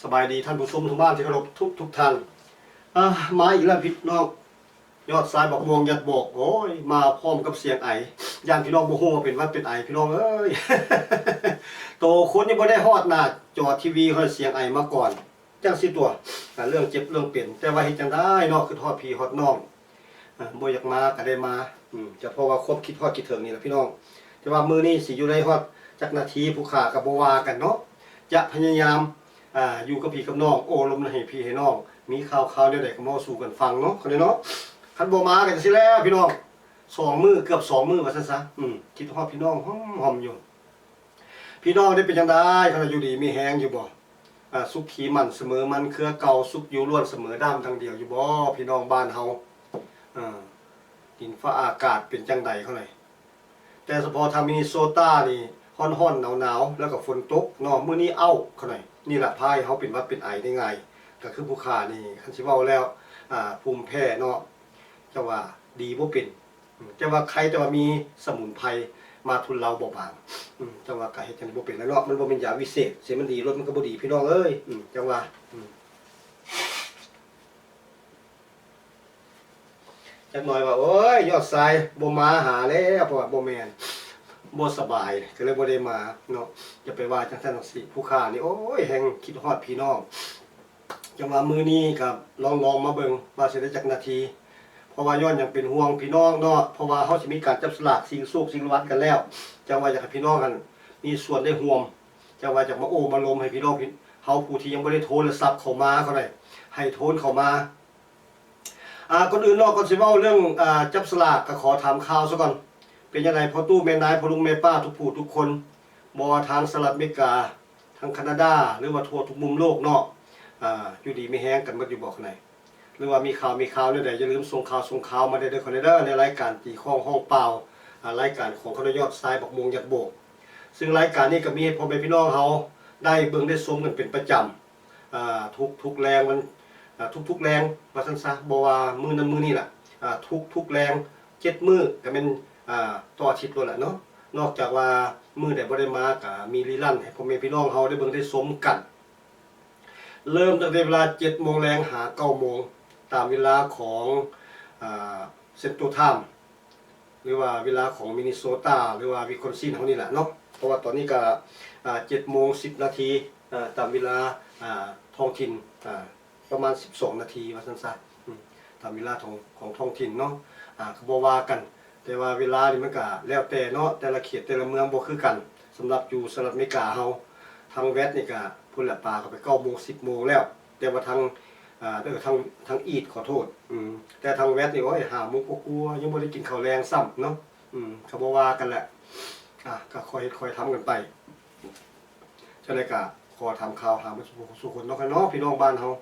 ສະບາຍດີທ່ານຜູ້ຊົມທາງບ້ານທີ່ເຄົາລົບທຸກໆທ່ານ. ອາ ມາອີກແລ້ວພີ່ນ້ອງ ຍອດຊາຍບັກມ່ວງຍັດບອກ. ໂອ້ຍ ມາພ້ອມກັບສຽງໄອ. ຢ້ານພີ່ນ້ອງບໍ່ຮູ້ວ່າເປັນຫວັດເປັນໄອ ພີ່ນ້ອງເອີຍ. ໂຕຄົນຍັງບໍ່ໄດ້ຮອດໜ້າຈໍທີວີ ຮອດສຽງໄອມາກ່ອນ. ຈັ່ງຊີ້ຕົວະ ກະເລື່ອງເຈັບເລື່ອງເປັນ, ແຕ່ວ່າເຮັດຈັ່ງໃດເນາະ ຄຶດຮອດພີ່ຮອດນ້ອງ ເອີ ບໍ່ຢາກມາກະໄດ້ມາ ອືມ ກະເພາະວ່າຄວາມຄິດຮອດຄິດເຖິງນີ້ລະພີ່ນ້ອງ. ແຕ່ວ່າມື້ນີ້ຊິຢູ່ໄດ້ຮອດຈັກນາທີ ຜູ້ຂ້າກະບໍ່ວ່າກັນເນາະ ຈະພະຍາຍາມ ອາ ຢູ່ກັບພີ່ກັບນ້ອງ ໂອ້ລົມໃຫ້ພີ່ໃຫ້ນ້ອງ ມີຂ່າວຄາວແນວໃດກະມາເວົ້າສູ່ກັນຟັງເນາະ ຄັນເນາະ. ຄັນບໍ່ມາກະຈັ່ງຊີ້ແຫຼະພີ່ນ້ອງ ສອງມື້ ເກືອບສອງມື້ວ່າຊັ້ນຊະ. ອືມ ຄິດຮອດພີ່ນ້ອງຮ່ອມໆຢູ່. ພີ່ນ້ອງໄດ້ເປັນຈັ່ງໃດ ຄັນວ່າຢູ່ດີມີແຮງຢູ່ບໍ່? ອາ ສຸຂີໝັ້ນສະເໝີມັນເຄືອເກົ່າ ສຸກຢູ່ລ້ວນສະເໝີດ້າມດັ່ງດຽວຢູ່ບໍ່ ພີ່ນ້ອງບ້ານເຮົາ? ເອີ ດິນຟ້າອາກາດເປັນຈັ່ງໃດເຂົາໃດ? ແຕ່ສະເພາະທາງມິນິໂຊຕານີ້ ຮ້ອນໆ ໜາວໆ ແລ້ວກໍຝົນຕົກເນາະ ມື້ນີ້ເອົ້າເຂົາໃດ. ນີ້ລະພາໃຫ້ເຮົາເປັນຫວັດເປັນໄອໄດ້ງ່າຍ ກໍຄືຜູ້ຂ້ານີ້ ຄັນຊິເວົ້າແລ້ວ ອາ ພູມແພ້ເນາະ ເຈົ້າວ່າດີບໍ່ເປັນ ອືມ ແຕ່ວ່າໄຄ ແຕ່ວ່າມີສະໝຸນໄພມາທຸນເລົາເບົາບາງ. ອືມ ຈັ່ງວ່າກະເຮັດຈັ່ງໃດບໍ່ເປັນແລ້ວເນາະ ມັນບໍ່ແມ່ນຢາວິເສດ ເສຍມັນດີລົດມັນກໍບໍ່ດີ ພີ່ນ້ອງເອີຍ. ອືມ ຈັ່ງວ່າ ອືມ ຈັກໜ່ອຍວ່າ ໂອ້ຍ ຍອດຊາຍບໍ່ມາຫາແລ້ວ ເພາະວ່າບໍ່ແມ່ນ ບໍ່ສະບາຍ ກໍເລີຍບໍ່ໄດ້ມາເນາະ. ຢ່າໄປວ່າຈັ່ງຊັ້ນຈັ່ງຊີ້ ຜູ້ຂ້ານີ້ ໂອ້ຍ ແຮງຄິດຮອດພີ່ນ້ອງ. ຈັ່ງວ່າມື້ນີ້ກໍລອງໆມາເບິ່ງວ່າຊິໄດ້ຈັກນາທີ ເພາະວ່າຍ້ອນຫຍັງເປັນຫ່ວງພີ່ນ້ອງເນາະ ເພາະວ່າເຮົາຊິມີການຈັບສະຫຼາກຊິງໂຊກຊິງລາງວັນກັນແລ້ວ ຈັ່ງວ່າຢາກໃຫ້ພີ່ນ້ອງຫັ້ນມີສ່ວນໄດ້ຮ່ວມ ຈັ່ງວ່າຢາກມາໂອ້ມາລົມໃຫ້ພີ່ນ້ອງ ເຮົາຜູ້ທີ່ຍັງບໍ່ໄດ້ໂທລະສັບເຂົ້າມາເຂົາໃດ ໃຫ້ໂທນເຂົ້າມາ. ອາ ກ່ອນອື່ນເນາະ ກ່ອນຊິເວົ້າເລື່ອງ ອາ ຈັບສະຫຼາກ ກໍຂໍຖາມຂ່າວຊະກ່ອນ ເປັນຈັ່ງໃດພໍ່ຕູ້ແມ່ນາຍ ພໍ່ລຸງແມ່ປ້າທຸກຜູ້ທຸກຄົນ ບໍ່ວ່າທາງສະຫະລັດອາເມລິກາ ທາງຄານາດາ ຫຼືວ່າທົ່ວທຸກມຸມໂລກເນາະ ອາ ຢູ່ດີມີແຮງກັນໝົດຢູ່ບໍ່ ຂ້າໃດ? ຫຼືວ່າມີຂ່າວມີຄາວແນວໃດ ຢ່າລືມສົ່ງຂ່າວສົ່ງຄາວມາໄດ້ເດີ ຂ້າໃດເດີ ໃນລາຍການຕີຄ້ອງຮ້ອງປ່າວ ອາ ລາຍການຂອງຂ້ານ້ອຍຍອດຊາຍບັກມ່ວງຍັດໂບກ ຊຶ່ງລາຍການນີ້ກໍມີໃຫ້ພໍ່ແມ່ພີ່ນ້ອງເຮົາໄດ້ເບິ່ງໄດ້ຊົມກັນເປັນປະຈຳ ອາ ທຸກໆແລງວັນ ອາ ທຸກໆແລງວ່າຊັ້ນຊະ ບໍ່ວ່າມື້ນັ້ນມື້ນີ້ລະ ອາ ທຸກໆແລງ ເຈັດມື້ກໍແມ່ນ ອາ ຕໍ່ອາທິດໂລດລະເນາະ. ນອກຈາກວ່າມື້ໃດບໍ່ໄດ້ມາ ກໍມີຣີລັນໃຫ້ພໍ່ແມ່ພີ່ນ້ອງເຮົາໄດ້ເບິ່ງໄດ້ຊົມກັນ ເລີ່ມຕັ້ງແຕ່ເວລາເຈັດໂມງແລງຫາເກົ້າໂມງ ຕາມເວລາຂອງ ອາ Central Time ຫຼືວ່າເວລາຂອງ Minnesota ຫຼືວ່າ Wisconsin ເຮົານີ້ແຫຼະເນາະ ເພາະວ່າຕອນນີ້ກໍ ອາ ເຈັດໂມງສິບນາທີ ອາ ຕາມເວລາ ອາ ທ້ອງຖິ່ນ ອາ ປະມານສິບສອງນາທີວ່າຊັ້ນຊະ ອາ ຕາມເວລາຂອງ ຂອງທ້ອງຖິ່ນເນາະ ອາ ກໍບໍ່ວ່າກັນ ແຕ່ວ່າເວລານີ້ມັນກະແລ້ວແຕ່ເນາະ ແຕ່ລະເຂດແຕ່ລະເມືອງບໍ່ຄືກັນ. ສຳລັບຢູ່ສະຫະລັດອາເມລິກາເຮົາ ທາງແວັດນີ້ກະພຸ້ນແຫຼະ ປາເຂົ້າໄປເກົ້າໂມງ ສິບໂມງແລ້ວ ແຕ່ວ່າທາງ ອາ ເອີ ທາງ ທາງອີດ ຂໍໂທດ ອືມ ແຕ່ທາງແວັດນີ້ ໂອ້ຍ ຫ້າໂມງກວ່າໆ ຍັງບໍ່ໄດ້ກິນເຂົ້າແລງຊ້ຳເນາະ ອືມ ກໍບໍ່ວ່າກັນແຫຼະ ອາ ກໍຄ່ອຍເຮັດຄ່ອຍທຳກັນໄປ. ຈັ່ງໃດກໍຂໍຖາມຂ່າວຫາໝົດສູ່ຜູ້ສູ່ຄົນເນາະ ພີ່ນ້ອງບ້ານເຮົາ.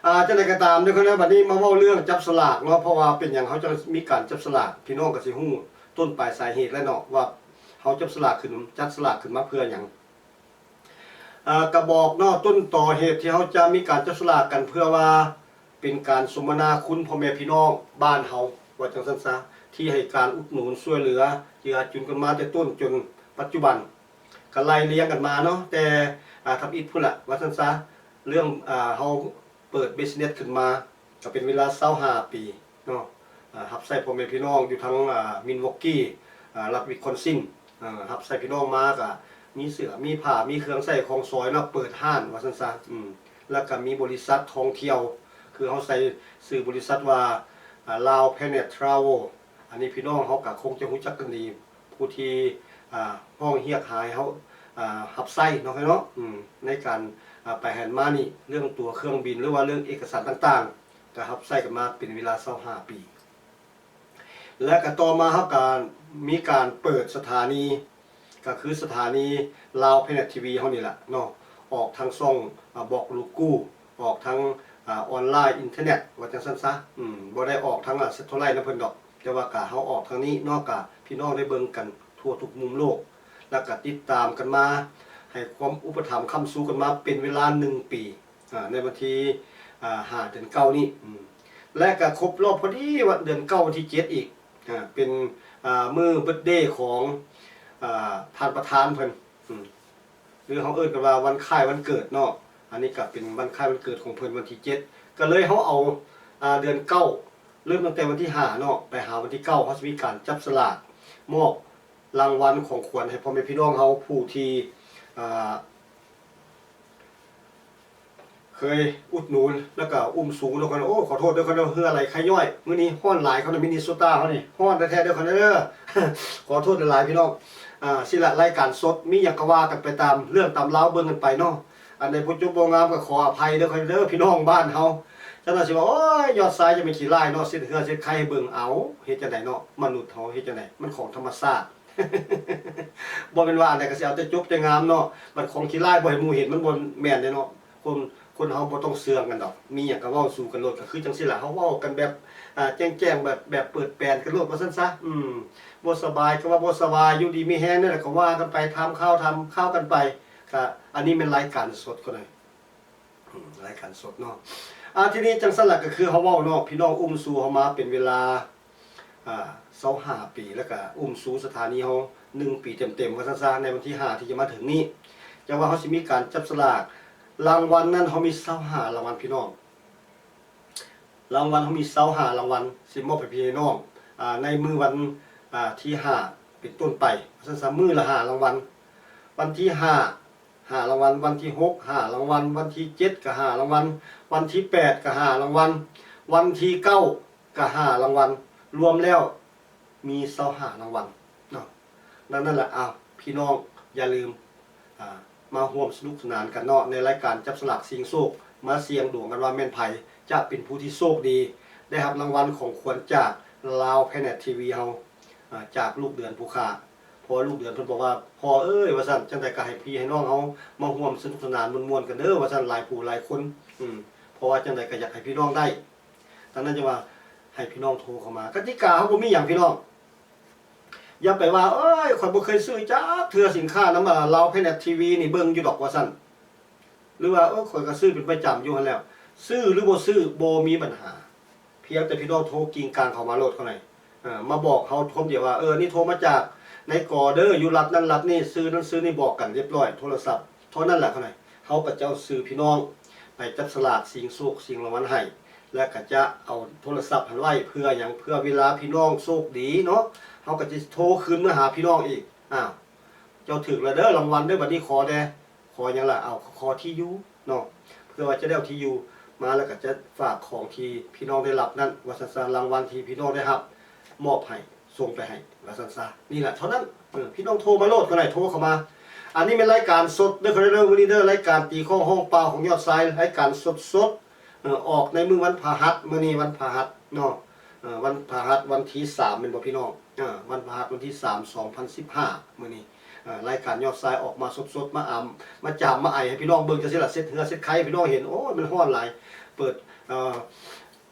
ອ່າ ຈັ່ງໃດກໍຕາມເດີ ຄັນວ່າບັດນີ້ມາເວົ້າເລື່ອງຈັບສະຫຼາກເນາະ ເພາະວ່າເປັນຫຍັງເຮົາຈັ່ງມີການຈັບສະຫຼາກ ພີ່ນ້ອງກໍຊິຮູ້ຕົ້ນປາຍສາເຫດແລ້ວເນາະ ວ່າເຮົາຈັບສະຫຼາກຂຶ້ນ ຈັດສະຫຼາກຂຶ້ນມາເພື່ອຫຍັງ. ອ່າ ກະບອກເນາະ ຕົ້ນຕໍເຫດທີ່ເຮົາຈະມີການຈັບສະຫຼາກກັນ ເພື່ອວ່າເປັນການສົມມະນາຄຸນພໍ່ແມ່ພີ່ນ້ອງບ້ານເຮົາ ວ່າຈັ່ງຊັ້ນຊະ ທີ່ໃຫ້ການອຸດໜູນຊ່ວຍເຫຼືອເຈືອອາຈຸນກັນມາແຕ່ຕົ້ນຈົນປັດຈຸບັນ. ກໍໄລ່ລຽງກັນມາເນາະ ແຕ່ ອາ ທຳອິດພຸ້ນລະ ວ່າຊັ້ນຊະ ເລື່ອງ ອາ ເຮົາເປີດ business ຂຶ້ນມາ ກໍເປັນເວລາຊາວຫ້າປີເນາະ ອາ ຮັບໃຊ້ພໍ່ແມ່ພີ່ນ້ອງຢູ່ທາງ ອາ Milwaukee ອາ ລັດ Wisconsin ອາ ຮັບໃຊ້ພີ່ນ້ອງມາ ກໍມີເສື້ອມີຜ້າ ມີເຄື່ອງໃຊ້ຂອງສອຍເນາະ ເປີດຮ້ານ ວ່າຊັ້ນຊະ ອືມ ແລ້ວກໍມີບໍລິສັດທ່ອງທ່ຽວ ຄືເຮົາໃສ່ຊື່ບໍລິສັດວ່າ ອາ Lao Planet Travel ອັນນີ້ພີ່ນ້ອງເຮົາກໍຄົງຈະຮູ້ຈັກກັນດີ ຜູ້ທີ່ ອາ ຮ້ອງຮຽກຫາໃຫ້ເຮົາ ອາ ຮັບໃຊ້ເນາະ ເນາະ ອືມ ໃນການ ອາ ໄປຫັ້ນມານີ້ ເລື່ອງຕົ໋ວເຄື່ອງບິນ ຫຼືວ່າເລື່ອງເອກະສານຕ່າງໆ ກໍຮັບໃຊ້ກັນມາເປັນເວລາຊາວຫ້າປີ ແລະກໍຕໍ່ມາເຮົາກໍມີການເປີດສະຖານີ ກໍຄືສະຖານີ Lao Planet ທີ ວີ ເຮົານີ້ແຫຼະເນາະ ອອກທາງຊ່ອງ ອາ ບລັອກລູກູ ອອກທາງ ອາ ອອນລາຍ ອິນເຕີເນັດ ວ່າຈັ່ງຊັ້ນຊະ ອືມ ບໍ່ໄດ້ອອກທາງ ອາ ແຊັດເທລາຍນຳເພິ່ນດອກ ແຕ່ວ່າກະເຮົາອອກທາງນີ້ເນາະ ກະພີ່ນ້ອງໄດ້ເບິ່ງກັນທົ່ວທຸກມຸມໂລກ ແລ້ວກະຕິດຕາມກັນມາ ໃຫ້ຄວາມອຸປະຖຳຄ້ຳຊູກັນມາເປັນເວລາໜຶ່ງປີ ອາ ໃນວັນທີ ອາ ຫ້າ ເດືອນເກົ້ານີ້ ອາ ແລະກະຄົບຮອບພໍດີວ່າເດືອນເກົ້າ ວັນທີເຈັດອີກ ອາ ເປັນ ອາ ມື້ເບີດເດຂອງ ອາ ທ່ານປະທານເພິ່ນ ອາ ຫຼືເຮົາເອີ້ນກັນວ່າວັນຄ້າຍວັນເກີດເນາະ. ອັນນີ້ກໍເປັນວັນຄ້າຍວັນເກີດຂອງເພິ່ນ ວັນທີເຈັດ ກໍເລີຍເຮົາເອົາ ອ່າ ເດືອນເກົ້າ ເລີ່ມຕັ້ງແຕ່ວັນທີຫ້າເນາະ ໄປຫາວັນທີເກົ້າ ເຮົາຊິມີການຈັບສະຫຼາກ ມອບລາງວັນຂອງຂວັນໃຫ້ພໍ່ແມ່ພີ່ນ້ອງເຮົາ ຜູ້ທີ່ ອ່າ ເຄີຍອຸດໜູນ ແລ້ວກໍອຸ້ມສູງເນາະ. ໂອ້ ຂໍໂທດເດີ ເຮືອໄຫຼໄຄຍ້ອຍ ມື້ນີ້ຮ້ອນຫຼາຍ ເຂົາໃນມິນນິໂຊຕາເຮົານີ້ ຮ້ອນແທ້ໆເດີ ເຂົາເດີ. ຂໍໂທດຫຼາຍໆ ພີ່ນ້ອງ. ອ່າ ຊີ້ລະ ລາຍການສົດ ມີຫຍັງກໍວ່າກັນໄປຕາມເລື່ອງຕາມລາວ ເບິ່ງກັນໄປເນາະ. ອັນໃດບໍ່ຈົບບໍ່ງາມກໍຂໍອະໄພເດີ ເດີ ພີ່ນ້ອງບ້ານເຮົາ. ເຈົ້າໜ້າຊິວ່າ ໂອ້ຍ ຍອດຊາຍຈະແມ່ນຂີ້ຮ້າຍເນາະ ເຮັດເຮືອນເຮັດໄຄໃຫ້ເບິ່ງ. ເອົ້າ ເຮັດຈັ່ງໃດເນາະ ມະນຸດເຮົາເຮັດຈັ່ງໃດ ມັນຂອງທຳມະຊາດ. ບໍ່ແມ່ນວ່າອັນໃດກໍຊິເອົາແຕ່ຈົບແຕ່ງາມເນາະ ບັດຂອງຂີ້ຮ້າຍບໍ່ໃຫ້ໝູ່ເຫັນ ມັນບໍ່ແມ່ນເດ້ເນາະ. ຄົນ ຄົນເຮົາບໍ່ຕ້ອງເຊື່ອງກັນດອກ ມີຫຍັງກໍເວົ້າສູ່ກັນໂລດ. ກໍຄືຈັ່ງຊີ້ລະ ເຮົາເວົ້າກັນແບບ ອ່າ ແຈ້ງໆ ແບບ ແບບເປີດແປນກັນໂລດວ່າຊັ້ນຊະ. ອືມ ບໍ່ສະບາຍກໍວ່າບໍ່ສະບາຍ ຢູ່ດີມີແຮງແນວໃດກໍວ່າກັນໄປ ຖາມຂ່າວຖາມຄາວກັນໄປ. ກະອັນນີ້ແມ່ນລາຍການສົດ ຄົນເອີຍ ອືມ ລາຍການສົດເນາະ. ອ່າ ທີນີ້ຈັ່ງຊັ້ນລະ ກໍຄືເຮົາເວົ້າເນາະ ພີ່ນ້ອງອຸ້ມຊູເຮົາມາເປັນເວລາ ອ່າ ຊາວຫ້າປີ ແລ້ວກະອຸ້ມຊູສະຖານີເຮົາ ໜຶ່ງປີເຕັມໆ ວ່າຊັ້ນຊະ. ໃນວັນທີຫ້າທີ່ຈະມາເຖິງນີ້ ຈັ່ງວ່າເຮົາຊິມີການຈັບສະຫຼາກ ລາງວັນນັ້ນເຮົາມີຊາວຫ້າລາງວັນ ພີ່ນ້ອງ. ລາງວັນເຮົາມີຊາວຫ້າລາງວັນ ຊິມອບໃຫ້ພີ່ໃຫ້ນ້ອງ ອ່າ ໃນມື້ວັນ ອ່າ ທີຫ້າເປັນຕົ້ນໄປ ວ່າຊັ້ນຊະ. ມື້ລະຫ້າລາງວັນ ວັນທີຫ້າ ຫ້າລາງວັນ, ວັນທີຫົກ ຫ້າລາງວັນ, ວັນທີເຈັດກໍຫ້າລາງວັນ, ວັນທີແປດກໍຫ້າລາງວັນ, ວັນທີເກົ້າກໍຫ້າລາງວັນ, ລວມແລ້ວມີຊາວຫ້າລາງວັນເນາະ. ດັ່ງນັ້ນລະ ອ້າວ ພີ່ນ້ອງຢ່າລືມ ອ່າ ມາຮ່ວມສະໜຸກສະໜານກັນເນາະ ໃນລາຍການຈັບສະຫຼາກຊິງໂຊກ ມາສ່ຽງດວງກັນວ່າແມ່ນໃຜຈະເປັນຜູ້ທີ່ໂຊກດີ ໄດ້ຮັບລາງວັນຂອງຂວັນຈາກລາວແພເນັດທີວີເຮົາ ອ່າ ຈາກລູກເດືອນຜູ້ຂ້າ. ເພາະວ່າລູກເດືອນເພິ່ນບອກວ່າ ພໍ່ເອີຍ ວ່າຊັ້ນ ຈັ່ງໃດກໍໃຫ້ພີ່ໃຫ້ນ້ອງເຮົາມາຮ່ວມສະໜຸກສະໜານມ່ວນໆກັນເດີ ວ່າຊັ້ນ ຫຼາຍຜູ້ຫຼາຍຄົນ. ອືມ ເພາະວ່າຈັ່ງໃດກໍຢາກໃຫ້ພີ່ນ້ອງໄດ້ ດັ່ງນັ້ນຈຶ່ງວ່າໃຫ້ພີ່ນ້ອງໂທເຂົ້າມາ. ກະຕິກາເຮົາບໍ່ມີຫຍັງ ພີ່ນ້ອງ ຢ່າໄປວ່າ ເອີຍ ຂ້ອຍບໍ່ເຄີຍຊື້ຈັກເທື່ອສິນຄ້ານຳ ອ່າ ລາວແພເນັດທີວີນີ້ ເບິ່ງຢູ່ດອກ ວ່າຊັ້ນ ຫຼືວ່າ ເອີຍ ຂ້ອຍກໍຊື້ເປັນປະຈຳຢູ່ຫັ້ນແຫຼ້ວ. ຊື້ຫຼືບໍ່ຊື້ບໍ່ມີບັນຫາ ພຽງແຕ່ພີ່ນ້ອງໂທກິງກາງເຂົ້າມາໂລດ ເທົ່ານັ້ນ ເອີ ມາບອກເຮົາຄວາມດຽວວ່າ ເອີ ນີ້ໂທມາຈາກນາຍ ກ ເດີ ຢູ່ລັດນັ້ນລັດນີ້ ຊື່ນັ້ນຊື່ນີ້ ບອກກັນລຽບລ້ອຍ ໂທລະສັບເທົ່ານັ້ນແຫຼະ ເທົ່ານັ້ນ ເຮົາກໍຈະເອົາຊື່ພີ່ນ້ອງໄປຈັບສະຫຼາກຊິງໂຊກຊິງລາງວັນໃຫ້ ແລ້ວກໍຈະເອົາໂທລະສັບຫັ້ນໄວ້ເພື່ອຫຍັງ? ເພື່ອເວລາພີ່ນ້ອງໂຊກດີເນາະ ເຮົາກໍຈະໂທຄືນມາຫາພີ່ນ້ອງອີກ ອ້າວ ເຈົ້າຖືກແລ້ວເດີລາງວັນເດີ ບັດນີ້ຂໍແດ່ ຂໍຫຍັງລະ? ເອົາ ຂໍທີ່ຢູ່ເນາະ ເພື່ອວ່າຈະໄດ້ເອົາທີ່ຢູ່ມາ ແລ້ວກໍຈະຝາກຂອງທີ່ພີ່ນ້ອງໄດ້ຮັບນັ້ນ ວ່າຊັ້ນຊະ ລາງວັນທີ່ພີ່ນ້ອງໄດ້ຮັບ ມອບໃຫ້ ສົ່ງໄປໃຫ້ ວ່າຊັ້ນຊະ. ນີ້ລະເທົ່ານັ້ນ ເອີ ພີ່ນ້ອງໂທມາໂລດ ກໍໄດ້ໂທເຂົ້າມາ. ອັນນີ້ແມ່ນລາຍການສົດເດີ ເດີ ມື້ນີ້ເດີ ລາຍການຕີຄ້ອງຮ້ອງປ່າຂອງຍອດຊາຍ ລາຍການສົດໆ ເອີ ອອກໃນມື້ວັນພະຫັດ ມື້ນີ້ວັນພະຫັດເນາະ ເອີ ວັນພະຫັດ ວັນທີສາມ ແມ່ນບໍ່ພີ່ນ້ອງ? ເອີ ວັນພະຫັດ ວັນທີສາມ ສອງພັນສິບຫ້າ ມື້ນີ້ ເອີ ລາຍການຍອດຊາຍອອກມາສົດໆ ມາອຳ ມາຈາມ ມາໄອໃຫ້ພີ່ນ້ອງເບິ່ງຈັ່ງຊີ້ລະ ເຊັດເຮືອເຊັດໄຄໃຫ້ພີ່ນ້ອງເຫັນ. ໂອ້ຍ ມັນຮ້ອນຫຼາຍ ເປີດ ເອີ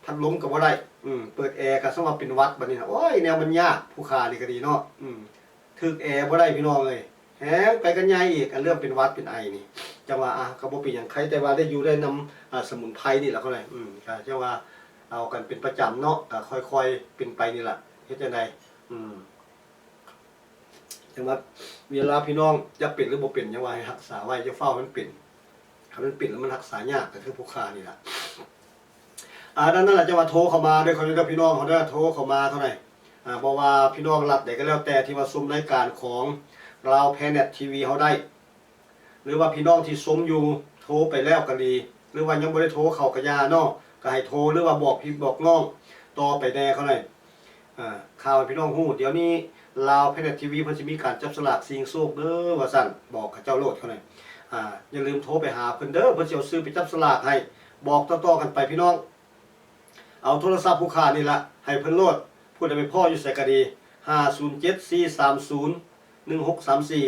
ພັດລົມກໍບໍ່ໄດ້ ອືມ ເປີດແອກໍສ່ຳວ່າເປັນຫວັດ ບັດນີ້ນະ ໂອ້ຍ ແນວມັນຍາກ ຜູ້ຂ້ານີ້ກໍດີເນາະ ອືມ ຖືກແອບໍ່ໄດ້ພີ່ນ້ອງເອີຍ ແຮງໄປກັນໃຫຍ່ອີກ ອັນເລື່ອງເປັນຫວັດເປັນໄອນີ້. ຈັ່ງວ່າ ອ່າ ກໍບໍ່ເປັນຫຍັງ ໄຄແຕ່ວ່າໄດ້ຢູ່ໄດ້ນຳ ອ່າ ສະໝຸນໄພນີ້ລະ ເຂົານະ ອືມ ກໍຈັ່ງວ່າເອົາກັນເປັນປະຈຳເນາະ ກໍຄ່ອຍໆເປັນໄປນີ້ລະ ເຮັດຈັ່ງໃດ ອືມ ຈັ່ງວ່າເວລາພີ່ນ້ອງຈະເປັນຫຼືບໍ່ເປັນ ຈັ່ງວ່າໃຫ້ຮັກສາໄວ້ ຢ່າຟ້າວໃຫ້ມັນເປັນ ຄັນມັນເປັນແລ້ວມັນຮັກສາຍາກ ກໍຄືຜູ້ຂ້ານີ້ລະ. ອ່າ ດັ່ງນັ້ນລະ ຈັ່ງວ່າໂທເຂົ້າມາເດີ ເຂົາເດີ ພີ່ນ້ອງເຮົາເດີ ໂທເຂົ້າມາເທົ່າໃດ ອ່າ ບໍ່ວ່າພີ່ນ້ອງລັດໃດກໍແລ້ວແຕ່ ທີ່ວ່າຊົມລາຍການຂອງລາວແພເນັດທີວີເຮົາໄດ້ ຫຼືວ່າພີ່ນ້ອງທີ່ຊົມຢູ່ ໂທໄປແລ້ວກໍດີ ຫຼືວ່າຍັງບໍ່ໄດ້ໂທເຂົ້າກໍຢ່າເນາະ ກໍໃຫ້ໂທ ຫຼືວ່າບອກພີ່ບອກນ້ອງຕໍ່ໄປແດ່ເຂົາໜ່ອຍ. ອ່າ ຂ່າວໃຫ້ພີ່ນ້ອງຮູ້ ດຽວນີ້ລາວແພເນັດທີວີເພິ່ນຊິມີການຈັບສະຫຼາກຊິງໂຊກເດີ ວ່າຊັ້ນ ບອກເຂົາເຈົ້າໂລດເຂົານັ້ນ. ອ່າ ຢ່າລືມໂທໄປຫາເພິ່ນເດີ ເພິ່ນຊິເອົາຊື່ໄປຈັບສະຫຼາກໃຫ້ ບອກຕໍ່ໆກັນໄປພີ່ນ້ອງ. ເອົາໂທລະສັບຜູ້ຂ້ານີ້ລະໃຫ້ເພິ່ນໂລດ ຜູ້ໃດໄປພໍ້ຢູ່ໃສກໍດີ ຫ້າສູນເຈັດ ສີ່ສາມສູນ ໜຶ່ງຫົກສາມສີ່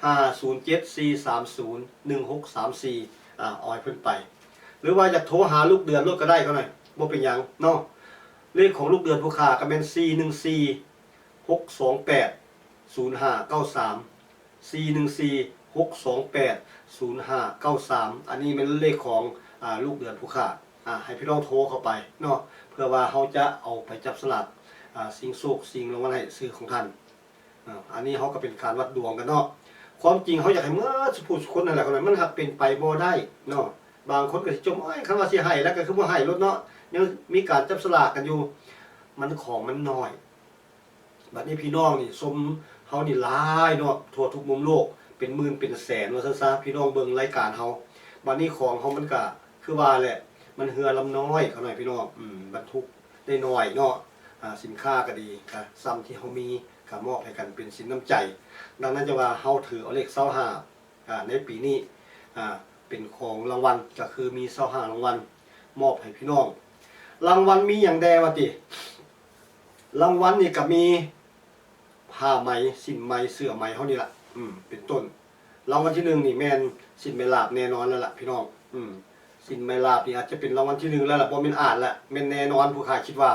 ຫ້າສູນເຈັດ ສີ່ສາມສູນ ໜຶ່ງຫົກສາມສີ່ ອ່າ ເອົາໃຫ້ເພິ່ນໄປ ຫຼືວ່າຢາກໂທຫາລູກເດືອນໂລດກໍໄດ້ເຂົານັ້ນ ບໍ່ເປັນຫຍັງເນາະ. ເລກຂອງລູກເດືອນຜູ້ຂ້າກໍແມ່ນ ສີ່ໜຶ່ງສີ່ ຫົກສອງແປດ ສູນຫ້າເກົ້າສາມ ສີ່ໜຶ່ງສີ່ ຫົກສອງແປດ ສູນຫ້າເກົ້າສາມ ອັນນີ້ແມ່ນເລກຂອງ ອ່າ ລູກເດືອນຜູ້ຂ້າ. ອ່າ ໃຫ້ພີ່ນ້ອງໂທເຂົ້າໄປເນາະ ເພື່ອວ່າເຮົາຈະເອົາໄປຈັບສະຫຼາກ ອ່າ ຊິງໂຊກຊິງລາງວັນໃຫ້ຊື່ຂອງທ່ານ. ອ່າ ອັນນີ້ເຮົາກໍເປັນການວັດດວງກັນເນາະ ຄວາມຈິງເຮົາຢາກໃຫ້ໝົດສູ່ຜູ້ສູ່ຄົນນັ້ນແຫຼະ ມັນຫາກເປັນໄປບໍ່ໄດ້ເນາະ. ບາງຄົນກໍຊິຈົ່ມ ໂອ້ຍ ຄັນວ່າຊິໃຫ້ແລ້ວກໍຄືບໍ່ໃຫ້ໂລດເນາະ ຍັງມີການຈັບສະຫຼາກກັນຢູ່ ມັນຂອງມັນນ້ອຍ. ບັດນີ້ພີ່ນ້ອງນີ້ຊົມເຮົານີ້ຫຼາຍເນາະ ທົ່ວທຸກມຸມໂລກ ເປັນໝື່ນເປັນແສນວ່າຊັ້ນຊະ ພີ່ນ້ອງເບິ່ງລາຍການເຮົາ. ບັດນີ້ຂອງເຮົາມັນກະຄືວ່າແຫຼະ ມັນເຮືອລຳນ້ອຍ ຂະນ້ອຍພີ່ນ້ອງ ອືມ ບັນທຸກໄດ້ໜ້ອຍເນາະ. ອາ ສິນຄ້າກໍດີ ກະສ່ຳທີ່ເຮົາມີ ກະມອບໃຫ້ກັນເປັນສິນນ້ຳໃຈ. ດັ່ງນັ້ນຈະວ່າເຮົາຖືເອົາເລກຊາວຫ້າ ອາ ໃນປີນີ້ ອາ ເປັນຂອງລາງວັນ ກໍຄືມີຊາວຫ້າລາງວັນ ມອບໃຫ້ພີ່ນ້ອງ. ລາງວັນມີຫຍັງແດ່ວະຕິ? ລາງວັນນີ້ກໍມີຜ້າໄໝ ສິ້ນໄໝ ເສື້ອໄໝເຮົານີ້ລະ ອືມ ເປັນຕົ້ນ. ລາງວັນທີໜຶ່ງນີ້ແມ່ນສິ້ນໄໝລາບແນ່ນອນແລ້ວລະພີ່ນ້ອງ ອືມ ສິ້ນໄໝລາບນີ້ອາດຈະເປັນລາງວັນທີໜຶ່ງແລ້ວລະ ບໍ່ແມ່ນອາດລະ ແມ່ນແນ່ນອນ ຜູ້ຂ້າຄິດວ່າ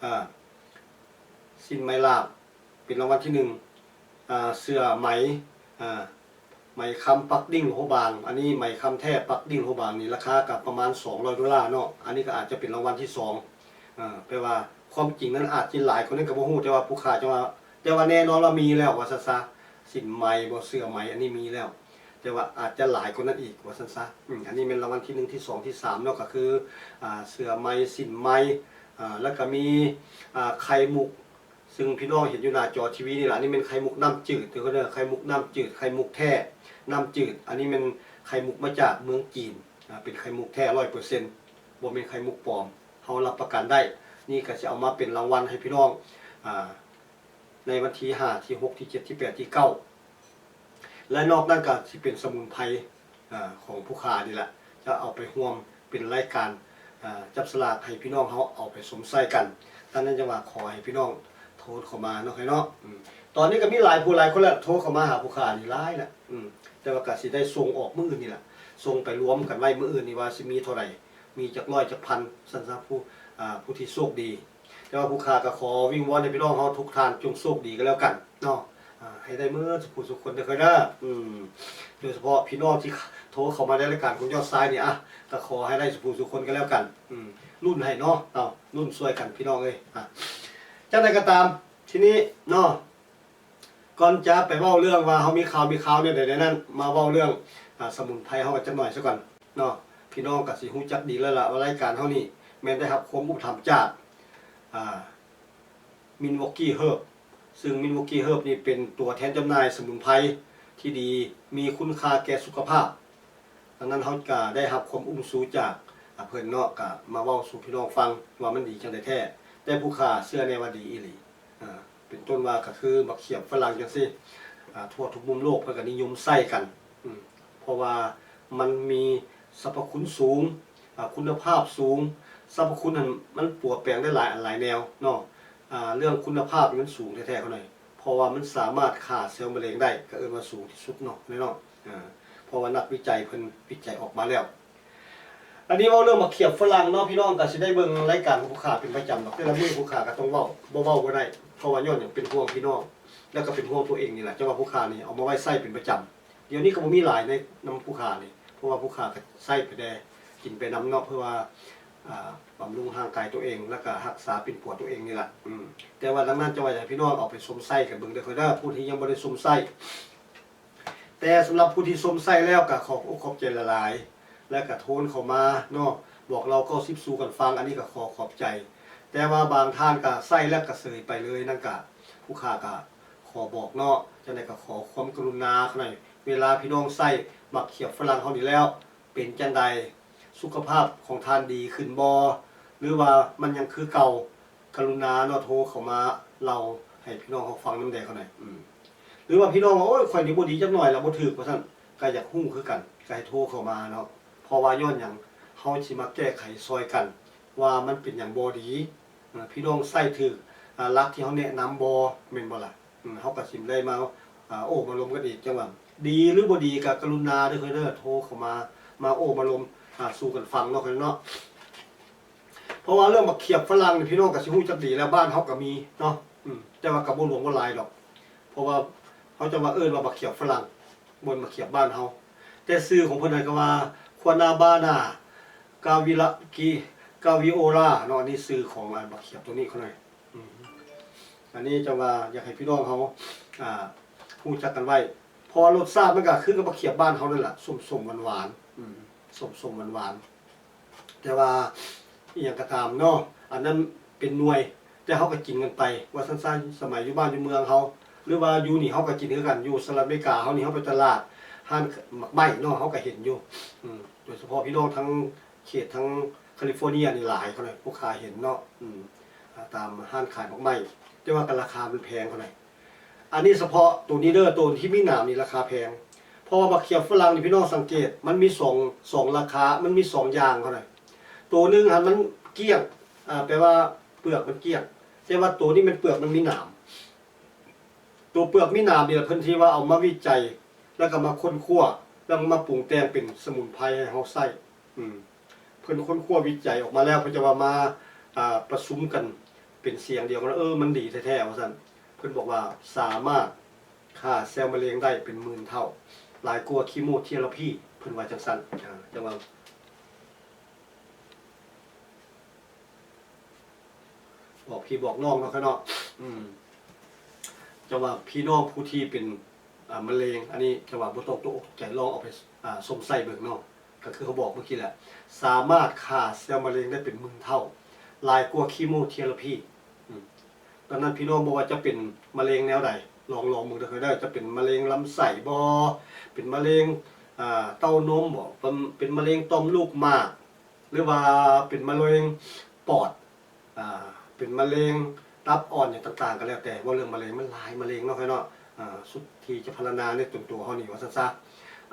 ເອີ ສິ້ນໄໝລາບ ເປັນລາງວັນທີໜຶ່ງ ອາ ເສື້ອໄໝ ອາ ໄໝຄຳປັກດິ້ງຫຼວງພະບາງ. ອັນນີ້ໄໝຄຳແທ້ປັກດິ້ງຫຼວງພະບາງນີ້ ລາຄາກໍປະມານສອງຮ້ອຍໂດລາເນາະ. ອັນນີ້ກໍອາດຈະເປັນລາງວັນທີສອງ ອາ ແປວ່າຄວາມຈິງນັ້ນອາດຈະຫຼາຍກວ່ານັ້ນກໍບໍ່ຮູ້ ແຕ່ວ່າຜູ້ຂ້າຈະວ່າ ແຕ່ວ່າແນ່ນອນວ່າມີແລ້ວວ່າຊັ້ນຊະ. ສິ້ນໄໝບໍ ເສື້ອໄໝ ອັນນີ້ມີແລ້ວ ແຕ່ວ່າອາດຈະຫຼາຍກວ່ານັ້ນອີກວ່າຊັ້ນຊະ. ອືມ ອັນນີ້ແມ່ນລາງວັນທີໜຶ່ງ ທີສອງ ທີສາມເນາະ ກໍຄື ອາ ເສື້ອໄໝ ສິ້ນໄໝ ອາ ແລ້ວກໍມີ ອາ ໄຂ່ມຸກ ຊຶ່ງພີ່ນ້ອງເຫັນຢູ່ໜ້າຈໍທີວີນີ້ລະ ອັນນີ້ແມ່ນໄຂ່ມຸກນ້ຳຈືດເດີ ເດີ ໄຂ່ມຸກນ້ຳຈືດ ໄຂ່ມຸກແທ້ນ້ຳຈືດ. ອັນນີ້ແມ່ນໄຂ່ມຸກມາຈາກເມືອງຈີນ ອາ ເປັນໄຂ່ມຸກແທ້ຮ້ອຍເປີເຊັນ ບໍ່ແມ່ນໄຂ່ມຸກປອມ ເຮົາຮັບປະກັນໄດ້. ນີ້ກໍຊິເອົາມາເປັນລາງວັນໃຫ້ພີ່ນ້ອງ ອາ ໃນວັນທີຫ້າ ທີຫົກ ທີເຈັດ ທີແປດ ທີເກົ້າ ແລະ ນອກນັ້ນກໍຊິເປັນສະໝຸນໄພ ອາ ຂອງຜູ້ຂ້ານີ້ແຫຼະ ຈະເອົາໄປຮ່ວມເປັນລາຍການ ອາ ຈັບສະຫຼາກໃຫ້ພີ່ນ້ອງເຮົາເອົາໄປຊົມໃຊ້ກັນ. ດັ່ງນັ້ນຈະວ່າຂໍໃຫ້ພີ່ນ້ອງໂທເຂົ້າມາເນາະ ເນາະ. ອືມ ຕອນນີ້ກໍມີຫຼາຍຜູ້ຫຼາຍຄົນແລ້ວ ໂທເຂົ້າມາຫາຜູ້ຂ້ານີ້ຫຼາຍແລ້ວ ອືມ ແຕ່ວ່າກໍຊິໄດ້ສົ່ງອອກມື້ອື່ນນີ້ລະ ສົ່ງໄປລວມກັນໄວ້ມື້ອື່ນນີ້ວ່າຊິມີເທົ່າໃດ ມີຈັກຮ້ອຍຈັກພັນ ຊັ້ນຊະ ຜູ້ ອາ ຜູ້ທີ່ໂຊກດີ. ແຕ່ວ່າຜູ້ຂ້າກໍຂໍວິງວອນໃຫ້ພີ່ນ້ອງເຮົາທຸກທ່ານຈົ່ງໂຊກດີກໍແລ້ວກັນເນາະ ອາ ໃຫ້ໄດ້ໝົດສູ່ຜູ້ສູ່ຄົນເດີ ເດີ. ອືມ ໂດຍສະເພາະພີ່ນ້ອງທີ່ໂທເຂົ້າມາໃນລາຍການຂອງຍອດຊາຍນີ້ ອາ ກໍຂໍໃຫ້ໄດ້ສູ່ຜູ້ສູ່ຄົນກໍແລ້ວກັນ. ອືມ ລຸ້ນໃຫ້ເນາະ ເອົາ ລຸ້ນຊ່ວຍກັນພີ່ນ້ອງເອີຍ. ອາ ຈັ່ງໃດກໍຕາມ ທີນີ້ເນາະ ກ່ອນຈະໄປເວົ້າເລື່ອງວ່າເຮົາມີຂ່າວ ມີຂ່າວແນວໃດແນວນັ້ນ ມາເວົ້າເລື່ອງ ອາ ສະໝຸນໄພເຮົາກັນຈັກໜ້ອຍຊະກ່ອນເນາະ. ພີ່ນ້ອງກໍຊິຮູ້ຈັກດີແລ້ວລະວ່າລາຍການເຮົານີ້ແມ່ນໄດ້ຮັບຄວາມອຸປະຖຳຈາກ ອາ Milwaukee Herb ຊຶ່ງ Milwaukee Herb ນີ້ເປັນຕົວແທນຈຳໜ່າຍສະໝຸນໄພທີ່ດີ ມີຄຸນຄ່າແກ່ສຸຂະພາບ. ດັ່ງນັ້ນເຮົາກະໄດ້ຮັບຄວາມອຸມຊູຈາກ ອາ ເພິ່ນເນາະ ກະມາເວົ້າສູ່ພີ່ນ້ອງຟັງວ່າມັນດີຈັ່ງໃດແທ້. ແຕ່ຜູ້ຂ້າເຊື່ອແນ່ວ່າດີອີ່ຫຼີ ອາ ເປັນຕົ້ນວ່າກະຄືໝາກຂຽບຝຣັ່ງຈັ່ງຊີ້ ອາ ທົ່ວທຸກມຸມໂລກເພິ່ນກະນິຍົມໃຊ້ກັນ ອືມ ເພາະວ່າມັນມີສັບພະຄຸນສູງ ອາ ຄຸນນະພາບສູງ. ສັບພະຄຸນຫັ້ນມັນປົວແປງໄດ້ຫຼາຍອັນຫຼາຍແນວເນາະ ອາ ເລື່ອງຄຸນນະພາບນີ້ມັນສູງແທ້ໆ ເພາະວ່າມັນສາມາດຂ້າເຊວມະເຮັງໄດ້ ກໍເອີ້ນວ່າສູງທີ່ສຸດເນາະ ເນາະ ອາ ເພາະວ່ານັກວິໄຈເພິ່ນວິໄຈອອກມາແລ້ວ. ອັນນີ້ເວົ້າເລື່ອງໝາກຂຽບຝຣັ່ງເນາະ ພີ່ນ້ອງກໍຊິໄດ້ເບິ່ງລາຍການຂອງຜູ້ຂ້າເປັນປະຈຳດອກ ແຕ່ລະມື້ຜູ້ຂ້າກໍຕ້ອງເວົ້າ ບໍ່ເວົ້າບໍ່ໄດ້ ເພາະວ່າຍ້ອນຫຍັງ ເປັນຫ່ວງພີ່ນ້ອງ ແລ້ວກໍເປັນຫ່ວງຕົວເອງນີ້ແຫຼະ ຈັ່ງວ່າຜູ້ຂ້ານີ້ເອົາມາໄວ້ໃຊ້ເປັນປະຈຳ. ດຽວນີ້ກໍບໍ່ມີຫຼາຍໃນນຳຜູ້ຂ້ານີ້ ເພາະວ່າຜູ້ຂ້າກໍໃຊ້ໄປແດ່ ກິນໄປນຳເນາະ ເພື່ອວ່າ ອາ ບຳລຸງຮ່າງກາຍຕົວເອງ ແລ້ວກໍຮັກສາປິ່ນປົວຕົວເອງນີ້ລະ ອືມ ແຕ່ວ່າດັ່ງນັ້ນຈະວ່າໃຫ້ພີ່ນ້ອງເອົາໄປຊົມໃຊ້ກັນເບິ່ງເດີ ເດີ ຜູ້ທີ່ຍັງບໍ່ໄດ້ຊົມໃຊ້. ແຕ່ສຳລັບຜູ້ທີ່ຊົມໃຊ້ແລ້ວກໍຂອບອົກຂອບໃຈຫຼາຍໆ ແລະກໍໂທນເຂົ້າມາເນາະ ບອກເລົ່າເກົ້າສິບສູ່ກັນຟັງ ອັນນີ້ກໍຂໍຂອບໃຈ. ແຕ່ວ່າບາງທ່ານກໍໃຊ້ແລ້ວກໍເສີຍໄປເລີຍ ນັ້ນກໍຜູ້ຂ້າກໍຂໍບອກເນາະ ຈັ່ງໃດກໍຂໍຄວາມກະລຸນາຂະໜ້ອຍ ເວລາພີ່ນ້ອງໃຊ້ໝາກຂຽບຝຣັ່ງເຮົານີ້ແລ້ວ ເປັນຈັ່ງໃດ? ສຸຂະພາບຂອງທ່ານດີຂຶ້ນບໍ່? ຫຼືວ່າມັນຍັງຄືເກົ່າ? ກະລຸນາເນາະ ໂທເຂົ້າມາເລົ່າໃຫ້ພີ່ນ້ອງເຮົາຟັງນຳແດ່ເຂົາໜ່ອຍ. ອືມ ຫຼືວ່າພີ່ນ້ອງວ່າ ໂອ້ຍ ຂ້ອຍນີ້ບໍ່ດີຈັກໜ້ອຍລະ ບໍ່ຖືກ ວ່າຊັ້ນ ກະຢາກຮູ້ຄືກັນ ກະໃຫ້ໂທເຂົ້າມາເນາະ. ເພາະວ່າຍ້ອນຫຍັງ? ເຮົາຊິມາແກ້ໄຂຊ່ອຍກັນວ່າມັນເປັນຫຍັງບໍ່ດີ. ເອີ ພີ່ນ້ອງໃຊ້ຖືກ ອາ ຫຼັກທີ່ເຮົາແນະນຳບໍ່? ແມ່ນບໍ່ລະ? ອືມ ເຮົາກໍຊິໄດ້ມາ ອາ ໂອ້ມາລົມກັນອີກ ຈັ່ງວ່າ ດີຫຼືບໍ່ດີກໍກະລຸນາເດີ ເດີ ໂທເຂົ້າມາ ມາໂອ້ມາລົມ ອາ ສູ່ກັນຟັງເນາະ ເນາະ. ເພາະວ່າເລື່ອງໝາກຂຽບຝຣັ່ງນີ້ ພີ່ນ້ອງກໍຊິຮູ້ຈັກດີແລ້ວ ບ້ານເຮົາກໍມີເນາະ. ອືມ ແຕ່ວ່າກໍບໍ່ຫຼວງບໍ່ຫຼາຍດອກ ເພາະວ່າເຮົາຈະວ່າເອີ້ນວ່າໝາກຂຽບຝຣັ່ງ ບໍ່ແມ່ນໝາກຂຽບບ້ານເຮົາ. ແຕ່ຊື່ຂອງເພິ່ນນັ້ນກໍວ່າ Guanabana gaviola ເນາະ ອັນນີ້ຊື່ຂອງ ອາ ໝາກຂຽບຕົວນີ້ເຂົາໜ່ອຍ. ອືມ ອັນນີ້ຈະວ່າຢາກໃຫ້ພີ່ນ້ອງເຮົາ ອາ ຮູ້ຈັກກັນໄວ້ ເພ ເພາະວ່າລົດຊາດມັນກໍຄືກັບໝາກຂຽບບ້ານເຮົານັ້ນລະ ສົ້ມໆ ຫວານໆ ອືມ ສົ້ມໆ ຫວານໆ ແຕ່ວ່າອີ່ຫຍັງກໍຕາມເນາະ ອັນນັ້ນເປັນໜ່ວຍ ແຕ່ເຮົາກໍກິນກັນໄປ ວ່າຊັ້ນຊະ ສະໄໝຢູ່ບ້ານຢູ່ເມືອງເຮົາ ຫຼືວ່າຢູ່ນີ້ເຮົາກໍກິນຄືກັນ ຢູ່ສະຫະລັດອາເມລິກາເຮົານີ້ ເຮົາໄປຕະຫຼາດ ຮ້ານໝາກໄມ້ເນາະ ເຮົາກໍເຫັນຢູ່ ອືມ ໂດຍສະເພາະພີ່ນ້ອງທາງເຂດທາງຄາລິຟໍເນຍນີ້ຫຼາຍ ເຂົານະ ລູກຄ້າເຫັນເນາະ ອືມ ອາ ຕາມຮ້ານຂາຍໝາກໄມ້ ແຕ່ວ່າກໍລາຄາມັນແພງເຂົານະ. ອັນນີ້ສະເພາະໂຕນີ້ເດີ ໂຕທີ່ມີໜາມນີ້ລາຄາແພງ ເພາະວ່າໝາກຂຽບຝຣັ່ງນີ້ ພີ່ນ້ອງສັງເກດ ມັນມີສອງ ສອງລາຄາ ມັນມີສອງຢ່າງເທົ່ານັ້ນ ໂຕໜຶ່ງຫັ້ນມັນກ້ຽງ ອາ ແປວ່າເປືອກມັນກ້ຽງ ແຕ່ວ່າໂຕນີ້ແມ່ນເປືອກມັນມີໜາມ ໂຕເປືອກມີໜາມນີ້ລະ ເພິ່ນທີ່ວ່າເອົາມາວິໄຈ ແລ້ວກໍມາຄົ້ນຄວ້າ ແລ້ວມາປຸງແຕ່ງເປັນສະໝຸນໄພໃຫ້ເຮົາໃຊ້ ອືມ ເພິ່ນຄົ້ນຄວ້າວິໄຈອອກມາແລ້ວ ເພິ່ນຈະວ່າມາ ອ່າ ປະຊຸມກັນເປັນສຽງດຽວກັນວ່າ ເອີ ມັນດີແທ້ໆ ວ່າຊັ້ນ ເພິ່ນບອກວ່າສາມາດຂ້າເຊວມະເຮັງໄດ້ເປັນໝື່ນເທົ່າ ຫຼາຍກວ່າຄີໂມເທຣາພີ ເພິ່ນວ່າຈັ່ງຊັ້ນ ອ່າ ຈັ່ງວ່າ ບອກພີ່ບອກນ້ອງເນາະ ເນາະ ອືມ ຈັ່ງວ່າພີ່ນ້ອງຜູ້ທີ່ເປັນ ອ່າ ມະເຮັງ ອັນນີ້ຈັ່ງວ່າບໍ່ຕ້ອງຕົກອົກຕົກໃຈ ລອງເອົາໄປ ອ່າ ຊົມໃຊ້ເບິ່ງເນາະ ກໍຄືເຮົາບອກເມື່ອກີ້ແຫຼະ ສາມາດຂ້າເຊວມະເຮັງໄດ້ເປັນໝື່ນເທົ່າ ຫຼາຍກວ່າຄີໂມເທຣາພີ ອືມ ດັ່ງນັ້ນພີ່ນ້ອງບໍ່ວ່າຈະເປັນມະເຮັງແນວໃດ ລອງ ລອງເບິ່ງເດີ ເດີ ຈະເປັນມະເຮັງລຳໄສ້ບໍ ເປັນມະເຮັງ ອ່າ ເຕົ້ານົມບໍ ເປັນ ເປັນມະເຮັງຕ່ອມລູກໝາກ ຫຼືວ່າເປັນມະເຮັງປອດ ອ່າ ເປັນມະເຮັງຕັບອ່ອນຫຍັງຕ່າງໆ ກໍແລ້ວແຕ່ ເວົ້າເລື່ອງມະເຮັງ ມັນຫຼາຍມະເຮັງເນາະ ຂ້ອຍເນາະ ອ່າ ສຸດທີ່ຈະພັນລະນາໃນຕົນຕົວເຮົານີ້ ວ່າຊັ້ນຊະ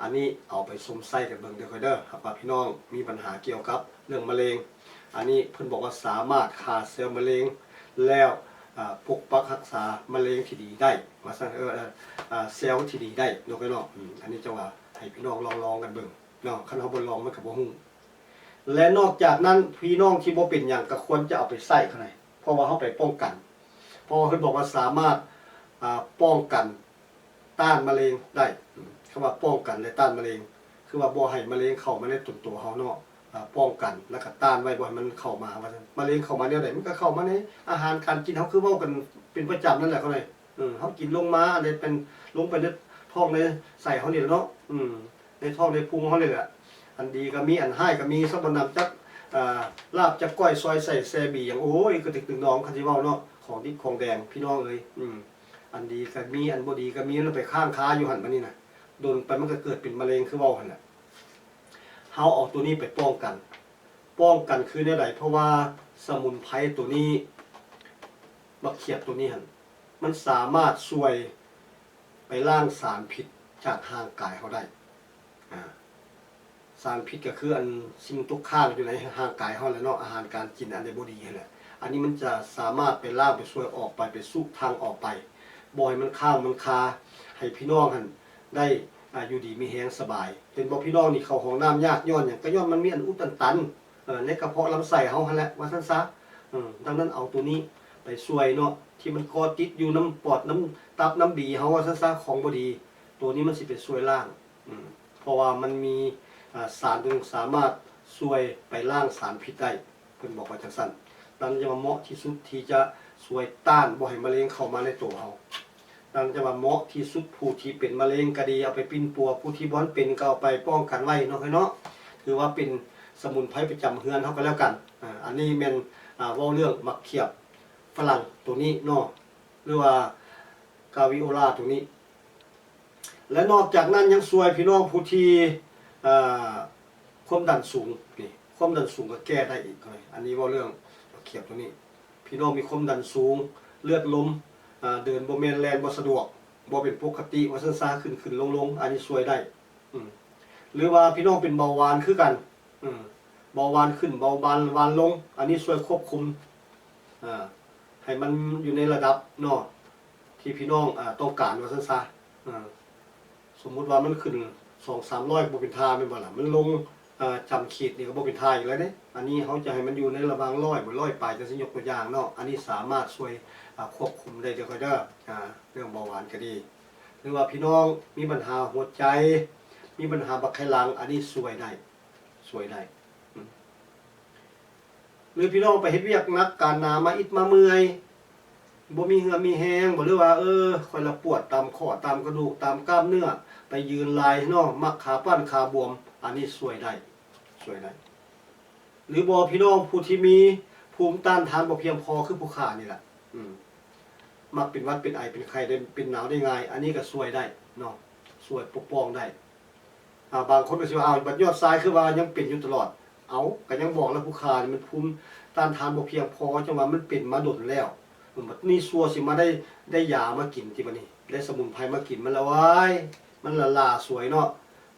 ອັນນີ້ເອົາໄປຊົມໃຊ້ກັນເບິ່ງເດີ ຂ້ອຍເດີ ຫາກວ່າພີ່ນ້ອງມີບັນຫາກ່ຽວກັບເລື່ອງມະເຮັງ ອັນນີ້ເພິ່ນບອກວ່າສາມາດຂ້າເຊວມະເຮັງ ແລ້ວ ອ່າ ປົກປັກຮັກສາມະເຮັງທີ່ດີໄດ້ ວ່າຊັ້ນ ເອີ ເອີ ອ່າ ເຊວທີ່ດີໄດ້ເນາະ ຂ້ອຍເນາະ ອືມ ອັນນີ້ຈະວ່າໃຫ້ພີ່ນ້ອງລອງໆ ກັນເບິ່ງ ເນາະ ຄັນເຮົາບໍ່ລອງມັນກໍບໍ່ຮູ້ ແລະ ນອກຈາກນັ້ນ ພີ່ນ້ອງທີ່ບໍ່ເປັນຫຍັງກໍຄວນຈະເອົາໄປໃຊ້ຂ້າງໃນ ເພາະວ່າເຮົາໄປປ້ອງກັນ ເພາະວ່າເພິ່ນບອກວ່າສາມາດ ອ່າ ປ້ອງກັນຕ້ານມະເຮັງໄດ້ ອືມ ຄຳວ່າປ້ອງກັນ ແລະ ຕ້ານມະເຮັງ ຄືວ່າບໍ່ໃຫ້ມະເຮັງເຂົ້າມາໃນຕົນຕົວເຮົາເນາະ ອ່າ ປ້ອງກັນ ແລ້ວກໍຕ້ານໄວ້ບໍ່ໃຫ້ມັນເຂົ້າມາ ວ່າຊັ້ນ ມະເຮັງເຂົ້າມາແນວໃດ ມັນກໍເຂົ້າມາໃນອາຫານການກິນເຮົາ ຄືເວົ້າກັນເປັນປະຈຳນັ້ນແຫຼະ ເຂົາເລີຍ ເອີ ເຮົາກິນລົງມາ ອັນໃດເປັນ ລົງໄປໃນທ້ອງໃນໄສ້ເຮົານີ້ແຫຼະເນາະ ອືມ ໃນທ້ອງໃນພຸງເຮົານີ້ແຫຼະ ອັນດີກໍມີ ອັນຮ້າຍກໍມີ ສະບໍ່ນຳຈັກ ອ່າ ລາບຈັກກ້ອຍ ຊອຍໃສ່ແຊບີຫຍັງ ໂອ້ຍ ກະຕຶກຕຶກໜອງ ຄັນຊິເວົ້າເນາະ ຂອງດິບຂອງແດງ ພີ່ນ້ອງເອີຍ ອືມ ອັນດີກໍມີ ອັນບໍ່ດີກໍມີ ມັນໄປຄ້າງຄາຢູ່ຫັ້ນ ບາດນີ້ນະ ດົນໄປມັນກໍເກີດເປັນມະເຮັງ ຄືເວົ້າຫັ້ນແຫຼະ ເຮົາເອົາໂຕນີ້ໄປປ້ອງກັນ ປ້ອງກັນຄືແນວໃດ ເພາະວ່າສະໝຸນໄພໂຕນີ້ ໝາກຂຽບໂຕນີ້ຫັ້ນ ມັນສາມາດຊ່ວຍໄປລ້າງສານພິດຈາກຮ່າງກາຍເຮົາໄດ້ ອາ ສານພິດກໍຄືອັນສິ່ງຕົກຄ້າງຢູ່ໃນຮ່າງກາຍເຮົາແຫຼະເນາະ ອາຫານການກິນອັນໃດບໍ່ດີຫັ້ນແຫຼະ ອັນນີ້ມັນຈະສາມາດໄປລ້າງ ໄປຊ່ວຍອອກໄປ ໄປຊຸທາງອອກໄປ ບໍ່ໃຫ້ມັນຄ້າງມັນຄາ ໃຫ້ພີ່ນ້ອງຫັ້ນໄດ້ ອາ ຢູ່ດີມີແຮງສະບາຍ ເຫັນບໍ່ ພີ່ນ້ອງນີ້ເຂົ້າຫ້ອງນ້ຳຍາກຍ້ອນຫຍັງ ກໍຍ້ອນມັນມີອັນອຸດອັນຕັນ ເອີ ໃນກະເພາະລຳໄສ້ເຮົາຫັ້ນແຫຼະ ວ່າຊັ້ນຊະ ເອີ ດັ່ງນັ້ນເອົາໂຕນີ້ໄປຊ່ວຍເນາະ ທີ່ມັນເກາະຕິດຢູ່ນຳປອດ ນຳຕັບ ນຳບີເຮົາ ວ່າຊັ້ນຊະ ຂອງບໍ່ດີ ໂຕນີ້ມັນຊິໄປຊ່ວຍລ້າງ ອືມ ເພາະວ່າມັນມີ ອາ ສານຕົວໜຶ່ງສາມາດຊ່ວຍໄປລ້າງສານພິດໄດ້ ເພິ່ນບອກວ່າຈັ່ງຊັ້ນ ດັ່ງນັ້ນຈະວ່າເໝາະທີ່ສຸດທີ່ຈະຊ່ວຍຕ້ານບໍ່ໃຫ້ມະເຮັງເຂົ້າມາໃນໂຕເຮົາ ດັ່ງຈະວ່າເໝາະທີ່ສຸດ ຜູ້ທີ່ເປັນມະເຮັງກໍດີ ເອົາໄປປິ່ນປົວ ຜູ້ທີ່ບໍ່ທັນເປັນກໍເອົາໄປປ້ອງກັນໄວ້ເນາະ ເນາະ ຖືວ່າເປັນສະໝຸນໄພປະຈຳເຮືອນເຮົາກໍແລ້ວກັນ ອາ ອັນນີ້ແມ່ນ ອາ ເວົ້າເລື່ອງໝາກຂຽບຝຣັ່ງໂຕນີ້ເນາະ ຫຼືວ່າກາວິໂອລາໂຕນີ້ ແລະ ນອກຈາກນັ້ນຍັງຊ່ວຍພີ່ນ້ອງຜູ້ທີ່ ເອີ ຄວາມດັນສູງ ນີ້ ຄວາມດັນສູງກໍແກ້ໄດ້ອີກ ອັນນີ້ເວົ້າເລື່ອງໝາກຂຽບໂຕນີ້ ພີ່ນ້ອງມີຄວາມດັນສູງ ເລືອດລົມ ອາ ເດີນບໍ່ແມ່ນ ແລ່ນບໍ່ສະດວກ ບໍ່ເປັນປົກກະຕິ ວ່າຊັ້ນຊະ ຂຶ້ນໆລົງໆ ອັນນີ້ຊ່ວຍໄດ້ ອືມ ຫຼືວ່າພີ່ນ້ອງເປັນເບົາຫວານຄືກັນ ອືມ ເບົາຫວານຂຶ້ນ ເບົາຫວານ ຫວານລົງ ອັນນີ້ຊ່ວຍຄວບຄຸມ ອາ ໃຫ້ມັນຢູ່ໃນລະດັບເນາະ ທີ່ພີ່ນ້ອງ ອາ ຕ້ອງການ ວ່າຊັ້ນຊະ ອາ ສົມມຸດວ່າມັນຂຶ້ນສອງສາມຮ້ອຍ ກໍບໍ່ເປັນທ່າແມ່ນບໍ່ລະ ມັນລົງ ອາ ຈຳຂີດນີ້ກໍບໍ່ເປັນທ່າອີກແລ້ວເດ້ ອັນນີ້ເຮົາຈະໃຫ້ມັນຢູ່ໃນລະຫວ່າງຮ້ອຍ ບໍ່ ຮ້ອຍປາຍ ຈັ່ງຊີ້ ຍົກຕົວຢ່າງເນາະ ອັນນີ້ສາມາດຊ່ວຍ ອາ ຄວບຄຸມໄດ້ເດີ ເດີ ອາ ເລື່ອງເບົາຫວານກໍດີ ຫຼືວ່າພີ່ນ້ອງມີບັນຫາຫົວໃຈ ມີບັນຫາບັກໄຂ່ຫຼັງ ອັນນີ້ຊ່ວຍໄດ້ ຊ່ວຍໄດ້ ອືມ ຫຼືພີ່ນ້ອງໄປເຮັດວຽກໜັກການໜາ ມາອິດມາເມື່ອຍ ບໍ່ມີເຫື່ອມີແຮງບໍ ຫຼືວ່າ ເອີ ຂ້ອຍລະປວດຕາມຂໍ້ ຕາມກະດູກ ຕາມກ້າມເນື້ອ ໄປຢືນຫຼາຍເນາະ ມັກຂາປັ້ນຂາບວມ ອັນນີ້ຊ່ວຍໄດ້ ຊ່ວຍໄດ້ ຫຼືບໍ່ ພີ່ນ້ອງຜູ້ທີ່ມີພູມຕ້ານທານບໍ່ພຽງພໍ ຄືຜູ້ຂ້ານີ້ລະ ອືມ ມັກເປັນຫວັດເປັນໄອເປັນໄຂ້ ໄດ້ ເປັນໜາວໄດ້ງ່າຍ ອັນນີ້ກໍຊ່ວຍໄດ້ເນາະ ຊ່ວຍປົກປ້ອງໄດ້. ອ່າ ບາງຄົນກໍຊິວ່າ ອ້າວ ບັດຍອດຊາຍຄືວ່າຍັງເປັນຢູ່ຕະຫຼອດ? ເອົ້າ ກໍຍັງບອກແລ້ວ ຜູ້ຂ້ານີ້ມັນພູມຕ້ານທານບໍ່ພຽງພໍ ຈັ່ງວ່າມັນເປັນມາດົນແລ້ວ ບັດນີ້ຊົ່ວຊິມາໄດ້ ໄດ້ຢາມາກິນຕິ ບັດນີ້ໄດ້ສະໝຸນໄພມາກິນ ມັນລະ ໂອ້ຍ ມັນລະຫຼ້າສວຍເນາະ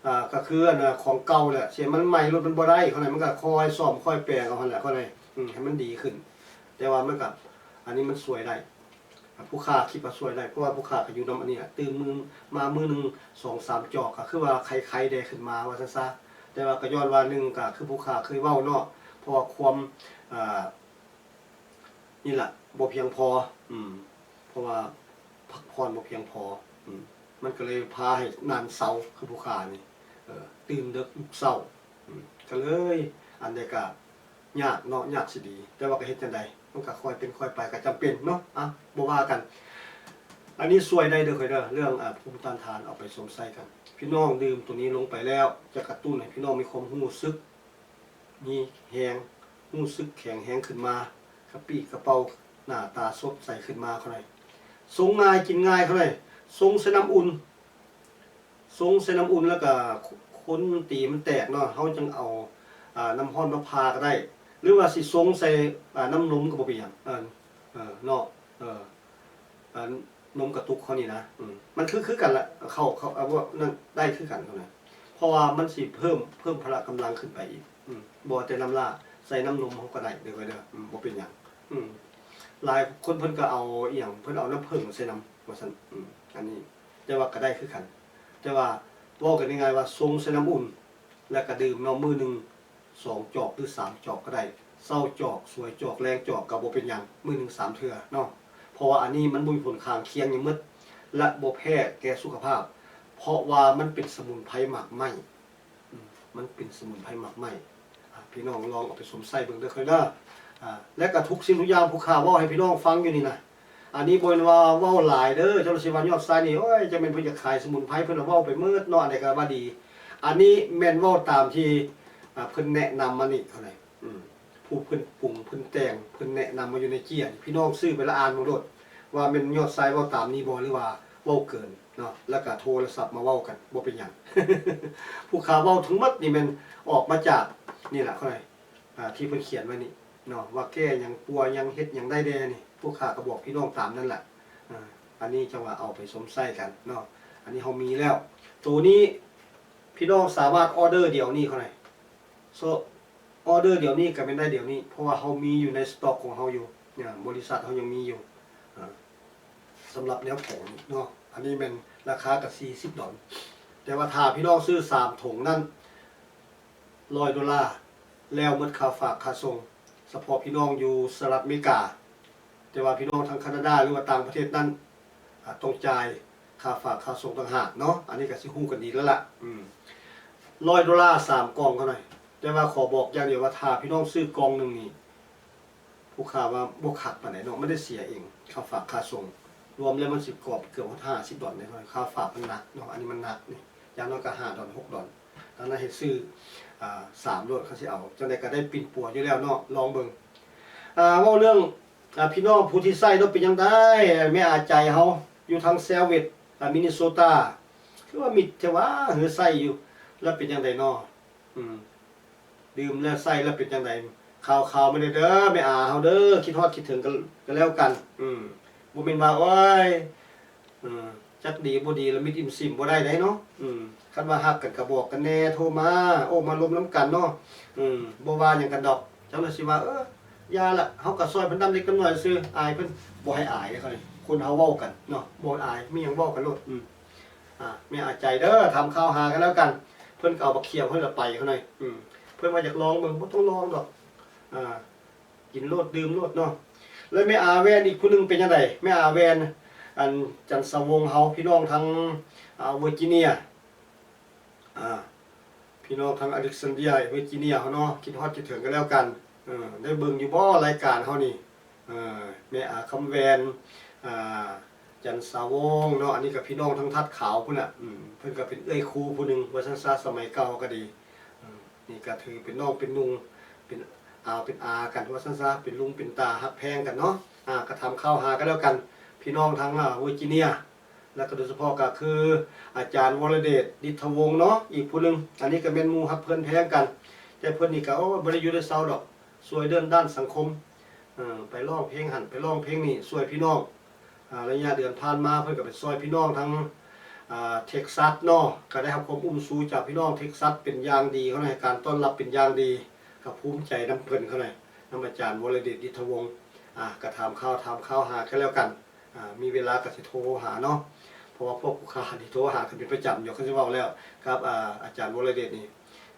ອ່າ ກໍຄືອັນນ່າ ຂອງເກົ່າແຫຼະ ຊິໃຫ້ມັນໃໝ່ໂລດມັນບໍ່ໄດ້ ເຂົາໃດມັນກໍຄ່ອຍສ້ອມຄ່ອຍແປງເອົາຫັ້ນແຫຼະ ເຂົາໃດ ອືມ ໃຫ້ມັນດີຂຶ້ນ ແຕ່ວ່າມັນກໍ ອັນນີ້ມັນຊ່ວຍໄດ້ ຜູ້ຂ້າຄິດວ່າຊ່ວຍໄດ້ ເພາະວ່າຜູ້ຂ້າກໍຢູ່ນຳອັນນີ້ແຫຼະ ຕື່ມມື້ມາມື້ໜຶ່ງສອງສາມຈອກ ກໍຄືວ່າໄຄໆແດ່ຂຶ້ນມາວ່າຊັ້ນຊະ ແຕ່ວ່າກໍຍ້ອນວ່າໜຶ່ງກໍຄືຜູ້ຂ້າເຄີຍເວົ້າເນາະ ເພາະວ່າຄວາມ ອ່າ ນີ້ລະ ບໍ່ພຽງພໍ ອືມ ເພາະວ່າພັກຜ່ອນບໍ່ພຽງພໍ ອືມ ມັນກໍເລີຍພາໃຫ້ນານເຊົາ ຄືຜູ້ຂ້ານີ້ ເອີ ຕື່ນເດິກລຸກເຊົ້າ ອືມ ກໍເລີຍ ອັນໃດກໍຍາກເນາະ ຍາກຊິດີ ແຕ່ວ່າກໍເຮັດຈັ່ງໃດ ມັນກໍຄ່ອຍເປັນຄ່ອຍໄປ ກໍຈຳເປັນເນາະ ອ່ະ ບໍ່ວ່າກັນ ອັນນີ້ຊ່ວຍໄດ້ເດີຂ້ອຍເດີ ເລື່ອງ ອ່າ ພູມຕ້ານທານ ເອົາໄປຊົມໃຊ້ກັນ ພີ່ນ້ອງດື່ມໂຕນີ້ລົງໄປແລ້ວ ຈະກະຕຸ້ນໃຫ້ພີ່ນ້ອງມີຄວາມຮູ້ສຶກ ມີແຮງ ຮູ້ສຶກແຂງແຮງຂຶ້ນມາ ກະປີ້ກະເປົາ ໜ້າຕາສົດໃສຂຶ້ນມາເຂົາໃດ ຊົງງ່າຍກິນງ່າຍເຂົາໃດ ຊົງໃສ່ນ້ຳອຸ່ນ ຊົງໃສ່ນ້ຳອຸ່ນ ແລ້ວກະຄົນຕີມັນແຕກເນາະ ເຮົາຈັ່ງເອົາ ອ່າ ນ້ຳຮ້ອນມາຜ່າກໍໄດ້ ຫຼືວ່າຊິຊົງໃສ່ ອ່າ ນ້ຳນົມກໍບໍ່ເປັນຫຍັງ ເອີ ເນາະ ເອີ ອັນນົມກະຕຸກເຮົານີ້ນະ ອືມ ມັນຄື ຄືກັນລະ ເຂົ້າ ເຂົ້າ ເອົາ ນັ້ນໄດ້ຄືກັນເທົ່ານັ້ນ ເພາະວ່າມັນຊິເພີ່ມ ເພີ່ມພະລະກຳລັງຂຶ້ນໄປອີກ ອືມ ບໍ່ແຕ່ນ້ຳຫຼ້າ ໃສ່ນ້ຳນົມເຮົາກໍໄດ້ເດີ ເດີ ອືມ ບໍ່ເປັນຫຍັງ ອືມ ຫຼາຍຄົນເພິ່ນກໍເອົາອີ່ຫຍັງ ເພິ່ນເອົານ້ຳເຜິ້ງໃສ່ນຳວ່າຊັ້ນ ອືມ ອັນນີ້ ແຕ່ວ່າກໍໄດ້ຄືກັນ ແຕ່ວ່າເວົ້າກັນງ່າຍໆວ່າຊົງໃສ່ນ້ຳອຸ່ນ ແລ້ວກໍດື່ມເນາະ ມື້ໜຶ່ງ ສອງຈອກ ຫຼື ສາມຈອກກໍໄດ້ ເຊົ້າຈອກ ສວຍຈອກ ແລງຈອກ ກໍບໍ່ເປັນຫຍັງ ມື້ໜຶ່ງສາມເທື່ອເນາະ ເພາະວ່າອັນນີ້ມັນບໍ່ມີຜົນຂ້າງຄຽງຫຍັງໝົດ ແລະ ບໍ່ແພ້ແກ່ສຸຂະພາບ ເພາະວ່າມັນເປັນສະໝຸນໄພໝາກໄມ້ ອືມ ມັນເປັນສະໝຸນໄພໝາກໄມ້ ອ່າ ພີ່ນ້ອງລອງເອົາໄປຊົມໃຊ້ເບິ່ງເດີຂ້ອຍເດີ ອ່າ ແລະ ກໍທຸກສິ່ງທຸກຢ່າງຜູ້ຂ້າເວົ້າໃຫ້ພີ່ນ້ອງຟັງຢູ່ນີ້ນະ ອັນນີ້ບໍ່ແມ່ນວ່າເວົ້າຫຼາຍເດີ ເຈົ້າລະຊິວ່າຍອດຊາຍນີ້ ໂອ້ຍ ຈັກແມ່ນເພິ່ນຢາກຂາຍສະໝຸນໄພ ເພິ່ນລະເວົ້າໄປໝົດເນາະ ອັນໃດກໍວ່າດີ ອັນນີ້ແມ່ນເວົ້າຕາມທີ່ ອ່າ ເພິ່ນແນະນຳມານີ້ເທົ່ານັ້ນ ອືມ ຜູ້ເພິ່ນປຸງ ເພິ່ນແຕ່ງ ເພິ່ນແນະນຳມາຢູ່ໃນເຈ້ຍ ພີ່ນ້ອງຊື້ໄປລະອ່ານເບິ່ງໂລດ ວ່າແມ່ນຍອດຊາຍເວົ້າຕາມນີ້ບໍ່ ຫຼືວ່າເວົ້າເກີນເນາະ ແລ້ວກໍໂທລະສັບມາເວົ້າກັນ ບໍ່ເປັນຫຍັງ ຜູ້ຂ້າເວົ້າທັງໝົດນີ້ແມ່ນອອກມາຈາກນີ້ລະ ເຂົາໃດ ອ່າ ທີ່ເພິ່ນຂຽນໄວ້ນີ້ເນາະ ວ່າແກ້ຫຍັງ ປົວຫຍັງ ເຮັດຫຍັງໄດ້ແດ່ນີ້ ພວກຂ້າກໍບອກພີ່ນ້ອງຕາມນັ້ນແຫຼະ ອ່າ ອັນນີ້ຈັ່ງວ່າເອົາໄປຊົມໃຊ້ກັນເນາະ ອັນນີ້ເຮົາມີແລ້ວ ໂຕນີ້ພີ່ນ້ອງສາມາດອໍເດີດຽວນີ້ເຂົາໃດ ໂຊ ອໍເດີດຽວນີ້ກໍແມ່ນໄດ້ດຽວນີ້ ເພາະວ່າເຮົາມີຢູ່ໃນສະຕັອກຂອງເຮົາຢູ່ ອ່າ ບໍລິສັດເຮົາຍັງມີຢູ່ ອ່າ ສຳລັບແນວຂອງນີ້ເນາະ ອັນນີ້ແມ່ນລາຄາກໍສີ່ສິບດອນ ແຕ່ວ່າຖ້າພີ່ນ້ອງຊື້ສາມຖົງນັ້ນ ຮ້ອຍໂດລາ ແລ້ວໝົດຄ່າຝາກຄ່າສົ່ງ ສະເພາະພີ່ນ້ອງຢູ່ສະຫະລັດອາເມລິກາ ແຕ່ວ່າພີ່ນ້ອງທາງຄານາດາ ຫຼືວ່າຕ່າງປະເທດນັ້ນ ອາ ຕ້ອງຈ່າຍຄ່າຝາກຄ່າສົ່ງຕ່າງຫາກເນາະ ອັນນີ້ກໍຊິຮູ້ກັນດີແລ້ວລະ ອືມ ຮ້ອຍໂດລາສາມກ່ອງເທົ່ານັ້ນ ແຕ່ວ່າຂໍບອກຢ່າງດຽວວ່າ ຖ້າພີ່ນ້ອງຊື້ກ່ອງໜຶ່ງນີ້ ຜູ້ຄ້າວ່າບໍ່ຄັກປານໃດເນາະ ມັນໄດ້ເສຍເອງ ຄ່າຝາກຄ່າສົ່ງ ລວມແລ້ວມັນຊິກອບເກືອບຮອດຫ້າສິບດອນເດ້ ເພາະຄ່າຝາກມັນໜັກເນາະ ອັນນີ້ມັນໜັກນີ້ ຢ່າງໜ້ອຍກໍຫ້າດອນ ຫົກດອນ ດັ່ງນັ້ນໃຫ້ຊື້ ອ່າ ສາມໂລດ ຄັນຊິເອົາ ຈັ່ງໃດກໍໄດ້ປິ່ນປົວຢູ່ແລ້ວເນາະ ລອງເບິ່ງ ອ່າ ເວົ້າເລື່ອງ ອ່າ ພີ່ນ້ອງຜູ້ທີ່ໃຊ້ເນາະ ເປັນຈັ່ງໃດ ແມ່ອາໃຈເຮົາ ຢູ່ທາງແຊວເວັດ ອ່າ ມິນນີໂຊຕາ ຄືວ່າມິດແທ້ຫວາ ເຮີໃຊ້ຢູ່ ແລ້ວເປັນຈັ່ງໃດເນາະ? ອືມ ດື່ມແລ້ວໃຊ້ແລ້ວເປັນຈັ່ງໃດ? ຂ່າວໆມາແດ່ເດີ ແມ່ອາເຮົາເດີ ຄິດຮອດຄິດເຖິງກັນ ກັນແລ້ວກັນ ອືມ ບໍ່ແມ່ນວ່າ ໂອ້ຍ ເອີ ຈັກດີບໍ່ດີລະມິດອີ່ມຊິມບໍ່ໄດ້ເດ້ເນາະ ອືມ ຄັນວ່າຮັກກັນກໍບອກກັນແດ່ ໂທມາ ໂອ້ ມາລົມນຳກັນເນາະ ອືມ ບໍ່ວ່າຫຍັງກັນດອກ ເຈົ້າລະຊິວ່າ ເອີ ຢ່າລະ ເຮົາກໍຊ່ອຍເພິ່ນນຳເລັກນຳນ້ອຍຊື່ ອາຍເພິ່ນ ບໍ່ໃຫ້ອາຍເດ້ ຄົນເຮົາເວົ້າກັນເນາະ ບໍ່ອາຍ ມີຫຍັງເວົ້າກັນໂລດ ອືມ ອ່າ ແມ່ອາໃຈເດີ ຖາມຂ່າວຫາກັນແລ້ວກັນ ເພິ່ນກໍເອົາບັກຂຽມເພິ່ນລະໄປເຂົາໜ່ອຍ ອືມ ເພິ່ນວ່າຢາກລອງເບິ່ງ ບໍ່ຕ້ອງລອງດອກ ອ່າ ກິນໂລດ ດື່ມໂລດເນາະ ແລ້ວແມ່ອາແວ່ນອີກຜູ້ໜຶ່ງເປັນຈັ່ງໃດ? ແມ່ອາແວ່ນ ອັນ ຈັນສະວົງເຮົາ ພີ່ນ້ອງທາງ ອ່າ ເວີຈິເນຍ ອ່າ ພີ່ນ້ອງທາງອາເລັກຊານເດຍ ເວີຈິເນຍເຮົາເນາະ ຄິດຮອດຄິດເຖິງກັນແລ້ວກັນ ເອີ ໄດ້ເບິ່ງຢູ່ບໍ່ລາຍການເຮົານີ້? ເອີ ແມ່ອາຄຳແວ່ນ ອ່າ ຈັນສາວົງເນາະ ອັນນີ້ກໍພີ່ນ້ອງທາງທາດຂາວພຸ້ນນະ ອືມ ເພິ່ນກໍເປັນເອື້ອຍຄູຜູ້ໜຶ່ງວ່າຊັ້ນຊະ ສະໄໝເກົ່າກໍດີ ອືມ ນີ້ກໍຖືເປັນນ້ອງເປັນນຸ່ງ ເປັນອາວເປັນອາກັນວ່າຊັ້ນຊະ ເປັນລຸງເປັນຕາຮັກແພງກັນເນາະ ອາ ກໍຖາມຂ່າວຫາກັນແລ້ວກັນ ພີ່ນ້ອງທາງ ອາ ເວີຈິເນຍ ແລ້ວກໍໂດຍສະເພາະກໍຄືອາຈານວໍລະເດດ ດິດທະວົງເນາະ ອີກຜູ້ໜຶ່ງ ອັນນີ້ກໍແມ່ນໝູ່ຮັກເພື່ອນແພງກັນ ແຕ່ເພິ່ນນີ້ກໍ ໂອ້ ບໍ່ໄດ້ຢູ່ໄດ້ເຊົາດອກ ຊ່ວຍເລື່ອງດ້ານສັງຄົມ ເອີ ໄປຮ້ອງເພງຫັ້ນ ໄປຮ້ອງເພງນີ້ ຊ່ວຍພີ່ນ້ອງ ອາ ໄລຍະເດືອນຜ່ານມາເພິ່ນກໍໄປຊ່ອຍພີ່ນ້ອງທາງ ອາ ເທັກຊັສເນາະ ກໍໄດ້ຮັບຄວາມອຸ້ມຊູຈາກພີ່ນ້ອງເທັກຊັສເປັນຢ່າງດີ ເຂົາໃຫ້ການຕ້ອນຮັບເປັນຢ່າງດີ ກໍພູມໃຈນຳເພິ່ນເຂົາໃນ ນຳອາຈານວໍລະເດດ ດິດທະວົງ ອາ ກໍຖາມຂ່າວ ຖາມຂ່າວຫາກັນແລ້ວກັນ ອາ ມີເວລາກໍຊິໂທຫາເນາະ ເພາະວ່າພວກລູກຄ້ານີ້ໂທຫາກັນເປັນປະຈຳຢູ່ ຄືຊິເວົ້າແລ້ວກັບ ອາ ອາຈານວໍລະເດດນີ້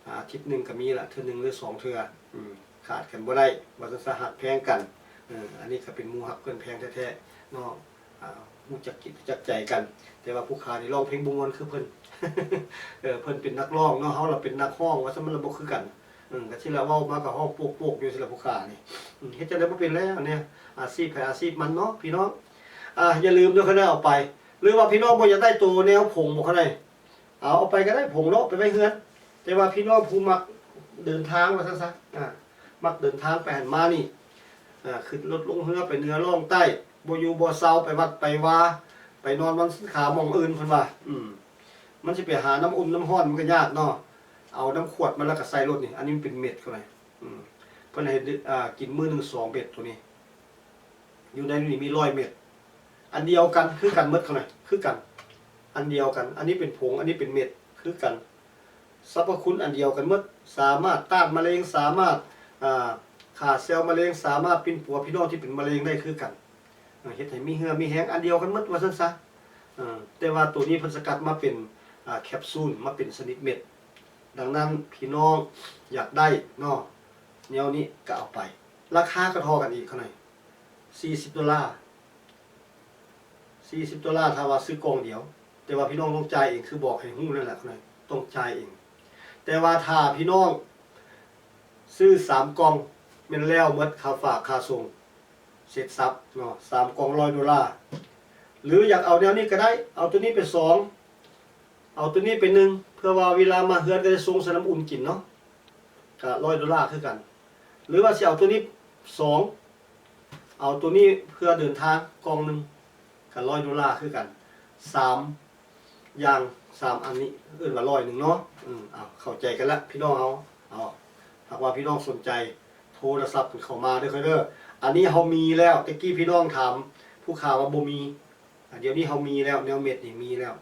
ອາ ອາທິດໜຶ່ງກໍມີລະ ເທື່ອໜຶ່ງຫຼືສອງເທື່ອ ອືມ ຂາດກັນບໍ່ໄດ້ ວ່າຊັ້ນຊະ ຮັກແພງກັນ ເອີ ອັນນີ້ກໍເປັນໝູ່ຮັກເພື່ອນແພງແທ້ໆເນາະ ອາ ຮູ້ຈັກຈິດຮູ້ຈັກໃຈກັນ ແຕ່ວ່າຜູ້ຂ້ານີ້ຮ້ອງເພງບໍ່ມ່ວນຄືເພິ່ນ ເອີ ເພິ່ນເປັນນັກຮ້ອງເນາະ ເຮົາລະເປັນນັກຮ້ອງ ວ່າຊັ້ນ ມັນລະບໍ່ຄືກັນ ເອີ ກໍຊິລະເວົ້າມາກໍຮ້ອງໂປກໆຢູ່ຊີ້ລະ ຜູ້ຂ້ານີ້ ເຮັດຈັ່ງໃດບໍ່ເປັນແລ້ວ ອັນນີ້ອາຊີບໃຜອາຊີບມັນເນາະ ພີ່ນ້ອງ ອາ ຢ່າລືມເດີ ຄັນໄດ້ເອົາໄປ ຫຼືວ່າພີ່ນ້ອງບໍ່ຢາກໄດ້ໂຕແນວຜົງບໍ່ ຄັນໄດ້ ເອົາ ເອົາໄປກໍໄດ້ ຜົງເນາະ ໄປໄວ້ເຮືອນ ແຕ່ວ່າພີ່ນ້ອງຜູ້ມັກເດີນທາງວ່າຊັ້ນຊະ ອາ ມັກເດີນທາງໄປຫັ້ນມານີ້ ອາ ຂຶ້ນລົດລົງເຮືອໄປເໜືອລ່ອງໃຕ້ ບໍ່ຢູ່ບໍ່ເຊົາ ໄປວັດໄປວາ ໄປນອນວັນສິນຂາໝ່ອງອື່ນ ເພິ່ນວ່າ ອືມ ມັນຊິໄປຫານ້ຳອຸ່ນນ້ຳຮ້ອນມັນກໍຍາກເນາະ ເອົານ້ຳຂວດມາແລ້ວກໍໃສ່ລົດນີ້ ອັນນີ້ມັນເປັນເມັດເຂົ້າໄປ ອືມ ເພິ່ນໃຫ້ ອາ ກິນມື້ໜຶ່ງສອງເມັດໂຕນີ້ ຢູ່ໃນນີ້ມີຮ້ອຍເມັດ ອັນດຽວກັນ ຄືກັນໝົດເຂົ້າໃນ ຄືກັນ ອັນດຽວກັນ ອັນນີ້ເປັນຜົງ ອັນນີ້ເປັນເມັດ ຄືກັນ ສັບພະຄຸນອັນດຽວກັນໝົດ ສາມາດຕ້ານມະເຮັງ ສາມາດ ອາ ຂ້າເຊວມະເຮັງ ສາມາດປິ່ນປົວພີ່ນ້ອງທີ່ເປັນມະເຮັງໄດ້ຄືກັນ ເຮັດໃຫ້ມີເຫື່ອມີແຮງ ອັນດຽວກັນໝົດວ່າຊັ້ນຊະ ເອີ ແຕ່ວ່າໂຕນີ້ເພິ່ນສະກັດມາເປັນ ອາ ແຄບຊູນ ມາເປັນຊະນິດເມັດ ດັ່ງນັ້ນພີ່ນ້ອງຢາກໄດ້ເນາະ ແນວນີ້ກໍເອົາໄປ ລາຄາກໍທໍ່ກັນອີກເທົ່າໃດ ສີ່ສິບໂດລາ ສີ່ສິບໂດລາ ຖ້າວ່າຊື້ກ່ອງດຽວ ແຕ່ວ່າພີ່ນ້ອງຕ້ອງຈ່າຍເອງ ຄືບອກໃຫ້ຮູ້ນັ້ນແຫຼະ ຕ້ອງຈ່າຍເອງ ແຕ່ວ່າຖ້າພີ່ນ້ອງຊື້ສາມກ່ອງ ແມ່ນແລ້ວໝົດ ຄ່າຝາກ ຄ່າສົ່ງ ເສັດສັບເນາະ ສາມກ່ອງຮ້ອຍໂດລາ ຫຼືຢາກເອົາແນວນີ້ກໍໄດ້ ເອົາໂຕນີ້ໄປສອງ ເອົາໂຕນີ້ໄປໜຶ່ງ ເພື່ອວ່າເວລາມາເຮືອນກໍໄດ້ຊົງໃສ່ນ້ຳອຸ່ນກິນເນາະ ກໍຮ້ອຍໂດລາຄືກັນ ຫຼືວ່າຊິເອົາໂຕນີ້ສອງ ເອົາໂຕນີ້ເພື່ອເດີນທາງກ່ອງໜຶ່ງ ກໍຮ້ອຍໂດລາຄືກັນ ສາມຢ່າງ ສາມອັນນີ້ເອີ້ນວ່າຮ້ອຍໜຶ່ງເນາະ ອືມ ເອົາ ເຂົ້າໃຈກັນລະພີ່ນ້ອງເຮົາ ເອົາ ຫາກວ່າພີ່ນ້ອງສົນໃຈ ໂທລະສັບກັນເຂົ້າມາເດີ ເດີ ອັນນີ້ເຮົາມີແລ້ວ ແຕ່ກີ້ພີ່ນ້ອງຖາມຜູ້ຂ້າວ່າບໍ່ມີ ອາ ດຽວນີ້ເຮົາມີແລ້ວ ແນວເມັດນີ້ມີແລ້ວ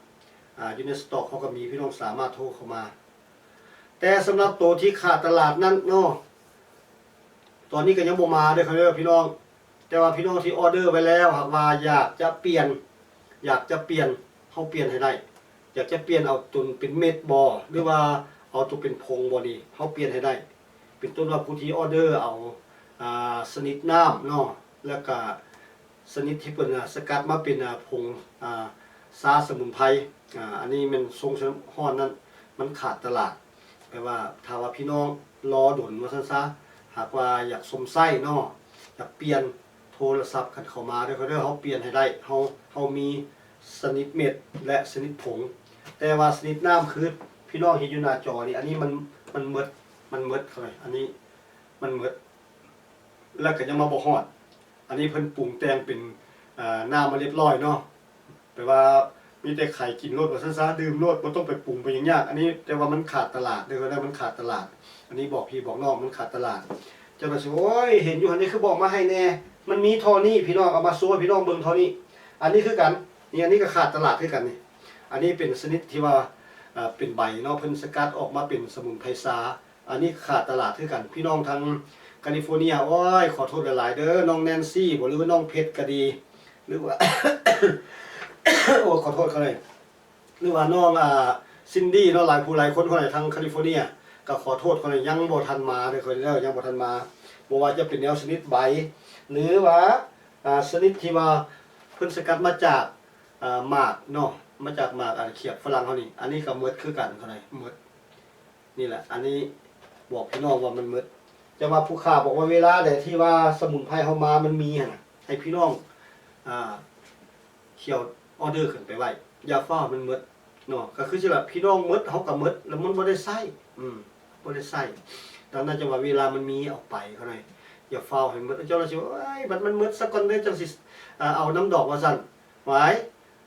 ອາ ຢູ່ໃນສະຕັອກເຮົາກໍມີ ພີ່ນ້ອງສາມາດໂທເຂົ້າມາ ແຕ່ສຳລັບໂຕທີ່ຂາດຕະຫຼາດນັ້ນເນາະ ຕອນນີ້ກໍຍັງບໍ່ມາເດີ ເດີ ພີ່ນ້ອງ ແຕ່ວ່າພີ່ນ້ອງທີ່ອໍເດີໄວ້ແລ້ວ ຫາກວ່າຢາກຈະປ່ຽນ ຢາກຈະປ່ຽນ ເຮົາປ່ຽນໃຫ້ໄດ້ ຢາກຈະປ່ຽນເອົາຕົນເປັນເມັດບໍ ຫຼືວ່າເອົາຕົວເປັນຜົງບໍນີ້ ເຮົາປ່ຽນໃຫ້ໄດ້ ເປັນຕົ້ນວ່າຜູ້ທີ່ອໍເດີເອົາ ອາ ຊະນິດນ້ຳເນາະ ແລ້ວກະຊະນິດທີ່ເພິ່ນ ອາ ສະກັດມາເປັນ ອາ ຜົງ ອາ ຊາສະໝຸນໄພ ອາ ອັນນີ້ແມ່ນຊົງໃສ່ນ້ຳຮ້ອນນັ້ນ ມັນຂາດຕະຫຼາດ ແປວ່າຖ້າວ່າພີ່ນ້ອງລໍດົນວ່າຊັ້ນຊະ ຫາກວ່າຢາກຊົມໃຊ້ເນາະ ຢາກປ່ຽນ ໂທລະສັບກັນເຂົ້າມາເດີ ເຮົາປ່ຽນໃຫ້ໄດ້ ເຮົາ ເຮົາມີຊະນິດເມັດ ແລະ ຊະນິດຜົງ ແຕ່ວ່າຊະນິດນ້ຳ ຄືພີ່ນ້ອງເຫັນຢູ່ໜ້າຈໍນີ້ ອັນນີ້ມັນ ມັນໝົດ ມັນໝົດເຂົ້າໄປ ອັນນີ້ມັນໝົດ ແລ້ວກໍຍັງມາບໍ່ຮອດ ອັນນີ້ເພິ່ນປຸງແຕ່ງເປັນ ອາ ນ້ຳມາລຽບລ້ອຍເນາະ ແປວ່າມີແຕ່ໄຂກິນໂລດວ່າຊັ້ນຊະ ດື່ມໂລດ ບໍ່ຕ້ອງໄປປຸງໄປຫຍັງຍາກ ອັນນີ້ ແຕ່ວ່າມັນຂາດຕະຫຼາດເດີ ເຂົາເອີ້ນມັນຂາດຕະຫຼາດ ອັນນີ້ບອກພີ່ບອກນ້ອງ ມັນຂາດຕະຫຼາດ ເຈົ້າໜ້າຊິ ໂອ້ຍ ເຫັນຢູ່ຫັ້ນນີ້ ຄືບໍ່ເອົາມາໃຫ້ແດ່ ມັນມີທໍ່ນີ້ ພີ່ນ້ອງ ເອົາມາໂຊໃຫ້ພີ່ນ້ອງເບິ່ງທໍ່ນີ້ ອັນນີ້ຄືກັນ ນີ້ ອັນນີ້ກໍຂາດຕະຫຼາດຄືກັນນີ້ ອັນນີ້ເປັນຊະນິດທີ່ວ່າ ເປັນໃບເນາະ ເພິ່ນສະກັດອອກມາເປັນສະໝຸນໄພຊາ ອັນນີ້ຂາດຕະຫຼາດຄືກັນ ພີ່ນ້ອງທາງກາລິຟໍເນຍ ໂອ້ຍ ຂໍໂທດຫຼາຍໆເດີ ນ້ອງແນນຊີບໍ ຫຼືວ່ານ້ອງເພັດກໍດີ ຫຼືວ່າ ໂອ້ ຂໍໂທດເຂົາເລີຍ ຫຼືວ່ານ້ອງ ອາ ຊິນດີເນາະ ຫຼາຍຜູ້ຫຼາຍຄົນເຂົາໃນທາງກາລິຟໍເນຍ ກໍຂໍໂທດເຂົາໃນ ຍັງບໍ່ທັນມາເດີ ເຂົາເດີ ຍັງບໍ່ທັນມາ ບໍ່ວ່າຈະເປັນແນວຊະນິດໃບ ຫຼືວ່າ ອາ ຊະນິດທີ່ວ່າເພິ່ນສະກັດມາຈາກ ອາ ໝາກເນາະ ມາຈາກໝາກ ອາ ຂຽບຝຣັ່ງເຮົານີ້ ອັນນີ້ກໍໝົດຄືກັນ ເຂົາໃນໝົດ ນີ້ແຫຼະ ອັນນີ້ບອກພີ່ນ້ອງວ່າມັນໝົດ ແຕ່ວ່າຜູ້ຂ້າບອກວ່າເວລາໃດທີ່ວ່າສະໝຸນໄພເຮົາມາມັນມີຫັ້ນນະ ໃຫ້ພີ່ນ້ອງ ອາ ຄ ທ່ຽວອໍເດີຂຶ້ນໄປໄວ້ ຢ່າຟ້າວໃຫ້ມັນໝົດເນາະ. ກໍຄືຊິລະ ພີ່ນ້ອງໝົດ ເຮົາກໍໝົດ ແລ້ວມັນບໍ່ໄດ້ໃຊ້ ອືມ ບໍ່ໄດ້ໃຊ້. ດັ່ງນັ້ນ ຈັ່ງວ່າເວລາມັນມີເອົາໄປເຂົາໜ້ອຍ ຢ່າຟ້າວໃຫ້ໝົດ. ເຈົ້າລະຊິວ່າ ໂອ້ຍ ບັດມັນໝົດສາກ່ອນເດີ ຈັ່ງຊິ ເອົານຳດອກ ວ່າຊັ້ນ. ຫວາຍ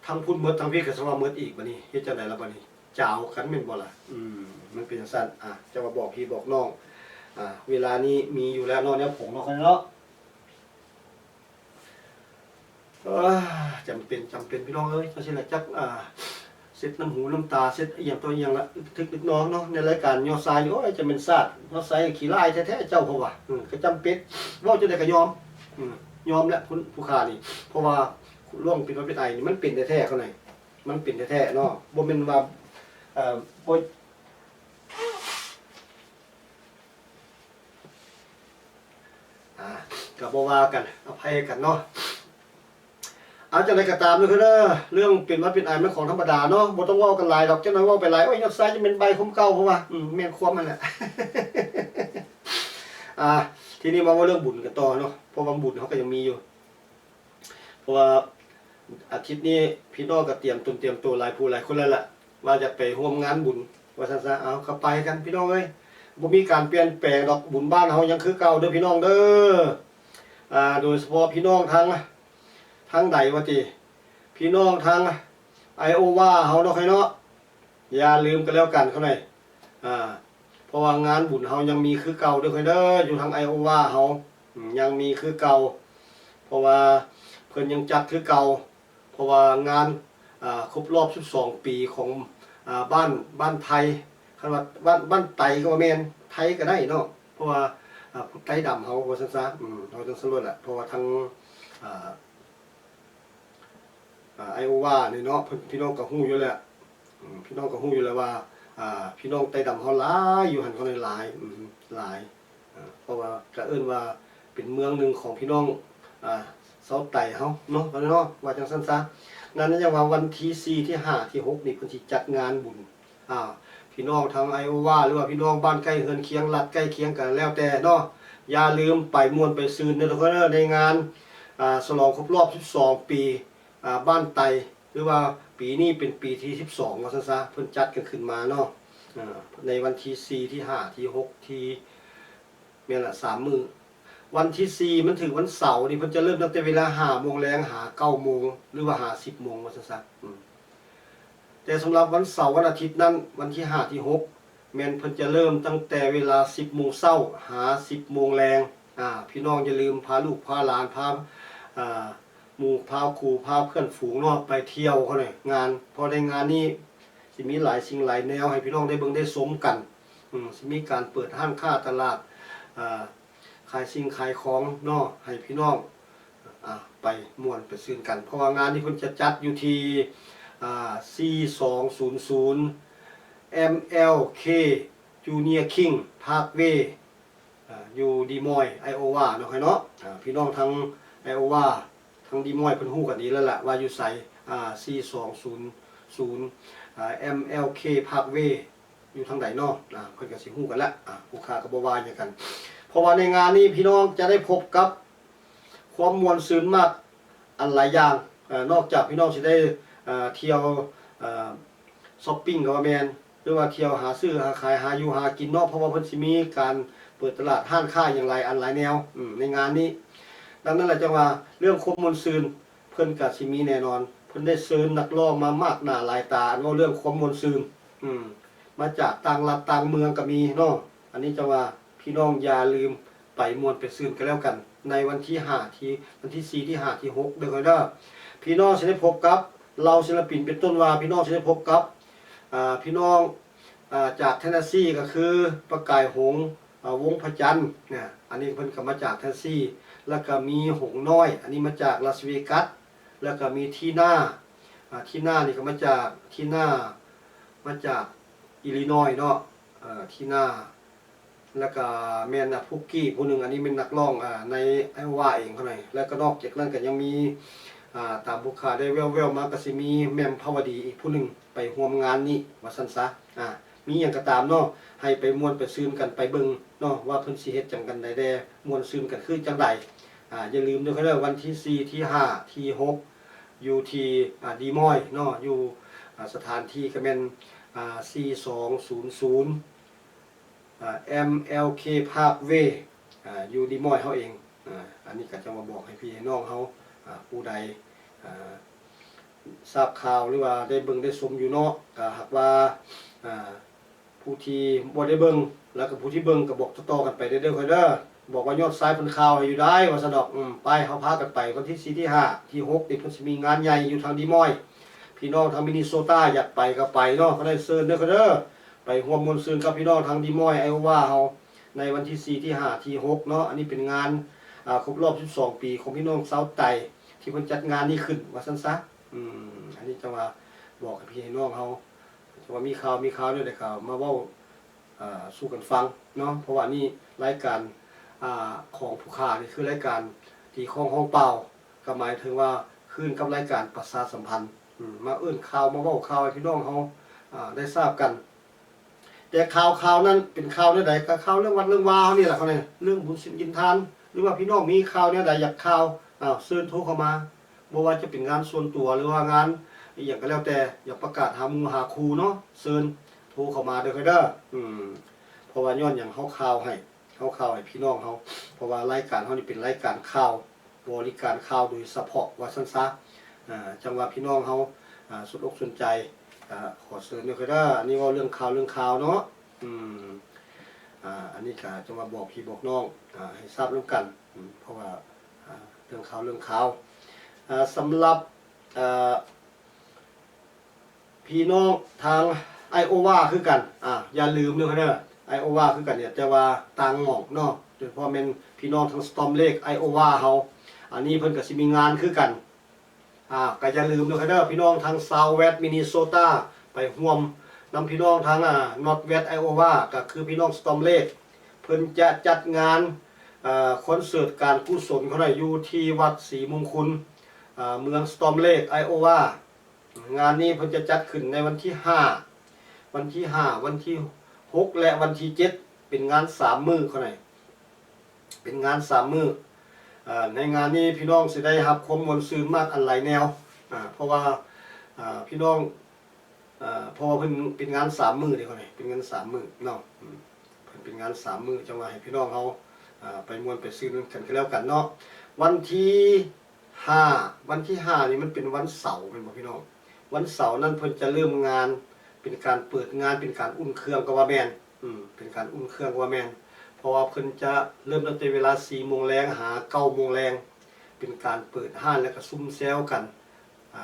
ທັງພຸ້ນໝົດ ທັງພີ້ກໍສະວ່າໝົດອີກ ບາດນີ້ເຮັດຈັ່ງໃດລະບາດນີ້? ຈາວກັນແມ່ນບໍ່ລະ? ອືມ ມັນເປັນຈັ່ງຊັ້ນ. ອາ ຈະວ່າບອກພີ່ບອກນ້ອງ ອາ ເວລານີ້ມີຢູ່ແລ້ວເນາະ ແນວຜົງເນາະ ເນາະ. ເອີ ຈຳເປັນ ຈຳເປັນ ພີ່ນ້ອງເອີຍ ຈັ່ງຊີ້ລະ ຈັກ ອ່າ ເຊັດນ້ຳຫູນ້ຳຕາ ເຊັດອີ່ຫຍັງຕໍ່ອີ່ຫຍັງລະ ອຶກທຶກອຶກໜອງເນາະ ໃນລາຍການຍອດຊາຍນີ້. ໂອ້ຍ ຈະແມ່ນຊາດ ຍອດຊາຍຂີ້ລ້າຍແທ້ໆ ເຈົ້າ ເພາະວ່າ ເອີ ກໍຈຳເປັນ ເວົ້າຈັ່ງໃດກໍຍອມ ເອີ ຍອມແຫຼະ ຜູ້ ຜູ້ຂ້ານີ້ ເພາະວ່າເລື່ອງເປັນຫວັດເປັນໄອນີ້ ມັນເປັນແທ້ໆ ເຂົານີ້ ມັນເປັນແທ້ໆ ເນາະ ບໍ່ແມ່ນວ່າ ເອີ ບໍ່ ອ່າ ກໍບໍ່ວ່າກັນ ອະໄພໃຫ້ກັນເນາະ. ເອົາ ຈັ່ງໃດກໍຕາມເດີ ເລື່ອງເປັນຫວັດເປັນໄອມັນຂອງທຳມະດາເນາະ ບໍ່ຕ້ອງເວົ້າກັນຫຼາຍດອກ ຈັກໜ້ອຍເວົ້າໄປຫຼາຍ ໂອ້ຍ ຍອດຊາຍຈະເປັນໃບຄົມເກົ່າ ເພາະວ່າ ອືມ ແມ່ນຄວາມຫັ້ນແຫຼະ. ອ່າ ທີນີ້ມາເວົ້າເລື່ອງບຸນກັນຕໍ່ເນາະ ເພາະວ່າບຸນເຮົາກໍຍັງມີຢູ່. ເພາະວ່າອາທິດນີ້ພີ່ນ້ອງກໍຕຽມຕົນຕຽມໂຕຫຼາຍຜູ້ຫຼາຍຄົນແລ້ວລະ ວ່າຈະໄປຮ່ວມງານບຸນ ວ່າຊັ້ນຊະ. ເອົາ ກໍໄປກັນພີ່ນ້ອງເອີຍ ບໍ່ມີການປ່ຽນແປງດອກ ບຸນບ້ານເຮົາຍັງຄືເກົ່າເດີພີ່ນ້ອງເດີ. ອ່າ ໂດຍສະເພາະພີ່ນ້ອງທາງ ທາງໃດວ່າຕິ ພີ່ນ້ອງທາງໄອໂອວາເຮົາເນາະ ຂ້ອຍເນາະ ຢ່າລືມກັນແລ້ວກັນເຂົາໃດ໋ ອ່າ ເພາະວ່າງານບຸນເຮົາຍັງມີຄືເກົ່າເດີຂ້ອຍເດີ ຢູ່ທາງໄອໂອວາເຮົາ ອືມ ຍັງມີຄືເກົ່າ ເພາະວ່າເພິ່ນຍັງຈັດຄືເກົ່າ ເພາະວ່າງານ ອ່າ ຄົບລອບສິບສອງປີຂອງ ອ່າ ບ້ານ ບ້ານໄທ ຄັນວ່າບ້ານ ບ້ານໄຕກໍບໍ່ແມ່ນ ໄທກໍໄດ້ເນາະ ເພາະວ່າ ອ່າ ຜູ້ໄຕດຳເຮົາວ່າຊັ້ນຊະ ອືມ ເຮົາຈັ່ງຊັ້ນໂລດແຫຼະ ເພາະວ່າທາງ ອ່າ ອ່າ ໄອໂອວານີ້ເນາະ ເພິ່ນ ພີ່ນ້ອງກໍຮູ້ຢູ່ແລ້ວ ອືມ ພີ່ນ້ອງກໍຮູ້ຢູ່ແລ້ວວ່າ ອ່າ ພີ່ນ້ອງໄຕດຳເຮົາຫຼາຍຢູ່ຫັ້ນ ເຂົາຫຼາຍ ອືມ ຫຼາຍ ເພາະວ່າກໍເອີ້ນວ່າເປັນເມືອງໜຶ່ງຂອງພີ່ນ້ອງ ອ່າ ຊາວໄຕເຮົາເນາະ ເນາະ ວ່າຈັ່ງຊັ້ນຊະ. ນັ້ນຈັ່ງວ່າວັນທີສີ່ ທີຫ້າ ທີຫົກນີ້ ເພິ່ນຊິຈັດງານບຸນ ອ່າ ພີ່ນ້ອງທາງໄອໂອວາ ຫຼືວ່າພີ່ນ້ອງບ້ານໃກ້ເຮືອນຄຽງ ລັດໃກ້ຄຽງກໍແລ້ວແຕ່ເນາະ ຢ່າລືມໄປມ່ວນໄປຊື່ນເດີທຸກຄົນເດີ ໃນງານ ອ່າ ສະຫຼອງຄົບລອບສິບສອງປີ ອ່າ ບ້ານໄຕ ຫຼືວ່າປີນີ້ເປັນປີທີສິບສອງ ວ່າຊັ້ນຊະ ເພິ່ນຈັດກັນຂຶ້ນມາເນາະ ອ່າ ໃນວັນທີສີ່ ທີຫ້າ ທີຫົກ ທີ ແມ່ນລະ ສາມມື້. ວັນທີສີ່ ມັນຖືກວັນເສົານີ້ ເພິ່ນຈະເລີ່ມຕັ້ງແຕ່ເວລາຫ້າໂມງແລງ ຫາເກົ້າໂມງ ຫຼືວ່າຫາສິບໂມງ ວ່າຊັ້ນຊະ ອືມ ແຕ່ສຳລັບວັນເສົາ ວັນອາທິດນັ້ນ ວັນທີຫ້າ ທີຫົກ ແມ່ນເພິ່ນຈະເລີ່ມຕັ້ງແຕ່ເວລາສິບໂມງເຊົ້າ ຫາສິບໂມງແລງ. ອ່າ ພີ່ນ້ອງຢ່າລືມພາລູກພາຫຼານ ພາ ອ່າ ໝູ່ພາຄູ່ ພາເພື່ອນຝູງເນາະ ໄປທ່ຽວເຂົາໃນງານ ເພາະໃນງານນີ້ຊິມີຫຼາຍສິ່ງຫຼາຍແນວໃຫ້ພີ່ນ້ອງໄດ້ເບິ່ງໄດ້ຊົມກັນ ອືມ ຊິມີການເປີດຮ້ານຄ້າຕະຫຼາດ ອ່າ ຂາຍສິ່ງຂາຍຂອງເນາະ ໃຫ້ພີ່ນ້ອງ ອ່າ ໄປມ່ວນໄປຊື່ນກັນ ເພາະວ່າງານນີ້ເພິ່ນຈະຈັດຢູ່ທີ່ ອ່າ ສີ່ສອງສູນສູນ ເອັມແອລເຄ ຈູເນຍຄິງ ພາກເວ ອ່າ ຢູ່ດີມອຍ ໄອໂອວາເນາະ ຂ້ອຍເນາະ ອ່າ ພີ່ນ້ອງທາງໄອໂອວາ ທາງດີມອຍເພິ່ນຮູ້ກັນດີແລ້ວລະວ່າຢູ່ໃສ ອ່າ ສີ່ສອງສູນສູນ ອ່າ ເອັມແອລເຄ ພາກເວ ຢູ່ທາງໃດເນາະ ອ່າ ເພິ່ນກໍຊິຮູ້ກັນລະ ອ່າ ຜູ້ຄ້າກໍບໍ່ວ່າຫຍັງກັນ ເພາະວ່າໃນງານນີ້ພີ່ນ້ອງຈະໄດ້ພົບກັບຄວາມມ່ວນຊື່ນມາກອັນຫຼາຍຢ່າງ ເອີ ນອກຈາກພີ່ນ້ອງຊິໄດ້ ເອີ ທ່ຽວ ເອີ ຊັອບປິງກໍວ່າແມ່ນ ຫຼືວ່າທ່ຽວຫາຊື້ຫາຂາຍ ຫາຢູ່ຫາກິນເນາະ ເພາະວ່າເພິ່ນຊິມີການເປີດຕະຫຼາດຮ້ານຄ້າຫຍັງຫຼາຍອັນຫຼາຍແນວ ອືມ ໃນງານນີ້. ດັ່ງນັ້ນລະ ຈັ່ງວ່າເລື່ອງຄວາມມ່ວນຊື່ນ ເພິ່ນກະຊິມີແນ່ນອນ ເພິ່ນໄດ້ເຊີນນັກຮ້ອງມາມາກໜ້າຫຼາຍຕາ ອັນເວົ້າເລື່ອງຄວາມມ່ວນຊື່ນ ອືມ ມາຈາກຕ່າງລັດຕ່າງເມືອງກໍມີເນາະ. ອັນນີ້ຈັ່ງວ່າພີ່ນ້ອງຢ່າລືມໄປມ່ວນໄປຊື່ນກັນແລ້ວກັນ ໃນວັນທີຫ້າ ທີ່ ວັນທີສີ່ ທີຫ້າ ທີຫົກ ເດີຂ້ອຍເດີ. ພີ່ນ້ອງຊິໄດ້ພົບກັບເຫຼົ່າສິນລະປິນ ເປັນຕົ້ນວ່າ ພີ່ນ້ອງຊິໄດ້ພົບກັບ ອ່າ ພີ່ນ້ອງ ອ່າ ຈາກເທນເນສຊີ ກໍຄືປະກາຍຫົງ ອ່າ ວົງພະຈັນນະ ອັນນີ້ເພິ່ນກໍມາຈາກເທນເນສຊີ ແລ້ວກໍມີຫົງນ້ອຍ ອັນນີ້ມາຈາກລາສເວກັສ ແລ້ວກໍມີທີນາ ອ່າ ທີນານີ້ກໍມາຈາກ ທີນາມາຈາກອີລີນອຍເນາະ ເອີ ທີນາ ແລ້ວກໍແມ່ນ ອາ ພຸກກີ້ຜູ້ໜຶ່ງ ອັນນີ້ແມ່ນນັກຮ້ອງ ອາ ໃນໄອໂອວາເອງເຂົານັ້ນ ແລ້ວກໍນອກຈາກນັ້ນກໍຍັງມີ ອາ ຕາມຜູ້ຂ້າໄດ້ແວ່ວໆມາ ກໍຊິມີແໝ່ມພາວະດີອີກຜູ້ໜຶ່ງໄປຮ່ວມງານນີ້ ວ່າຊັ້ນຊະ. ອາ ມີຫຍັງກໍຕາມເນາະ ໃຫ້ໄປມ່ວນໄປຊື່ນກັນ ໄປເບິ່ງເນາະ ວ່າເພິ່ນຊິເຮັດຈັ່ງກັນໃດແດ່ ມ່ວນຊື່ນກັນຄືຈັ່ງໃດ. ອາ ຢ່າລືມເດີເດີ ວັນທີສີ່ ທີຫ້າ ທີຫົກ ຢູ່ທີ່ ອາ ດີມອຍເນາະ ຢູ່ ອາ ສະຖານທີ່ກໍແມ່ນ ອາ ສີ່ສອງສູນສູນ ອາ ເອັມແອລເຄ ພາກເວ ອາ ຢູ່ດີມອຍເຮົາເອງ. ອາ ອັນນີ້ກໍຈະມາບອກໃຫ້ພີ່ໃຫ້ນ້ອງເຮົາ ອາ ຜູ້ໃດ ອາ ຊາບຂ່າວ ຫຼືວ່າໄດ້ເບິ່ງໄດ້ຊົມຢູ່ເນາະ ກໍຫາກວ່າ ອາ ຜູ້ທີ່ບໍ່ໄດ້ເບິ່ງ ແລ້ວກໍຜູ້ທີ່ເບິ່ງກໍບອກຕໍ່ໆກັນໄປເດີ້ ເດີຂ້ອຍເດີ ບອກວ່າຍອດຊາຍເພິ່ນຂ່າວໃຫ້ຢູ່ໄດ໋ ວ່າຊັ້ນດອກ. ອືມ ໄປ ເຮົາພາກັນໄປ ວັນທີສີ່ ທີຫ້າ ທີຫົກນີ້ ເພິ່ນຊິມີງານໃຫຍ່ຢູ່ທາງດີມອຍ ພີ່ນ້ອງທາງມິນນີໂຊຕາຢາກໄປກໍໄປເນາະ ກໍໄດ້ເຊີນເດີຂ້ອຍເດີ ໄປຮ່ວມມ່ວນຊື່ນກັບພີ່ນ້ອງທາງດີມອຍ ໄອໂອວາເຮົາ ໃນວັນທີສີ່ ທີຫ້າ ທີຫົກເນາະ. ອັນນີ້ເປັນງານ ອາ ຄົບຮອບສິບສອງປີຂອງພີ່ນ້ອງຊາວໄຕ ທີ່ເພິ່ນຈັດງານນີ້ຂຶ້ນ ວ່າຊັ້ນຊະ. ອືມ ອັນນີ້ຈະວ່າບອກໃຫ້ພີ່ໃຫ້ນ້ອງເຮົາ ຈະວ່າມີຂ່າວ ມີຂ່າວແນວໃດກໍມາເວົ້າ ອາ ສູ່ກັນຟັງເນາະ ເພາະວ່ານີ້ລາຍການ ອາ ຂອງຜູ້ຂ້ານີ້ ຄືລາຍການຕີຄ້ອງຮ້ອງເປົ່າ ກໍໝາຍເຖິງວ່າຄືນກັບລາຍການປະຊາສຳພັນ ອາ ມາເອີ້ນຂ່າວ ມາເວົ້າຂ່າວໃຫ້ພີ່ນ້ອງເຮົາ ອາ ໄດ້ຊາບກັນ. ແຕ່ຂ່າວ ຂ່າວນັ້ນເປັນຂ່າວແນວໃດ? ກໍຂ່າວເລື່ອງວັດເລື່ອງວາເຮົານີ້ແຫຼະ ເຂົານີ້ ເລື່ອງບຸນສິນກິນທານ ຫຼືວ່າພີ່ນ້ອງມີຂ່າວແນວໃດ ຢາກຂ່າວ ເຊີນໂທເຂົ້າມາ ບໍ່ວ່າຈະເປັນງານສ່ວນຕົວ ຫຼືວ່າງານອີ່ຫຍັງກໍແລ້ວແຕ່ ຢາກປະກາດຫາໝູ່ຫາຄູ່ເນາະ ເຊີນໂທເຂົ້າມາເດີຂ້ອຍເດີ. ອືມ ເພາະວ່າຍ້ອນຫຍັງເຮົາຂ່າວໃຫ້ ເຮົາຂ່າວໃຫ້ພີ່ນ້ອງເຮົາ ເພາະວ່າລາຍການເຮົານີ້ເປັນລາຍການຂ່າວ ບໍລິການຂ່າວໂດຍສະເພາະ ວ່າຊັ້ນຊະ. ອາ ຈັ່ງວ່າພີ່ນ້ອງເຮົາ ອາ ສົນອົກສົນໃຈ ອາ ຂໍເຊີນເດີຂ້ອຍເດີ. ອັນນີ້ເວົ້າເລື່ອງຂ່າວ ເລື່ອງຂ່າວເນາະ. ອືມ ອາ ອັນນີ້ກໍຈັ່ງວ່າບອກພີ່ບອກນ້ອງ ອາ ໃຫ້ຊາບນຳກັນ ອາ ເພາະວ່າ ອາ ເລື່ອງຂ່າວ ເລື່ອງຂ່າວ ອາ ສຳລັບ ອາ ພີ່ນ້ອງທາງໄອໂອວາຄືກັນ ອາ ຢ່າລືມເດີເດີ ໄອໂອວາຄືກັນນີ້ ແຕ່ວ່າຕ່າງໝ່ອງເນາະ ໂດຍສະເພາະແມ່ນພີ່ນ້ອງທາງສະຕອມເລກ ໄອໂອວາເຮົາ ອັນນີ້ເພິ່ນກໍຊິມີງານຄືກັນ ອາ ກໍຢ່າລືມເດີເດີ ພີ່ນ້ອງທາງຊາວເວສມິນນີໂຊຕາ ໄປຮ່ວມນຳພີ່ນ້ອງທາງ ອາ ນອດເວສໄອໂອວາ ກໍຄືພີ່ນ້ອງສະຕອມເລກ ເພິ່ນຈະຈັດງານ ອາ ຄອນເສີດການກຸສົນເຂົາໜ້ອຍ ຢູ່ທີ່ວັດສີມຸງຄຸນ ອາ ເມືອງສະຕອມເລກ ໄອໂອວາ. ງານນີ້ເພິ່ນຈະຈັດຂຶ້ນໃນວັນທີຫ້າ ວັນທີຫ້າ ວັນທີຫົກ ແລະ ວັນທີເຈັດ ເປັນງານສາມມື້ເຂົາໃນ ເປັນງານສາມມື້. ເອີ ໃນງານນີ້ພີ່ນ້ອງຊິໄດ້ຮັບຄວາມມ່ວນຊື່ນມາກອັນຫຼາຍແນວ ອາ ເພາະວ່າ ອາ ພີ່ນ້ອງ ອາ ເພາະວ່າເພິ່ນເປັນງານສາມມື້ເດ້ ເຂົາໃນ ເປັນງານສາມມື້ເນາະ ອືມ ເພິ່ນເປັນງານສາມມື້ ຈັ່ງວ່າໃຫ້ພີ່ນ້ອງເຮົາ ອາ ໄປມ່ວນໄປຊື່ນກັນກໍແລ້ວກັນເນາະ. ວັນທີ ຫ້າ ວັນທີຫ້ານີ້ມັນເປັນວັນເສົາແມ່ນບໍ່ພີ່ນ້ອງ? ວັນເສົານັ້ນເພິ່ນຈະເລີ່ມງານ ເປັນການເປີດງານ ເປັນການອຸ່ນເຄື່ອງກໍວ່າແມ່ນ ອືມ ເປັນການອຸ່ນເຄື່ອງກໍວ່າແມ່ນ ເພາະວ່າເພິ່ນຈະເລີ່ມຕັ້ງແຕ່ເວລາສີ່ໂມງແລງຫາເກົ້າໂມງແລງ ເປັນການເປີດຮ້ານ ແລ້ວກໍຊຸມແຊວກັນ ອາ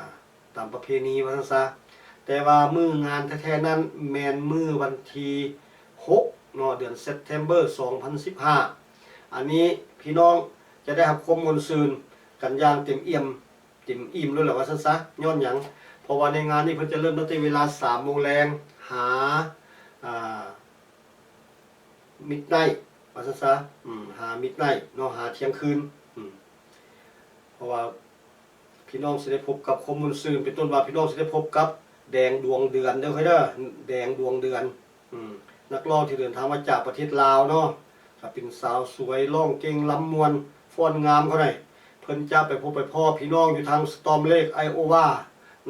ຕາມປະເພນີວ່າຊັ້ນຊະ. ແຕ່ວ່າມື້ງານແທ້ໆນັ້ນແມ່ນມື້ວັນທີຫົກເນາະ ເດືອນ September ສອງພັນສິບຫ້າ ອັນນີ້ພີ່ນ້ອງຈະໄດ້ຮັບຄວາມມ່ວນຊື່ນກັນຢ່າງເຕັມອີ່ມ ເຕັມອີ່ມໂລດແຫຼະວ່າຊັ້ນຊະ. ຍ້ອນຫຍັງ? ເພາະວ່າໃນງານນີ້ເພິ່ນຈະເລີ່ມຕັ້ງແຕ່ເວລາສາມໂມງແລງຫາ ອ່າ midnight ວ່າຊັ້ນຊະ ອືມ ຫາ midnight ເນາະ ຫາທ່ຽງຄືນ ອືມ ເພາະວ່າພີ່ນ້ອງຊິໄດ້ພົບກັບຄວາມມ່ວນຊື່ນ ເປັນຕົ້ນວ່າພີ່ນ້ອງຊິໄດ້ພົບກັບແດງດວງເດືອນເດີ ເດີ ແດງດວງເດືອນ ອືມ ນັກຮ້ອງທີ່ເດີນທາງມາຈາກປະເທດລາວເນາະ ກໍເປັນສາວສວຍ ຮ້ອງເກັ່ງ ລຳມ່ວນ ຟ້ອນງາມເຂົາໃດ ເພິ່ນຈະໄປພົບໄປພໍ້ພີ່ນ້ອງຢູ່ທາງ Storm Lake Iowa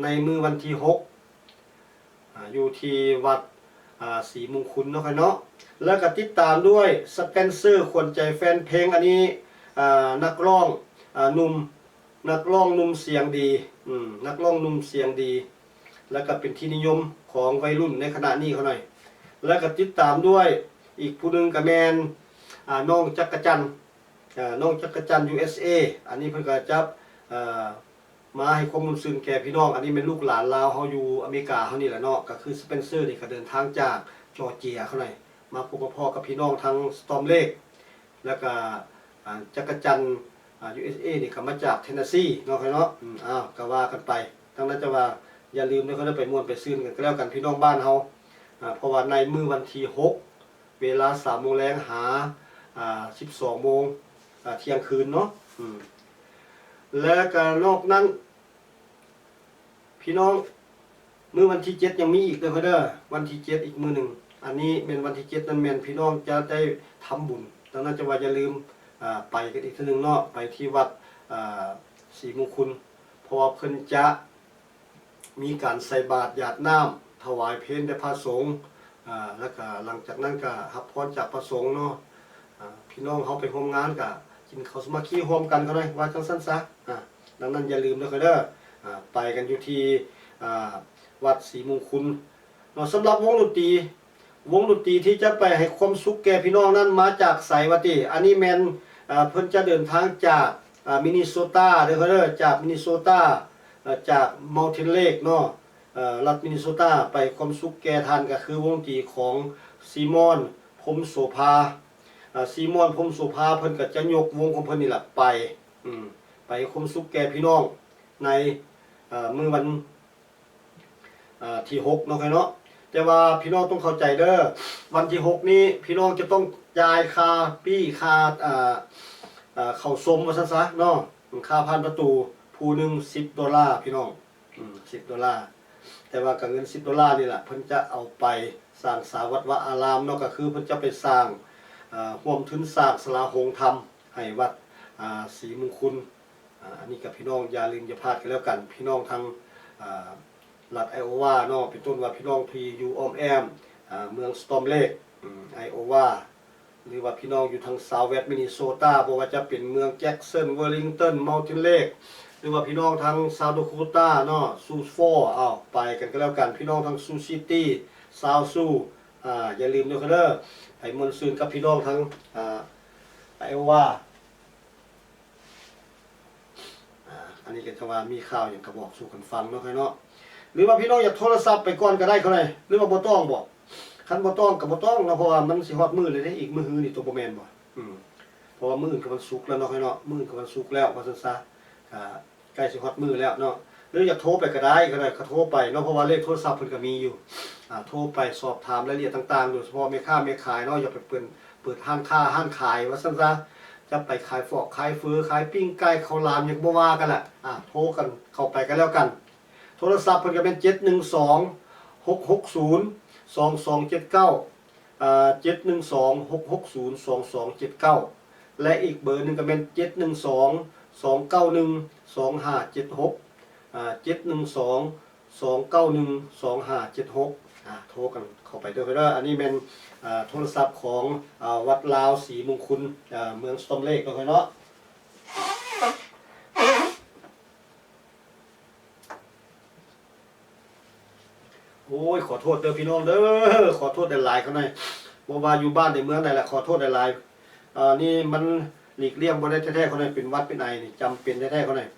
ໃນມື້ວັນທີຫົກ ອາ ຢູ່ທີ່ວັດ ອາ ສີມຸງຄຸນເນາະ ແລ້ວກໍຕິດຕາມດ້ວຍ Spencer ຂວັນໃຈແຟນເພງ ອັນນີ້ ອາ ນັກຮ້ອງ ອາ ໜຸ່ມ ນັກຮ້ອງໜຸ່ມສຽງດີ ອືມ ນັກຮ້ອງໜຸ່ມສຽງດີ ແລ້ວກໍເປັນທີ່ນິຍົມຂອງໄວລຸ້ນໃນຂະນະນີ້ເຂົາໜ້ອຍ ແລ້ວກໍຕິດຕາມດ້ວຍອີກຜູ້ໜຶ່ງກໍແມ່ນ ອາ ນ້ອງຈັກກະຈັນ ອາ ນ້ອງຈັກກະຈັນ USA ອັນນີ້ເພິ່ນກໍຈະ ເອີ ມາໃຫ້ຄວາມມ່ວນຊື່ນແກ່ພີ່ນ້ອງ ອັນນີ້ແມ່ນລູກຫຼານລາວເຮົາຢູ່ອາເມລິກາເຮົານີ້ແຫຼະເນາະ ກໍຄື Spencer ນີ້ກໍເດີນທາງຈາກຈໍເຈຍເຂົາໜ້ອຍ ມາພົບມາພໍ້ກັບພີ່ນ້ອງທາງ Storm Lake ແລ້ວກໍ ອາ ຈັກກະຈັນ ອາ USA ນີ້ກໍມາຈາກ Tennessee ເນາະ ເນາະ ອືມ ອ້າວ ກໍວ່າກັນໄປ ດັ່ງນັ້ນຈະວ່າຢ່າລືມເດີ ໄປມ່ວນໄປຊື່ນກັນກໍແລ້ວກັນ ພີ່ນ້ອງບ້ານເຮົາ ອາ ເພາະວ່າໃນມື້ວັນທີຫົກ ເວລາສາມໂມງແລງຫາ ອາ ສິບສອງໂມງ ອາ ທ່ຽງຄືນເນາະ ອືມ ແລ້ວກໍນອກນັ້ນ ພີ່ນ້ອງ ມື້ວັນທີເຈັດຍັງມີອີກເດີ ເດີ ວັນທີເຈັດອີກມື້ໜຶ່ງ ອັນນີ້ແມ່ນວັນທີເຈັດນັ້ນແມ່ນພີ່ນ້ອງຈະໄດ້ທຳບຸນ ດັ່ງນັ້ນຈະວ່າຢ່າລືມ ອາ ໄປກັນອີກເທື່ອໜຶ່ງເນາະ ໄປທີ່ວັດ ອາ ສີມຸງຄຸນ ເພ າະວ່າເພິ່ນຈະມີການໃສ່ບາດຢາດນ້ຳ ຖວາຍເພນແດ່ພະສົງ ອາ ແລ້ວກະຫຼັງຈາກນັ້ນກະຮັບພອນຈາກພະສົງເນາະ ອາ ພີ່ນ້ອງເຮົາໄປຮ່ວມງານກະກິນເຂົ້າສາມັກຄີຮ່ວມກັນເຂົາໜ້ອຍ ວ່າຈັ່ງຊັ້ນຊະ ອາ ດັ່ງນັ້ນຢ່າລືມເດີເດີ ອາ ໄປກັນຢູ່ທີ່ ອາ ວັດສີມຸງຄຸນເນາະ. ສຳລັບວົງດົນຕີ ວົງດົນຕີທີ່ຈະໄປໃຫ້ຄວາມສຸກແກ່ພີ່ນ້ອງນັ້ນມາຈາກໃສວະຕິ? ອັນນີ້ແມ່ນ ເອີ ເພິ່ນຈະເດີນທາງຈາກ ອາ ມິນນີໂຊຕາເດີເດີ ຈາກມິນນີໂຊຕາ ເອີ ຈາກເມົາເທັນເລກເນາະ ເອີ ລັດມິນນີໂຊຕາ ໄປຄວາມສຸກແກ່ທ່ານ ກໍຄືວົງດົນຕີຂອງຊີມອນ ພົມໂສພາ ອາ ຊີມອນ ພົມໂສພາ ເພິ່ນກໍຈະຍົກວົງຂອງເພິ່ນນີ້ລະໄປ ອາ ໄປຄວາມສຸກແກ່ພີ່ນ້ອງໃນ ອາ ມື້ວັນ ອາ ທີຫົກເນາະ ເນາະ ແຕ່ວ່າພີ່ນ້ອງຕ້ອງເຂົ້າໃຈເດີ ວັນທີຫົກນີ້ພີ່ນ້ອງຈະຕ້ອງຈ່າຍຄ່າປີ້ ຄ່າ ອາ ອາ ເຂົ້າຊົມວ່າຊັ້ນຊະເນາະ ຄ່າຜ່ານປະຕູ ຜູ້ໜຶ່ງສິບໂດລາພີ່ນ້ອງ ອືມ ສິບໂດລາ ແຕ່ວ່າກໍເງິນສິບໂດລານີ້ລະ ເພິ່ນຈະເອົາໄປສ້າງສາວັດວາອາຣາມເນາະ ກໍຄືເພິ່ນຈະໄປສ້າງ ອາ ຮ່ວມທຶນສ້າງສາລາໂຮງທຳໃຫ້ວັດ ອາ ສີມຸງຄຸນ ອາ ອັນນີ້ກໍພີ່ນ້ອງຢ່າລືມຢ່າພາດກັນແລ້ວກັນ ພີ່ນ້ອງທາງ ອາ ລັດໄອໂອວາເນາະ ເປັນຕົ້ນວ່າພີ່ນ້ອງທີ່ຢູ່ອ້ອມແອ້ມ ອາ ເມືອງສະຕໍມເລກ ອາ ໄອໂອວາ ຫຼືວ່າພີ່ນ້ອງຢູ່ທາງຊາວເວັດມິນນີໂຊຕາ ບໍ່ວ່າຈະເປັນເມືອງແຈັກສັນ ເວີລິງຕັນ ເມົາເທັນເລກ ຫຼືວ່າພີ່ນ້ອງທາງຊາວໂດໂຄຕາເນາະ ຊູຟໍ ເອົາ ໄປກັນກໍແລ້ວກັນ ພີ່ນ້ອງທາງຊູຊິຕີ້ ຊາວຊູ ອາ ຢ່າລືມເດີເດີ ໃຫ້ມ່ວນຊື່ນກັບພີ່ນ້ອງທາງ ອາ ໄອໂອວາ ອາ ອັນນີ້ກໍຈະວ່າມີຂ່າວຫຍັງກໍບອກສູ່ກັນຟັງເນາະ ເນາະ ຫຼືວ່າພີ່ນ້ອງຢາກໂທລະສັບໄປກ່ອນກໍໄດ້ເຂົາໃດ ຫຼືວ່າບໍ່ຕ້ອງບໍ? ຄັນບໍ່ຕ້ອງກໍບໍ່ຕ້ອງເນາະ ເພາະວ່າມັນຊິຮອດມື້ແລ້ວເດ້ ອີກມື້ຮືນີ້ຕົວບໍ່ແມ່ນບໍ? ອືມ ເພາະວ່າມື້ອື່ນກໍວັນສຸກແລ້ວເນາະ ເນາະ ມື້ອື່ນກໍວັນສຸກແລ້ວ ວ່າຊັ້ນຊະ ກະໃກ້ຊິຮອດມື້ແລ້ວເນາະ ຫຼືຢາກໂທໄປກໍໄດ້ ກໍໄດ້ ກໍໂທໄປເນາະ ເພາະວ່າເລກໂທລະສັບເພິ່ນກໍມີຢູ່ ອາ ໂທໄປສອບຖາມລາຍລະອຽດຕ່າງໆ ໂດຍສະເພາະແມ່ຄ້າແມ່ຂາຍເນາະ ຢາກໄປເປີດ ເປີດຮ້ານຄ້າຮ້ານຂາຍວ່າຊັ້ນຊະ ຈະໄປຂາຍຟອກຂາຍເຝີ ຂາຍປີ້ງໄກ່ ເຂົ້າຫຼາມ ຫຍັງກໍບໍ່ວ່າກັນແຫຼະ ອາ ໂທກັນເຂົ້າໄປກັນແລ້ວກັນ ໂທລະສັບເພິ່ນກໍແມ່ນ ເຈັດໜຶ່ງສອງ ຫົກຫົກສູນ ສອງສອງເຈັດເກົ້າ ອາ ເຈັດໜຶ່ງສອງ ຫົກຫົກສູນ ສອງສອງເຈັດເກົ້າ ແລະ ອີກເບີໜຶ່ງກໍແມ່ນ ເຈັດໜຶ່ງສອງ ສອງເກົ້າໜຶ່ງ ສອງຫ້າເຈັດຫົກ ອາ ເຈັດໜຶ່ງສອງ ສອງເກົ້າໜຶ່ງ ສອງຫ້າເຈັດຫົກ ອາ ໂທກັນເຂົ້າໄປເດີ ເດີ ອັນນີ້ແມ່ນ ອາ ໂທລະສັບຂອງ ອາ ວັດລາວສີມຸງຄຸນ ອາ ເມືອງສະຕໍມເລກເນາະ ເນາະ. ໂອ້ຍ ຂໍໂທດເດີພີ່ນ້ອງເດີ ຂໍໂທດຫຼາຍໆ ເຂົາໜ້ອຍ ບໍ່ວ່າຢູ່ບ້ານໃດເມືອງໃດລະ ຂໍໂທດຫຼາຍໆ ອັນນີ້ມັນຫຼີກລ່ຽງບໍ່ໄດ້ແທ້ໆ ເຂົາໜ້ອຍ ເປັນຫວັດເປັນໄອນີ້ ຈຳເປັນແທ້ໆ ເຂົາໜ້ອຍ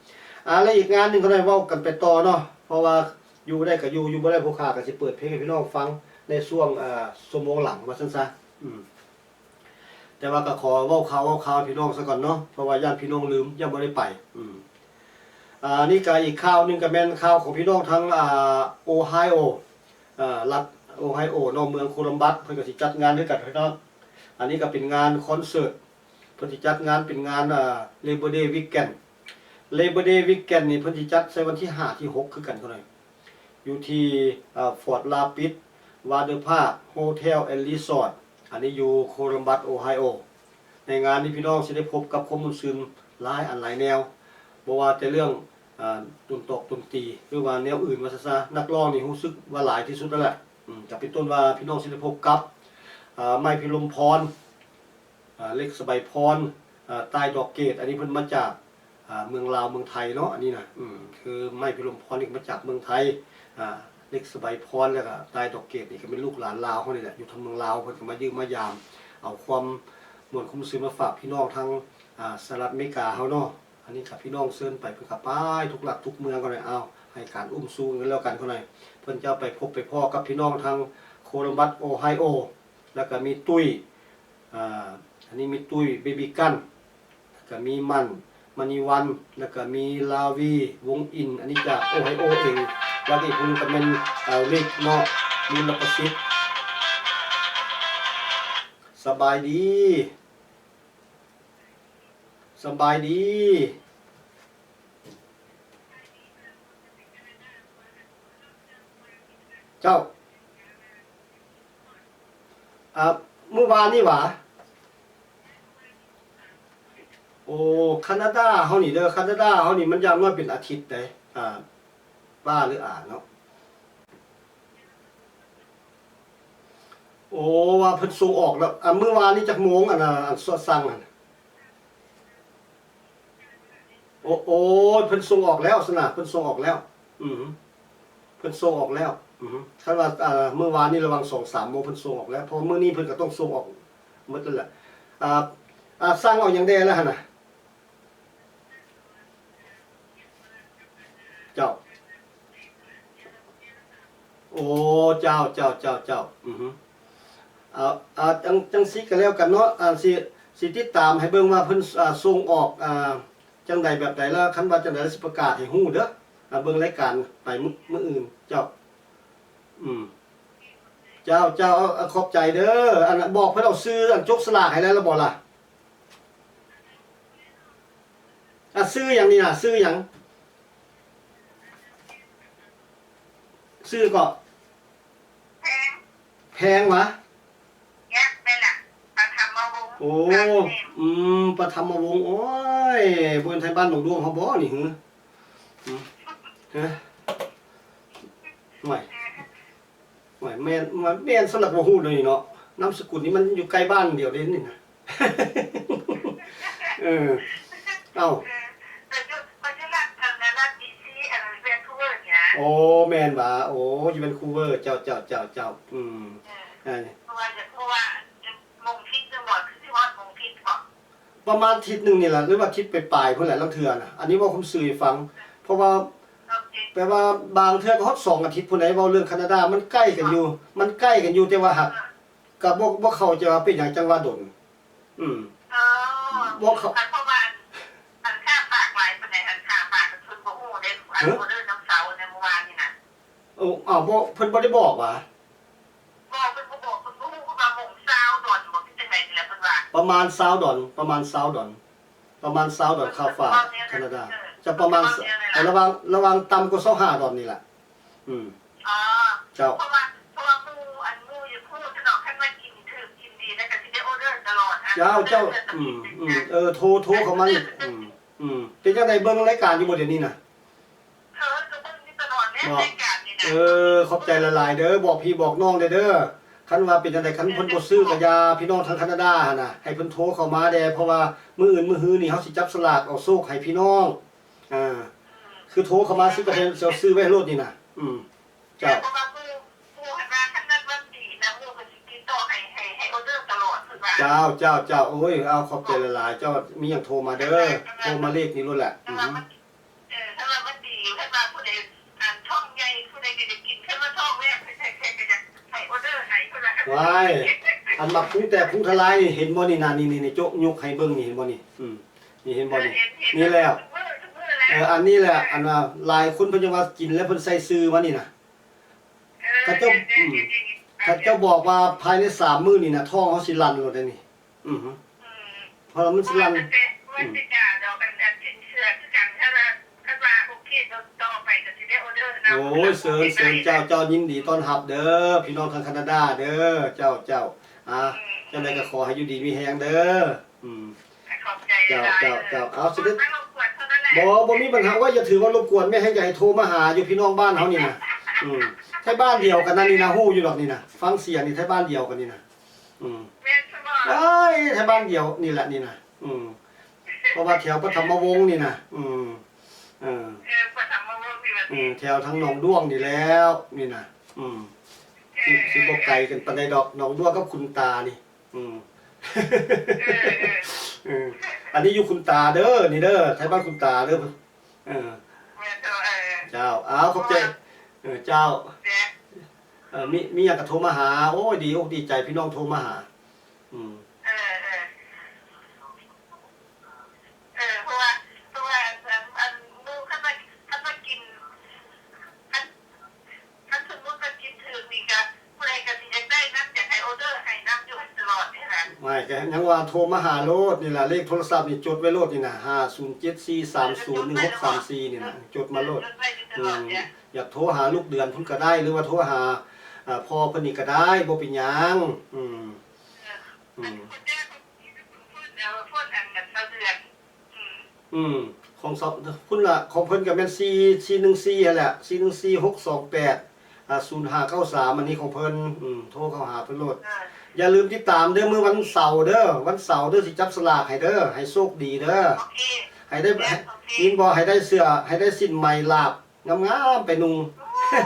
ອາ ແລະ ອີກງານໜຶ່ງ ເຂົາໜ້ອຍ ເວົ້າກັນໄປຕໍ່ເນາະ ເພາະວ່າຢູ່ໄດ້ກໍຢູ່ ຢູ່ບໍ່ໄດ້ ພວກຂ້າກໍຊິເປີດເພງໃຫ້ພີ່ນ້ອງຟັງໃນຊ່ວງ ເອີ ຊົ່ວໂມງຫຼັງວ່າຊັ້ນຊະ ອືມ. ແຕ່ວ່າກໍຂໍເວົ້າຂ່າວເວົ້າຄາວໃຫ້ພີ່ນ້ອງຊະກ່ອນເນາະ ເພາະວ່າຢ້ານພີ່ນ້ອງລືມ ຢ້ານບໍ່ໄດ້ໄປ ອືມ ອາ ນີ້ກໍອີກຂ່າວໜຶ່ງ ກໍແມ່ນຂ່າວຂອງພີ່ນ້ອງທາງ ອາ ໂອໄຮໂອ ອາ ລັດໂອໄຮໂອເນາະ ເມືອງໂຄລັມບັສ ເພິ່ນກໍຊິຈັດງານຄືກັນພີ່ນ້ອງ ອັນນີ້ກໍເປັນງານຄອນເສີດ ເພິ່ນຊິຈັດງານເປັນງານ ອາ Labor Day Weekend Labor Day Weekend ນີ້ເພິ່ນຊິຈັດໃສ່ວັນທີຫ້າ ທີຫົກ ຄືກັນເທົ່ານັ້ນ ຢູ່ທີ່ ອາ Fort Lapid Water Park Hotel and Resort ອັນນີ້ຢູ່ໂຄລັມບັສ ໂອໄຮໂອ ໃນງານນີ້ພີ່ນ້ອງຊິໄດ້ພົບກັບຄວາມມ່ວນຊື່ນຫຼາຍອັນຫຼາຍແນວ ບໍ່ວ່າແຕ່ເລື່ອງ ອາ ດົນຕອກດົນຕີ ຫຼືວ່າແນວອື່ນວ່າຊັ້ນຊະ ນັກຮ້ອງນີ້ຮູ້ສຶກວ່າຫຼາຍທີ່ສຸດແລ້ວແຫຼະ ອືມ ກໍເປັນຕົ້ນວ່າພີ່ນ້ອງຊິໄດ້ພົບກັບ ອາ ໄມ້ພິລົມພອນ ອາ ເລັກສະໄບພອນ ອາ ຕ່າຍດອກເກດ ອັນນີ້ເພິ່ນມາຈາກ ອາ ເມືອງລາວເມືອງໄທເນາະ ອັນນີ້ນະ ອືມ ຄືໄມ້ພິລົມພອນນີ້ກໍມາຈາກເມືອງໄທ ອາ ເລັກສະໄບພອນ ແລ້ວກໍຕ່າຍດອກເກດນີ້ກໍແມ່ນລູກຫຼານລາວເຮົານີ້ແຫຼະ ຢູ່ທາງເມືອງລາວ ເພິ່ນກໍມາຢ້ຽມມາຢາມ ເອົາຄວາມມ່ວນຄວາມຊື່ນມາຝາກພີ່ນ້ອງທາງ ອາ ສະຫະລັດອາເມລິກາເຮົາເນາະ ອັນນີ້ກໍພີ່ນ້ອງເຊີນໄປ ເພິ່ນກໍໄປທຸກລັດທຸກເມືອງກໍໄດ້ ເອົາ ໃຫ້ການອຸ້ມຊູກັນແລ້ວກັນກໍໄດ້ ເພິ່ນຈະໄປພົບໄປພໍ້ກັບພີ່ນ້ອງທາງໂຄລັມບັສ ໂອໄຮໂອ ແລ້ວກໍມີຕຸ້ຍ ອາ ອັນນີ້ມີຕຸ້ຍ ເບບີກັນ ແລ້ວກໍມີໝັ້ນ ມະນີວັນ ແລ້ວກໍມີລາວີ ວົງອິນ ອັນນີ້ຈາກໂອໄຮໂອເອງ ແລ້ວກໍອີກຜູ້ໜຶ່ງກໍແມ່ນ ອາ ວິກເນາະ ມູນລະປະສິດ ສະບາຍດີ ສະບາຍດີ ເຈົ້າ ອາ ມື້ວານນີ້ຫວາ? ໂອ້ ຄານາດາເຮົານີ້ເດີ ຄານາດາເຮົານີ້ມັນຢ່າງໜ້ອຍເປັນອາທິດໃດ ອ່າ ປ້າ ຫຼື ອາ ເນາະ. ໂອ້ ວ່າເພິ່ນສົ່ງອອກແລ້ວ. ອ່າ ມື້ວານນີ້ຈັກໂມງ ອັນນ່າ ອັນສະ ສັ່ງຫັ້ນ? ໂອ້ ໂອ້ຍ ເພິ່ນສົ່ງອອກແລ້ວຊັ້ນນະ ເພິ່ນສົ່ງອອກແລ້ວ. ອື ເພິ່ນສົ່ງອອກແລ້ວ. ອື ຄັນວ່າ ອ່າ ມື້ວານນີ້ລະຫວ່າງສອງສາມໂມງເພິ່ນສົ່ງອອກແລ້ວ ເພາະວ່າມື້ນີ້ເພິ່ນກໍຕ້ອງສົ່ງອອກໝົດແລ້ວແຫຼະ. ອ່າ ອ່າ ສັ່ງເອົາຫຍັງແດ່ລະຫັ້ນນະ? ເຈົ້າ ໂອ້ ເຈົ້າ ເຈົ້າ ເຈົ້າ ເຈົ້າ. ອື ເອົາ ເອົາ ຈັ່ງ ຈັ່ງຊີ້ກໍແລ້ວກັນເນາະ ອັນ ຊິ ຊິຕິດຕາມໃຫ້ເບິ່ງວ່າເພິ່ນ ອ່າ ສົ່ງອອກ ອ່າ ຈັ່ງໃດແບບໃດ ແລ້ວຄັນວ່າຈັ່ງໃດ ແລ້ວຊິປະກາດໃຫ້ຮູ້ເດີ. ອ່າ ເບິ່ງລາຍການໄປມື້ ມື້ອື່ນ. ເຈົ້າ ອື ເຈົ້າ ເຈົ້າ ເອົາ ເອົາ ຂອບໃຈເດີ. ອັນ ບອກເພິ່ນເອົາຊື່ ອັນ ຈົກສະຫຼາກໃຫ້ແລ້ວ ແລ້ວບໍ່ລະ? ອ່າ ຊື່ຫຍັງນີ້ນະ? ຊື່ຫຍັງ? ຊື່ເກາະ? ແພງ ແພງຫວາ? ແມ່ນລະ ປະທຳມະວົງ. ໂອ້ ອືມ ປະທຳມະວົງ. ໂອ້ຍ ບໍ່ແມ່ນໄທບ້ານໜອງດ້ວງເຮົາບໍ່ນີ້? ຫື ຫື ຫວຍ ຫວຍ ແມ່ນ ແມ່ນ ແມ່ນຊັ້ນລະ ບໍ່ຮູ້ເນາະນີ້ເນາະ. ນາມສະກຸນນີ້ມັນຢູ່ໃກ້ບ້ານດຽວເດ້ນີ້ນະ. ເອີ ເອົ້າ ເອີ ເພິ່ນຢູ່ ເພິ່ນຢູ່ລັດ ອັນນັ້ນ ລັດບີຊີ ອັນແວນຄູເວີນີ້ນະ. ໂອ້ ແມ່ນຫວາ? ໂອ້ ຢູ່ແວນຄູເວີ. ເຈົ້າ ເຈົ້າ ເຈົ້າ ເຈົ້າ. ອືມ ເອີ ເອີ ເພາະວ່າ ເພາະວ່າມົງທິດຈັ່ງບໍ່ ຄືຊິຮອດມົງທິດເກາະ. ປະມານທິດໜຶ່ງນີ້ລະ ຫຼືວ່າທິດປາຍໆພຸ້ນແຫຼະ ລາງເທື່ອນະ. ອັນນີ້ເວົ້າຄວາມຊື່ໃຫ້ຟັງ ເພາະວ່າ ໂອເຄ ແປວ່າບາງເທື່ອກໍຮອດສອງອາທິດພຸ້ນໃດ. ເວົ້າເລື່ອງຄານາດາ ມັນໃກ້ກັນຢູ່ ເນາະ ມັນໃກ້ກັນຢູ່ ແຕ່ວ່າຫາກ ເອີ ກໍບໍ່ ບໍ່ເຂົ້າໃຈວ່າເປັນຫຍັງຈັ່ງວ່າດົນ. ອືມ ເອີ ບໍ່ເຂົ້າ ອັນ ເພາະວ່າ ອັນ ອັນຄ່າຝາກຫຼາຍປານໃດ ອັນຄ່າຝາກເພິ່ນບໍ່ຮູ້ເດ້. ອັນ ຮະ ອໍເດີນຳເຊົາໃນມື້ວານນີ້ນະ. ໂອ້ ອ້າວ ບໍ່ ເພິ່ນບໍ່ໄດ້ບອກຫວາ? ບໍ່ ເພິ່ນບໍ່ບອກ ເພິ່ນບໍ່ຮູ້ ເພິ່ນວ່າໂມງຊາວດອນບໍ ຄືຈັ່ງໃດນີ້ແຫຼະເພິ່ນວ່າ. ປະມານຊາວດອນ ປະມານຊາວດອນ ປະມານຊາວດອນ ເພິ່ນ ຄ່າຝາກ ເພິ່ນເວົ້າແນວນັ້ນ ຄານາດາ. ເອີ ເຈົ້າ ປະມານ ເພິ່ນເວົ້າແນວນັ້ນ ເອີ ລະຫວ່າງ ລະຫວ່າງຕ່ຳກວ່າຊາວຫ້າດອນນີ້ແຫຼະ. ອືມ ອໍ ເຈົ້າ ເພາະວ່າ ເພາະວ່າໝູ່ ອັນ ໝູ່ຢູ່ພູ້ຊະເນາະ ຄັນວ່າກິນຖືກກິນດີແລ້ວກໍຊິໄດ້ອໍເດີຕະຫຼອດ. ເຈົ້າ ເຈົ້າ ອືມ ອືມ ເອີ ໂທ ໂທເຂົ້າມານີ້. ອືມ ອືມ ເປັນຈັ່ງໃດ ເບິ່ງລາຍການຢູ່ບໍ່ດຽວນີ້ນະ? ເອີ ກໍເບິ່ງຢູ່ຕະຫຼອດແຫຼະ ເນາະ ລາຍການນີ້ນະ. ເອີ ຂອບໃຈຫຼາຍໆເດີ ບອກພີ່ບອກນ້ອງແດ່ເດີ. ຄັນວ່າເປັນຈັ່ງໃດ ຄັນເພິ່ນບໍ່ຊື້ກໍຢ່າ ພີ່ນ້ອງທາງຄານາດາຫັ້ນນະ ໃຫ້ເພິ່ນໂທເຂົ້າມາແດ່ ເພາະວ່າມື້ອື່ນມື້ຮືນີ້ເຮົາຊິຈັບສະຫຼາກເອົາໂຊກໃຫ້ພີ່ນ້ອງ. ອ່າ ອືມ ຄືໂທເຂົ້າມາຊື້ກໍໃຫ້ເຈົ້າຊື້ໄວ້ໂລດນີ້ນະ. ອືມ ເຈົ້າ ເພາະວ່າໝູ່ ໝູ່ຫັ້ນວ່າ ຄັນນັ້ນມັນດີນະ ໝູ່ກໍຊິຕິດຕໍ່ໃຫ້ ໃຫ້ ໃຫ້ອໍເດີຕະຫຼອດເພິ່ນວ່າ. ເຈົ້າ ເຈົ້າ ເຈົ້າ ໂອ້ຍ ເອົາ ຂອບໃຈຫຼາຍໆ ເຈົ້າ ມີຫຍັງໂທມາເດີ ໂທມາເລກນີ້ໂລດແຫຼະ. ເອີ ອືຮຶ ເອີ ຖ້າວ່າມັນດີຢູ່ ຄັນວ່າຜູ້ໃດ ອັນ ທ້ອງໃຫຍ່ ຜູ້ໃດກໍຢາກກິນ ຄັນວ່າທ້ອງແວບ ໃຜໆກໍຢາກໃຫ້ອໍເດີໃຫ້ ເພິ່ນວ່າ. ວ້າຍ ອັນໝາກພຸ້ງແຕກພຸ້ງທະລາຍນີ້ ເຫັນບໍ່ນີ້ນະ ນີ້ໆ ໂຈະຍົກໃຫ້ເບິ່ງນີ້ ເຫັນບໍ່ນີ້? ອືມ ນີ້ເຫັນບໍ່ນີ້? ເອີ ເຫັນ ເຫັນ ນີ້ແຫຼະ ທຸກມື້ ທຸກມື້ແຫຼະ. ເອີ ອັນນີ້ແຫຼະ ເອີ ອັນວ່າຫຼາຍຄົນເພິ່ນຍັງວ່າກິນແລ້ວເພິ່ນໃສ່ຊື່ມານີ້ນະ. ເອີ ເຂົາເຈົ້າ ເອີ ອືມ ເຫັນ ເຫັນ ເຫັນ ເຂົາເຈົ້າບອກວ່າພາຍໃນສາມມື້ນີ້ນະ ທ້ອງເຮົາຊິລັ່ນໂລດເດ້ນີ້. ອືຮຶ ອືມ ເພາະວ່າມັນຊິລັ່ນ ເພາະວ່າຕັ້ງແຕ່ ອືມ ເມື່ອແຕ່ກາດອກ ອັນ ອັນສິນເຊື່ອຄືກັນ ຖ້າວ່າ ຄັນວ່າໂອເຄ ຕໍ່ ຕໍ່ໄປກໍຊິໄດ້ອໍເດີນຳ. ໂອ້ຍ ເຊີນ ເຊີນ ເຈົ້າ ເຈົ້າ ຍິນດີຕ້ອນຮັບເດີ ພີ່ນ້ອງທາງຄານາດາເດີ ເຈົ້າ ເຈົ້າ ອ່າ ອືມ ຈັ່ງໃດກໍຂໍໃຫ້ຢູ່ດີມີແຮງເດີ. ອືມ ຂອບໃຈຫຼາຍໆ ເຈົ້າ ເຈົ້າ ເຈົ້າ ເອີ ເອົາ ຊິໄດ້ ບໍ່ລົບກວນເທົ່ານັ້ນແຫຼະ. ບໍ່ ບໍ່ມີບັນຫາ ໂອ້ຍ ຢ່າຖືວ່າລົບກວນ ແມ່ນແຮງຢາກໃຫ້ໂທມາຫາຢູ່ ພີ່ນ້ອງບ້ານເຮົານີ້ນະ. ອືມ ໄທບ້ານດຽວກັນນັ້ນນີ້ນະ ຮູ້ຢູ່ດອກນີ້ນະ ຟັງສຽງນີ້ ໄທບ້ານດຽວກັນນີ້ນະ. ອືມ ແມ່ນຊະບໍ່? ເອີຍ ແຖວບ້ານດຽວນີ້ແຫຼະນີ້ນະ. ອືມ ເພາະວ່າແຖວປະຖຳມະວົງນີ້ນະ. ອືມ ເອີ ເອີ ປະຖຳມະວົງນີ້ແຫຼະ ອືມ ແຖວທາງໜອງດ້ວງນີ້ແລ້ວນີ້ນະ. ອືມ ເອີ ຊິ ຊິບໍ່ໄກກັນປານໃດດອກ ໜອງດ້ວງກັບຂຸນຕານີ້. ອືມ ເອີ ເອີ ເອີ ອັນນີ້ຢູ່ຂຸນຕາເດີ ນີ້ເດີ ໄທບ້ານຂຸນຕາເດີ. ເອີ ແມ່ນເຈົ້າ ເອີ ເຈົ້າ ອ້າວ ຂອບໃຈ ເອີ ເຈົ້າ ເອີ ມີ ມີຫຍັງກໍໂທມາຫາ. ໂອ້ຍ ດີອົກດີໃຈ ພີ່ນ້ອງໂທມາຫາ. ອືມ ເອີ ເອີ ເອີ ເພາະວ່າ ເພາະວ່າ ອັນ ອັນ ໝູ່ ຄັນວ່າ ຄັນວ່າກິນ ຄັນ ຄັນສົມມຸດວ່າກິນຖືກນີ້ກະ ຜູ້ໃດກະຊິຢາກໄດ້ນຳ ຢາກໃຫ້ອໍເດີໃຫ້ນຳຢູ່ຫັ້ນຕະຫຼອດເດ້ນະ. ໄມ່ ກະຍັງວ່າໂທມາຫາໂລດນີ້ລະ ເລກໂທລະສັບນີ້ຈົດໄວ້ໂລດນີ້ນະ ຫ້າສູນເຈັດສີ່ສາມສູນໜຶ່ງຫົກສາມສີ່ນີ້ນະ ຈົດມາໂລດ. ຈົດໄວ້ຢູ່ຕະຫຼອດ. ອືມ ຢາກໂທຫາລູກເດືອນພຸ້ນກະໄດ້ ຫຼືວ່າໂທຫາ ອ່າ ພໍ່ເພິ່ນນີ້ກະໄດ້ ບໍ່ເປັນຫຍັງ. ອືມ ເອີ ອືມ ອັນຄົນແກ່ເພິ່ນ ເອີ ເພິ່ນ ອັນ ອັນ ຊາວເດືອນ. ອືມ ອືມ ໂຄ ຂອງເຂົາພຸ້ນລະ ຂອງເພິ່ນກໍແມ່ນ ສີ່ ສີ່ໜຶ່ງສີ່ຫັ້ນແຫຼະ ສີ່ໜຶ່ງສີ່ ຫົກສອງແປດ ອ່າ ສູນຫ້າເກົ້າສາມ ອັນນີ້ຂອງເພິ່ນ. ອືມ ໂທເຂົ້າຫາເພິ່ນໂລດ. ຢ່າລືມຕິດຕາມເດີ້ ມື້ວັນເສົາເດີ້ ວັນເສົາເດີ້ ຊິຈັບສະຫຼາກໃຫ້ເດີ້ ໃຫ້ໂຊກດີເດີ້ ໂອເຄ ໃຫ້ໄດ້ ໂອເຄ ຍິນບໍ່ ໃຫ້ໄດ້ເສື້ອ ໃຫ້ໄດ້ສິ້ນໄໝລາບງາມໆ ໄປນຸ່ງ. ໂອ້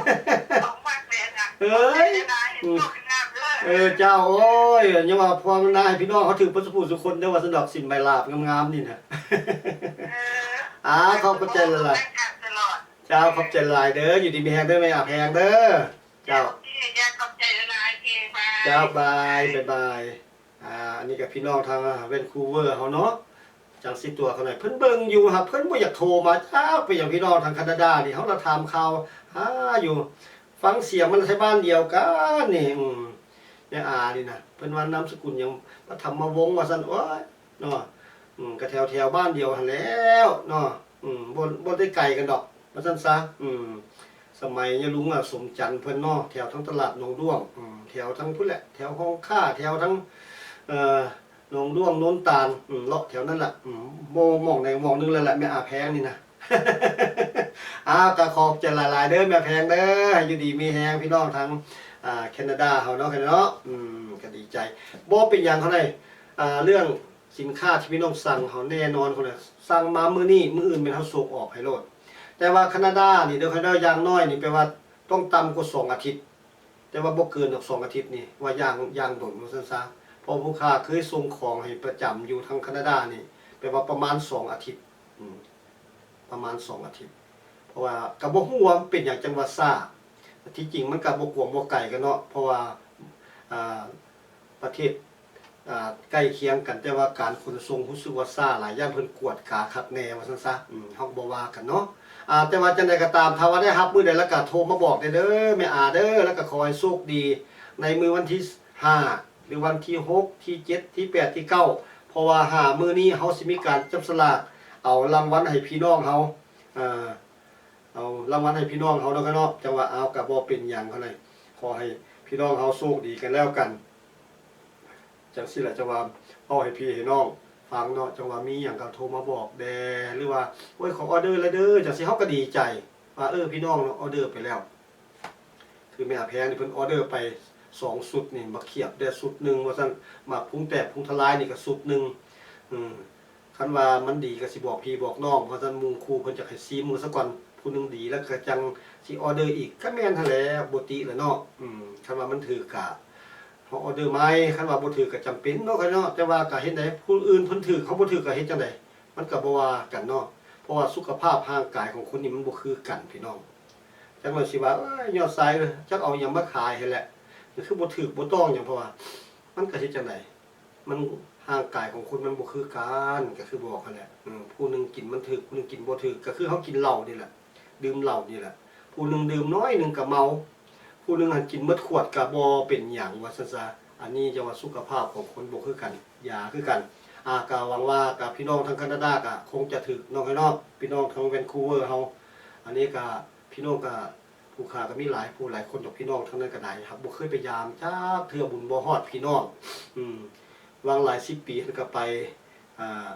ຂອງມັກແຫຼະນະ ເອີຍ ຂອບໃຈຫຼາຍໆ ອືມ ໂຊກງາມເດີ້ ເອີ ເຈົ້າ ໂອ້ຍ ຍັງວ່າພາວະນາໃຫ້ພີ່ນ້ອງເຮົາຖືກເບິດສູ່ຜູ້ສູ່ຄົນເດີ້ ວ່າຊັ້ນດອກ ສິ້ນໄໝລາບງາມໆ ນີ້ນະ ເອີ ອ່າ ຂອບໃຈຫຼາຍໆ ແຟນຄລັບຕະຫຼອດ ເຈົ້າ ຂອບໃຈຫຼາຍເດີ້ ຢູ່ດີມີແຮງເດີ້ ແມ່ອາແພງເດີ້ ເຈົ້າ ໂອເຄ ຂອບໃຈຫຼາຍໆ ໂອເຄ ບາຍ ເຈົ້າ ບາຍ ບາຍບາຍ. ອ່າ ອັນນີ້ກໍພີ່ນ້ອງທາງແວນຄູເວີເຮົາເນາະ ຈັ່ງຊິຕົວະເຂົາໜ້ອຍ ເພິ່ນເບິ່ງຢູ່ ຫາກເພິ່ນບໍ່ຢາກໂທມາຈັກເປັນຫຍັງ. ພີ່ນ້ອງທາງຄານາດານີ້ ເຮົາລະຖາມຂ່າວຫາຢູ່ ຟັງສຽງມັນໃສ່ບ້ານດຽວກັນນີ້. ອືມ ແມ່ອານີ້ນະ ເພິ່ນວ່ານາມສະກຸນຫຍັງ ປະຖຳມະວົງວ່າຊັ້ນ ໂອ້ຍ ເນາະ ອືມ ກະແຖວໆ ບ້ານດຽວຫັ້ນແລ້ວເນາະ ອືມ ບໍ່ ບໍ່ໄດ້ໄກກັນດອກ ວ່າຊັ້ນຊະ. ອືມ ສະໄໝຍາລຸງ ອາ ສົມຈັນເພິ່ນເນາະ ແຖວທາງຕະຫຼາດໜອງດ້ວງ ອືມ ແຖວທາງພຸ້ນແຫຼະ ແຖວຫ້ອງຄ້າ ແຖວທາງ ເອີ ໜອງດ້ວງ ໂນນຕານ ອືມ ເລາະແຖວນັ້ນລະ ອືມ ບໍ່ໝ່ອງໃດໝ່ອງໜຶ່ງແລ້ວລະ ແມ່ອາແພງນີ້ນະ. ອາ ກໍຂອບໃຈຫຼາຍໆ ເດີ້ ແມ່ແພງເດີ້ ໃຫ້ຢູ່ດີມີແຮງ ພີ່ນ້ອງທາງ ອ່າ ແຄນາດາເຮົາເນາະ ເນາະ ອືມ ກໍດີໃຈ ບໍ່ເປັນຫຍັງເທົ່າໃດ. ອ່າ ເລື່ອງ ສິນຄ້າທີ່ພີ່ນ້ອງສັ່ງເຮົາແນ່ນອນພຸ້ນນະ ສັ່ງມາມື້ນີ້ ມື້ອື່ນແມ່ນເຮົາສົ່ງອອກໃຫ້ໂລດ. ແຕ່ວ່າຄານາດານີ້ເດີ ຂ້ອຍເວົ້າຢ່າງໜ້ອຍນີ້ ແປວ່າຕ້ອງຕ່ຳກວ່າສອງອາທິດ ແຕ່ວ່າບໍ່ເກີນດອກສອງອາທິດນີ້ ວ່າຢ່າງ ຢ່າງດົນວ່າຊັ້ນຊະ. ເພາະຜູ້ຄ້າເຄີຍສົ່ງຂອງໃຫ້ປະຈຳຢູ່ທາງຄານາດານີ້ ແປວ່າປະມານສອງອາທິດ ອືມ ປະມານສອງອາທິດ ເພາະວ່າກໍບໍ່ຮູ້ວ່າເປັນຫຍັງຈັ່ງວ່າຊ້າ. ທີ່ຈິງມັນກໍບໍ່ກວມບໍ່ໄກກັນເນາະ ເພາະວ່າ ອ່າ ປະເທດ ອ່າ ໃກ້ຄຽງກັນ ແຕ່ວ່າການຂົນສົ່ງຮູ້ສຶກວ່າຊ້າຫຼາຍ ຢ້ານເພິ່ນກວດກາຄັກແນ່ວ່າຊັ້ນຊະ. ອືມ ເຮົາກໍບໍ່ວ່າກັນເນາະ ອ່າ ແຕ່ວ່າຈັ່ງໃດກໍຕາມ ຖ້າວ່າໄດ້ຮັບມື້ໃດແລ້ວກໍໂທມາບອກແດ່ເດີ ແມ່ອາເດີ ແລ້ວກໍຂໍໃຫ້ໂຊກດີໃນມື້ວັນທີຫ້າ ຫຼື ວັນທີຫົກ ທີເຈັດ ທີແປດ ທີເກົ້າ ເພາະວ່າຫ້າມື້ນີ້ເຮົາຊິມີການຈັບສະຫຼາກເອົາລາງວັນໃຫ້ພີ່ນ້ອງເຮົາ ອ່າ ເອົາລາງວັນໃຫ້ພີ່ນ້ອງເຮົາເນາະ ເນາະ ຈັ່ງວ່າ ເອົາ ກໍບໍ່ເປັນຫຍັງ ຂໍໃຫ້ພີ່ນ້ອງເຮົາໂຊກດີກັນແລ້ວກັນ ຈັ່ງຊີ້ແຫຼະ ຈັ່ງວ່າເວົ້າໃຫ້ພີ່ໃຫ້ນ້ອງຟັງເນາະ ຈັ່ງວ່າມີຫຍັງກໍໂທມາບອກແດ່ ຫຼືວ່າ ໂອ້ຍ ຂໍອໍເດີແລ້ວເດີ ຈັ່ງຊີ້ເຮົາກໍດີໃຈວ່າ ເອີ ພີ່ນ້ອງເນາະ ອໍເດີໄປແລ້ວ. ຄືແມ່ອາແພງນີ້ເພິ່ນອໍເດີໄປສອງຊຸດນີ້ ບັກຂຽບແດ່ຊຸດໜຶ່ງວ່າຊັ້ນ ໝາກພຸງແຕກພຸງທະລາຍນີ້ກໍຊຸດໜຶ່ງ ອືມ ຄັນວ່າມັນດີກໍຊິບອກພີ່ບອກນ້ອງ ເພາະຊັ້ນໝູ່ຄູ່ເພິ່ນຢາກໃຫ້ຊີມເບິ່ງສາກ່ອນ ຜູ້ໜຶ່ງດີແລ້ວກໍຈັ່ງຊິອໍເດີອີກ ກໍແມ່ນຫັ້ນແຫຼະ ບໍ່ຕິແຫຼະເນາະ. ອືມ ຄັນວ່າມັນຖືກກະເຮົາອໍເດີໃໝ່ ຄັນວ່າບໍ່ຖືກກະຈຳເປັນເນາະ ເນາະ ແຕ່ວ່າກະເຮັດໃດ ຜູ້ອື່ນເພິ່ນຖືກ ເຮົາບໍ່ຖືກກະເຮັດຈັ່ງໃດ ມັນກະບໍ່ວ່າກັນເນາະ ເພາະວ່າສຸຂະພາບຮ່າງກາຍຂອງຄົນນີ້ມັນບໍ່ຄືກັນພີ່ນ້ອງ. ຈັກໜ້ອຍຊິວ່າ ເອີຍ ຍອດຊາຍເອີຍ ຈັກເອົາຫຍັງມາຂາຍຫັ້ນແຫຼະ ຄືບໍ່ຖືກບໍ່ຕ້ອງຫຍັງ ເພາະວ່າມັນກະເຮັດຈັ່ງໃດ ມັນ ຮ່າງກາຍຂອງຄົນມັນບໍ່ຄືກັນ ກໍຄືບອກຫັ້ນແຫຼະ ເອີ ຜູ້ໜຶ່ງກິນມັນຖືກ ຜູ້ໜຶ່ງກິນບໍ່ຖືກ ກໍຄືເຮົາກິນເຫຼົ້ານີ້ແຫຼະ ດື່ມເຫຼົ້ານີ້ແຫຼະ ຜູ້ໜຶ່ງດື່ມໜ້ອຍໜຶ່ງກໍເມົາ ຜູ້ໜຶ່ງຫັ້ນກິນໝົດຂວດກໍບໍ່ເປັນຫຍັງ ວ່າຊັ້ນຊະ. ອັນນີ້ຈັ່ງວ່າສຸຂະພາບຂອງຄົນບໍ່ຄືກັນ ຢາຄືກັນ. ອາ ກໍຫວັງວ່າກັບພີ່ນ້ອງທາງຄານາດາກໍຄົງຈະຖືກເນາະ ເນາະ ພີ່ນ້ອງທາງແວນຄູເວີເຮົາ ອັນນີ້ກໍພີ່ນ້ອງກໍ ຜູ້ຂ້າກໍມີຫຼາຍຜູ້ຫຼາຍຄົນດອກ ພີ່ນ້ອງທາງນັ້ນກໍໄດ້ ຫາກບໍ່ເຄີຍໄປຢາມຈັກເທື່ອ ບຸນບໍ່ຮອດພີ່ນ້ອງ. ອືມ ຫວ່າງຫຼາຍສິບປີຫັ້ນກໍໄປ ອ່າ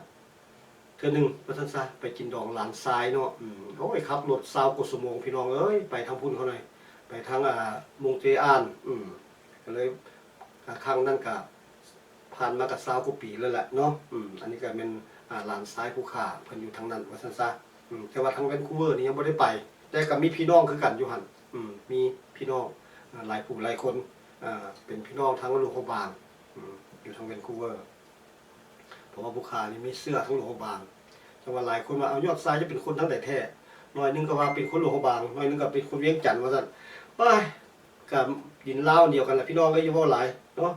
ເທື່ອໜຶ່ງວ່າຊັ້ນຊະ ໄປກິນດອງຫຼານຊາຍເນາະ. ອືມ ໂອ້ຍ ຂັບລົດຊາວກວ່າຊົ່ວໂມງ ພີ່ນ້ອງເອີຍ ໄປທາງພຸ້ນເຂົາໜ້ອຍ ໄປທາງ ອ່າ ມົງເຈອານ. ອືມ ກໍເລີຍ ອ່າ ຄັ້ງນັ້ນກໍ ຜ່ານມາກໍຊາວກວ່າປີແລ້ວແຫຼະເນາະ. ອືມ ອັນນີ້ກໍແມ່ນ ອ່າ ຫຼານຊາຍຜູ້ຂ້າເພິ່ນຢູ່ທາງນັ້ນວ່າຊັ້ນຊະ. ອືມ ແຕ່ວ່າທາງແວນຄູເວີນີ້ຍັງບໍ່ໄດ້ໄປ ແຕ່ກໍມີພີ່ນ້ອງຄືກັນຢູ່ຫັ້ນ. ອືມ ມີພີ່ນ້ອງ ອ່າ ຫຼາຍຜູ້ຫຼາຍຄົນ ອ່າ ເປັນພີ່ນ້ອງທາງຫຼວງພະບາງ ອືມ ຢູ່ທາງແວນຄູເວີ ເພາະວ່າຜູ້ຂ້ານີ້ມີເຊື້ອທາງຫຼວງພະບາງ. ແຕ່ວ່າຫຼາຍຄົນວ່າ ເອົາ ຍອດຊາຍຈະເປັນຄົນທາງໃດແທ້? ໜ້ອຍໜຶ່ງກໍວ່າເປັນຄົນຫຼວງພະບາງ ໜ້ອຍໜຶ່ງກໍເປັນຄົນວຽງຈັນວ່າຊັ້ນ. ໂອ້ຍ ກໍດິນລາວອັນດຽວກັນລະ ພີ່ນ້ອງເອີຍ ຢ່າເວົ້າຫຼາຍເນາະ.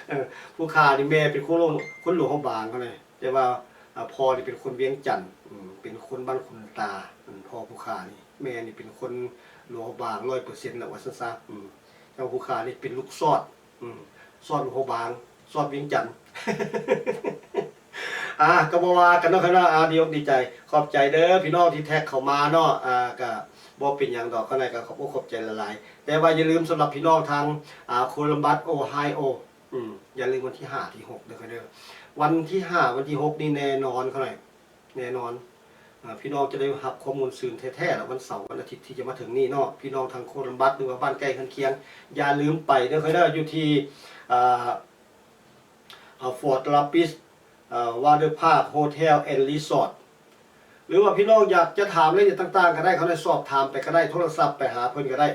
ເອີ ຜູ້ຂ້ານີ້ແມ່ເປັນຄົນ ຄົນຫຼວງພະບາງເຂົານີ້ ແຕ່ວ່າ ອ່າ ພໍ່ນີ້ເປັນຄົນວຽງຈັນ ອືມ ເປັນຄົນບ້ານຂຸນຕາ. ອືມ ພໍ່ຜູ້ຂ້ານີ້ ແມ່ນີ້ເປັນຄົນຫຼວງພະບາງຮ້ອຍເປີເຊັນແລ້ວວ່າຊັ້ນຊະ. ອືມ ແຕ່ວ່າຜູ້ຂ້ານີ້ເປັນລູກຊອດ ອືມ ຊອດຫຼວງພະບາງ ຊອດວຽງຈັນ. ອ່າ ກໍບໍ່ວ່າກັນເນາະ ຂ້ານ້ອຍ ອ່າ ດີອົກດີໃຈ ຂອບໃຈເດີພີ່ນ້ອງທີ່ແທັກເຂົ້າມາເນາະ. ອ່າ ກໍບໍ່ເປັນຫຍັງດອກ ຂ້ານ້ອຍກໍຂອບອົກຂອບໃຈຫຼາຍໆ. ແຕ່ວ່າຢ່າລືມ ສຳລັບພີ່ນ້ອງທາງ ອ່າ ໂຄລັມບັສ ໂອໄຮໂອ ອືມ ຢ່າລືມວັນທີຫ້າ ທີຫົກເດີຂ້ານ້ອຍເດີ. ວັນທີຫ້າ ວັນທີຫົກນີ້ແນ່ນອນ ຂ້ານ້ອຍ ແນ່ນອນ ອາ ພີ່ນ້ອງຈະໄດ້ຮັບຄວາມມ່ວນຊື່ນແທ້ໆລະ ວັນເສົາ ວັນອາທິດທີ່ຈະມາເຖິງນີ້ເນາະ. ພີ່ນ້ອງທາງໂຄລັມບັດ ຫຼືວ່າບ້ານໃກ້ເຮືອນຄຽງ ຢ່າລືມໄປເດີເດີ ຢູ່ທີ່ ອາ ອາ Fort Lapis ອາ Water Park Hotel and Resort ຫຼືວ່າພີ່ນ້ອງຢາກຈະຖາມລາຍລະອຽດຕ່າງໆກໍໄດ້ ເຂົ້າໄດ້ສອບຖາມໄປກໍໄດ້ ໂທລະສັບໄປຫາເພິ່ນກໍໄດ້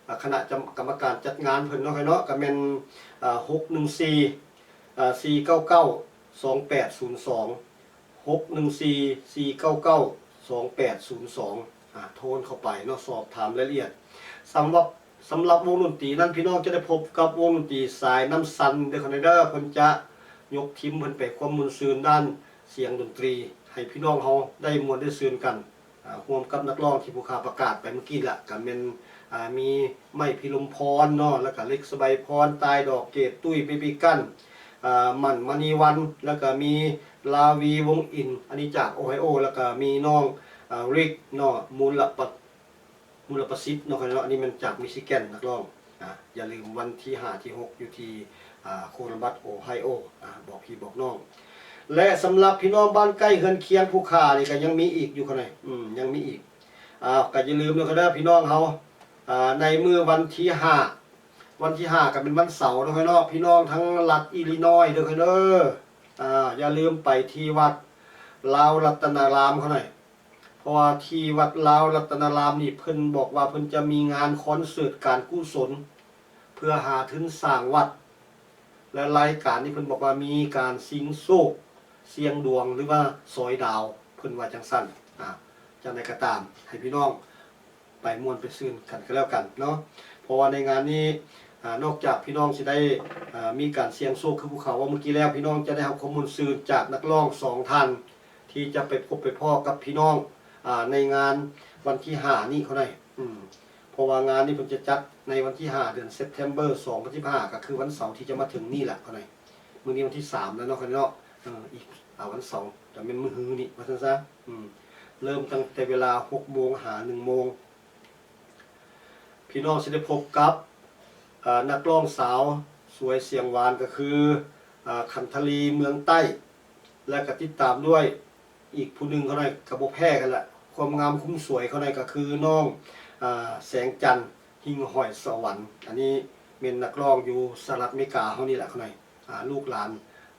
ອາ ຄະນະຈຳ ກຳມະການຈັດງານເພິ່ນເນາະ ເນາະ ກໍແມ່ນ ອາ ຫົກໜຶ່ງສີ່ ອາ ສີ່ເກົ້າເກົ້າ ສອງແປດສູນສອງ ຫົກໜຶ່ງສີ່ ສີ່ເກົ້າເກົ້າ ສອງແປດສູນສອງ ອາ ໂທນເຂົ້າໄປເນາະ ສອບຖາມລາຍລະອຽດ. ສຳລັບ ສຳລັບວົງດົນຕີນັ້ນ ພີ່ນ້ອງຈະໄດ້ພົບກັບວົງດົນຕີສາຍນ້ຳຊັນເດີ ເດີ ເພິ່ນຈະຍົກທີມເພິ່ນໄປຄວາມມ່ວນຊື່ນດ້ານສຽງດົນຕີ ໃຫ້ພີ່ນ້ອງເຮົາໄດ້ມ່ວນໄດ້ຊື່ນກັນ ອາ ຮ່ວມກັບນັກຮ້ອງທີ່ຜູ້ຂ້າປະກາດໄປເມື່ອກີ້ລະ ກໍແມ່ນ ອາ ມີໄມ້ພິລົມພອນເນາະ ແລ້ວກໍເລັກສະໄບພອນ ຕ່າຍດອກເກດ ຕຸ້ຍເບບີກັນ ອາ ໝັ້ນມະນີວັນ ແລ້ວກໍມີລາວີວົງອິນ ອັນນີ້ຈາກໂອໄຮໂອ ແລ້ວກໍມີນ້ອງ ອາ ລິກເນາະ ມູນລະປະ ມູນລະປະສິດເນາະ ເນາະ ອັນນີ້ແມ່ນຈາກມິຊິແກນ ນັກຮ້ອງ. ອາ ຢ່າລືມວັນທີຫ້າ ທີຫົກ ຢູ່ທີ່ ອາ ໂຄລັມບັດ ໂອໄຮໂອ ອາ ບອກພີ່ບອກນ້ອງ ແລະ ສຳລັບພີ່ນ້ອງບ້ານໃກ້ເຮືອນຄຽງຜູ້ຂ້ານີ້ກໍຍັງມີອີກຢູ່ຂ້າງໃນ ອືມ ຍັງມີອີກ ອາ ກໍຢ່າລືມເດີ ເດີ ພີ່ນ້ອງເຮົາ ອາ ໃນມື້ວັນທີຫ້າ ວັນທີຫ້າກໍເປັນວັນເສົາເນາະ ເນາະ ພີ່ນ້ອງທາງລັດອີລີນອຍເດີ ເດີ ອາ ຢ່າລືມໄປທີ່ວັດລາວລັດຕະນາລາມເຮົາໜ່ອຍ ເພາະວ່າທີ່ວັດລາວລັດຕະນາລາມນີ້ ເພິ່ນບອກວ່າເພິ່ນຈະມີງານຄອນເສີດການກຸສົນ ເພື່ອຫາທຶນສ້າງວັດ ແລະ ລາຍການນີ້ເພິ່ນບອກວ່າມີການສ່ຽງໂຊກ ສ່ຽງດວງ ຫຼືວ່າຊອຍດາວ ເພິ່ນວ່າຈັ່ງຊັ້ນ. ອາ ຈັ່ງໃດກໍຕາມ ໃຫ້ພີ່ນ້ອງໄປມ່ວນໄປຊື່ນກັນກໍແລ້ວກັນເນາະ ເພາະວ່າໃນງານນີ້ ອາ ນອກຈາກພີ່ນ້ອງຊິໄດ້ ອາ ມີການສ່ຽງໂຊກຄືຜູ້ຂ້າເວົ້າເມື່ອກີ້ແລ້ວ ພີ່ນ້ອງຈະໄດ້ຮັບຄວາມມ່ວນຊື່ນຈາກນັກຮ້ອງສອງທ່ານ ທີ່ຈະໄປພົບໄປພໍ້ກັບພີ່ນ້ອງ ອາ ໃນງານວັນທີຫ້ານີ້ເຂົາໃດ ອືມ ເພາະວ່າງານນີ້ເພິ່ນຈະຈັດໃນວັນທີຫ້າ ເດືອນ September ສອງພັນສິບຫ້າ ກໍຄືວັນເສົາທີ່ຈະມາເຖິງນີ້ແຫຼະເຂົາໃດ ມື້ນີ້ວັນທີສາມແລ້ວເນາະ ເຂົາໃດເນາະ ເອີ ອີກ ອາ ວັນເສົາ ກໍແມ່ນມື້ຮືນີ້ວ່າຊັ້ນຊະ ອືມ ເລີ່ມຕັ້ງແຕ່ເວລາຫົກໂມງຫາໜຶ່ງໂມງ ພີ່ນ້ອງຊິໄດ້ພົບກັບ ອາ ນັກຮ້ອງສາວສວຍສຽງຫວານ ກໍຄື ອາ ຂັນທະລີເມືອງໃຕ້ ແລະ ກໍຕິດຕາມດ້ວຍອີກຜູ້ໜຶ່ງເຂົາໃດ ກໍບໍ່ແພ້ກັນລະ ຄວາມງາມຄຸມສວຍເຂົາໃດ ກໍຄືນ້ອງ ອາ ແສງຈັນ ຫິ່ງຫ້ອຍສະຫວັນ ອັນນີ້ແມ່ນນັກຮ້ອງຢູ່ສະຫະລັດອາເມລິກາເຮົານີ້ແຫຼະເຂົາໃດ ອາ ລູກຫຼານ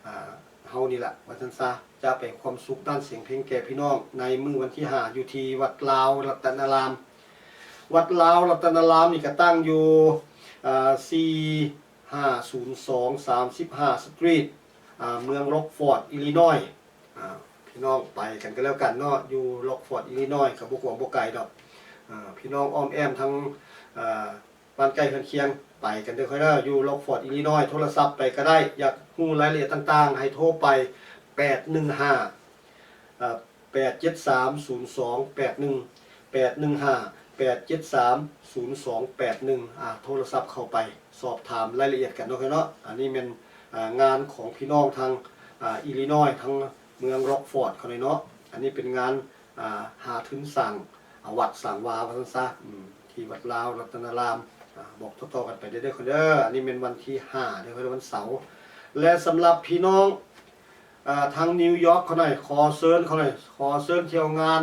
ອາ ເຮົານີ້ລະ ວ່າຊັ້ນຊະ ຈະໄປຄວາມສຸກດ້ານສຽງເພງແກ່ພີ່ນ້ອງໃນມື້ວັນທີຫ້າ ຢູ່ທີ່ວັດລາວລັດຕະນາລາມ. ວັດລາວລັດຕະນາລາມນີ້ກະຕັ້ງຢູ່ ອາ ສີ່ຫ້າສູນສອງ ສາມສິບຫ້າສະຕຣີດ ອາ ເມືອງລັອກຟອດ ອີລີນອຍ ອາ ພີ່ນ້ອງໄປກັນກໍແລ້ວກັນເນາະ ຢູ່ລັອກຟອດ ອີລີນອຍ ກໍບໍ່ກວາງບໍ່ໄກດອກ ອາ ພີ່ນ້ອງອ້ອມແອ້ມທາງ ອາ ບ້ານໃກ້ເຮືອນຄຽງ ໄປກັນເດີເດີ ຢູ່ລັອກຟອດ ອີລີນອຍ ໂທລະສັບໄປກໍໄດ້ ຢາກຮູ້ລາຍລະອຽດຕ່າງໆ ໃຫ້ໂທໄປ ແປດໜຶ່ງຫ້າ ເອີ ແປດເຈັດສາມສູນສອງແປດໜຶ່ງ ແປດໜຶ່ງຫ້າ ແປດເຈັດສາມສູນສອງແປດໜຶ່ງ ອາ ໂທລະສັບເຂົ້າໄປສອບຖາມລາຍລະອຽດກັນເນາະ ເນາະ ອັນນີ້ແມ່ນ ອາ ງານຂອງພີ່ນ້ອງທາງ ອາ ອີລີນອຍ ທາງເມືອງລັອກຟອດເຂົາເນາະ ອັນນີ້ເປັນງານ ອາ ຫາທຶນສ້າງ ອາ ວັດສ້າງວາ ວ່າຊັ້ນຊະ ອືມ ທີ່ວັດລາວລັດຕະນາລາມ ອາ ບອກຕໍ່ໆກັນໄປເດີເດີ ອັນນີ້ແມ່ນວັນທີຫ້າເດີ ວັນເສົາ ແລະ ສຳລັບພີ່ນ້ອງ ອາ ທາງນິວຢອກເຂົາໜ່ອຍ ຂໍເຊີນເຂົາໜ່ອຍ ຂໍເຊີນທ່ຽວງານ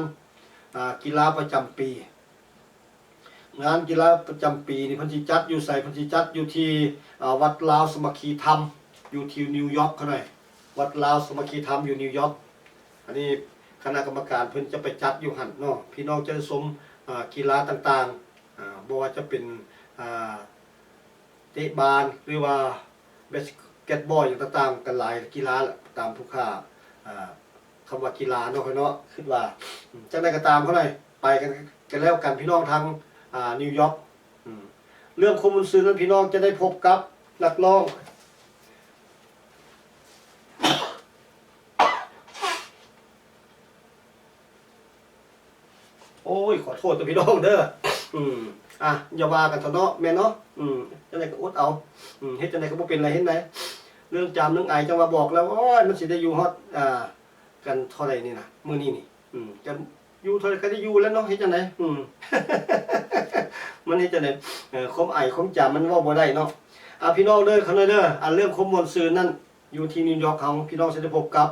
ອາ ກິລາປະຈຳປີ ງານກິລາປະຈຳປີນີ້ເພິ່ນຊິຈັດຢູ່ໃສ? ເພິ່ນຊິຈັດຢູ່ທີ່ ອາ ວັດລາວສາມັກຄີທຳ ຢູ່ທີ່ນິວຢອກເຂົາໜ່ອຍ ວັດລາວສາມັກຄີທຳຢູ່ນິວຢອກ ອັນນີ້ຄະນະກຳມະການເພິ່ນຈະໄປຈັດຢູ່ຫັ້ນເນາະ ພີ່ນ້ອງຈະໄດ້ຊົມ ອາ ກິລາຕ່າງໆ ອາ ບໍ່ວ່າຈະເປັນ ອາ ເຕະບານ ຫຼືວ່າບາສເກັດບອລຫຍັງຕ່າງໆ ກໍຫຼາຍກິລາລະ ຕາມຜູ້ຂ້າ ອາ ຄຳວ່າກິລາເນາະ ຂ້ອຍເນາະ ຄິດວ່າ ອາ ຈັ່ງໃດກໍຕາມ ຂ້ອຍໄດ້ໄປກັນ ກັນແລ້ວກັນ ພີ່ນ້ອງທາງ ອາ ນິວຢອກ ອາ ເລື່ອງຄວາມມ່ວນຊື່ນນັ້ນ ພີ່ນ້ອງຈະໄດ້ພົບກັບນັກຮ້ອງ ໂອ້ຍ ຂໍໂທດເດີພີ່ນ້ອງເດີ ອືມ ອ່ະ ຢ່າວ່າກັນເຖາະເນາະ ແມ່ນເນາະ ອືມ ຈັ່ງໃດກໍອົດເອົາ ອືມ ເຮັດຈັ່ງໃດກໍບໍ່ເປັນໄລ ເຮັດໃດ ເລື່ອງຈາມເລື່ອງໄອ ຈັ່ງວ່າບອກແລ້ວ ໂອ້ຍ ມັນຊິໄດ້ຢູ່ຮອດ ອ່າ ກັນເທົ່າໃດນີ້ນະ ມື້ນີ້ນີ້ ອືມ ຈະຢູ່ເທົ່າໃດກໍໄດ້ຢູ່ແລ້ວເນາະ ເຮັດຈັ່ງໃດ ອືມ ມັນເຮັດຈັ່ງໃດ ເອີ ຄວາມໄອຄວາມຈາມມັນເວົ້າບໍ່ໄດ້ເນາະ ອ່າ ພີ່ນ້ອງເດີ ຂ້ານ້ອຍເດີ ອັນເລື່ອງຄວາມມ່ວນຊື່ນນັ້ນ ຢູ່ທີ່ນິວຢອກເຮົາ ພີ່ນ້ອງຊິໄດ້ພົບກັບ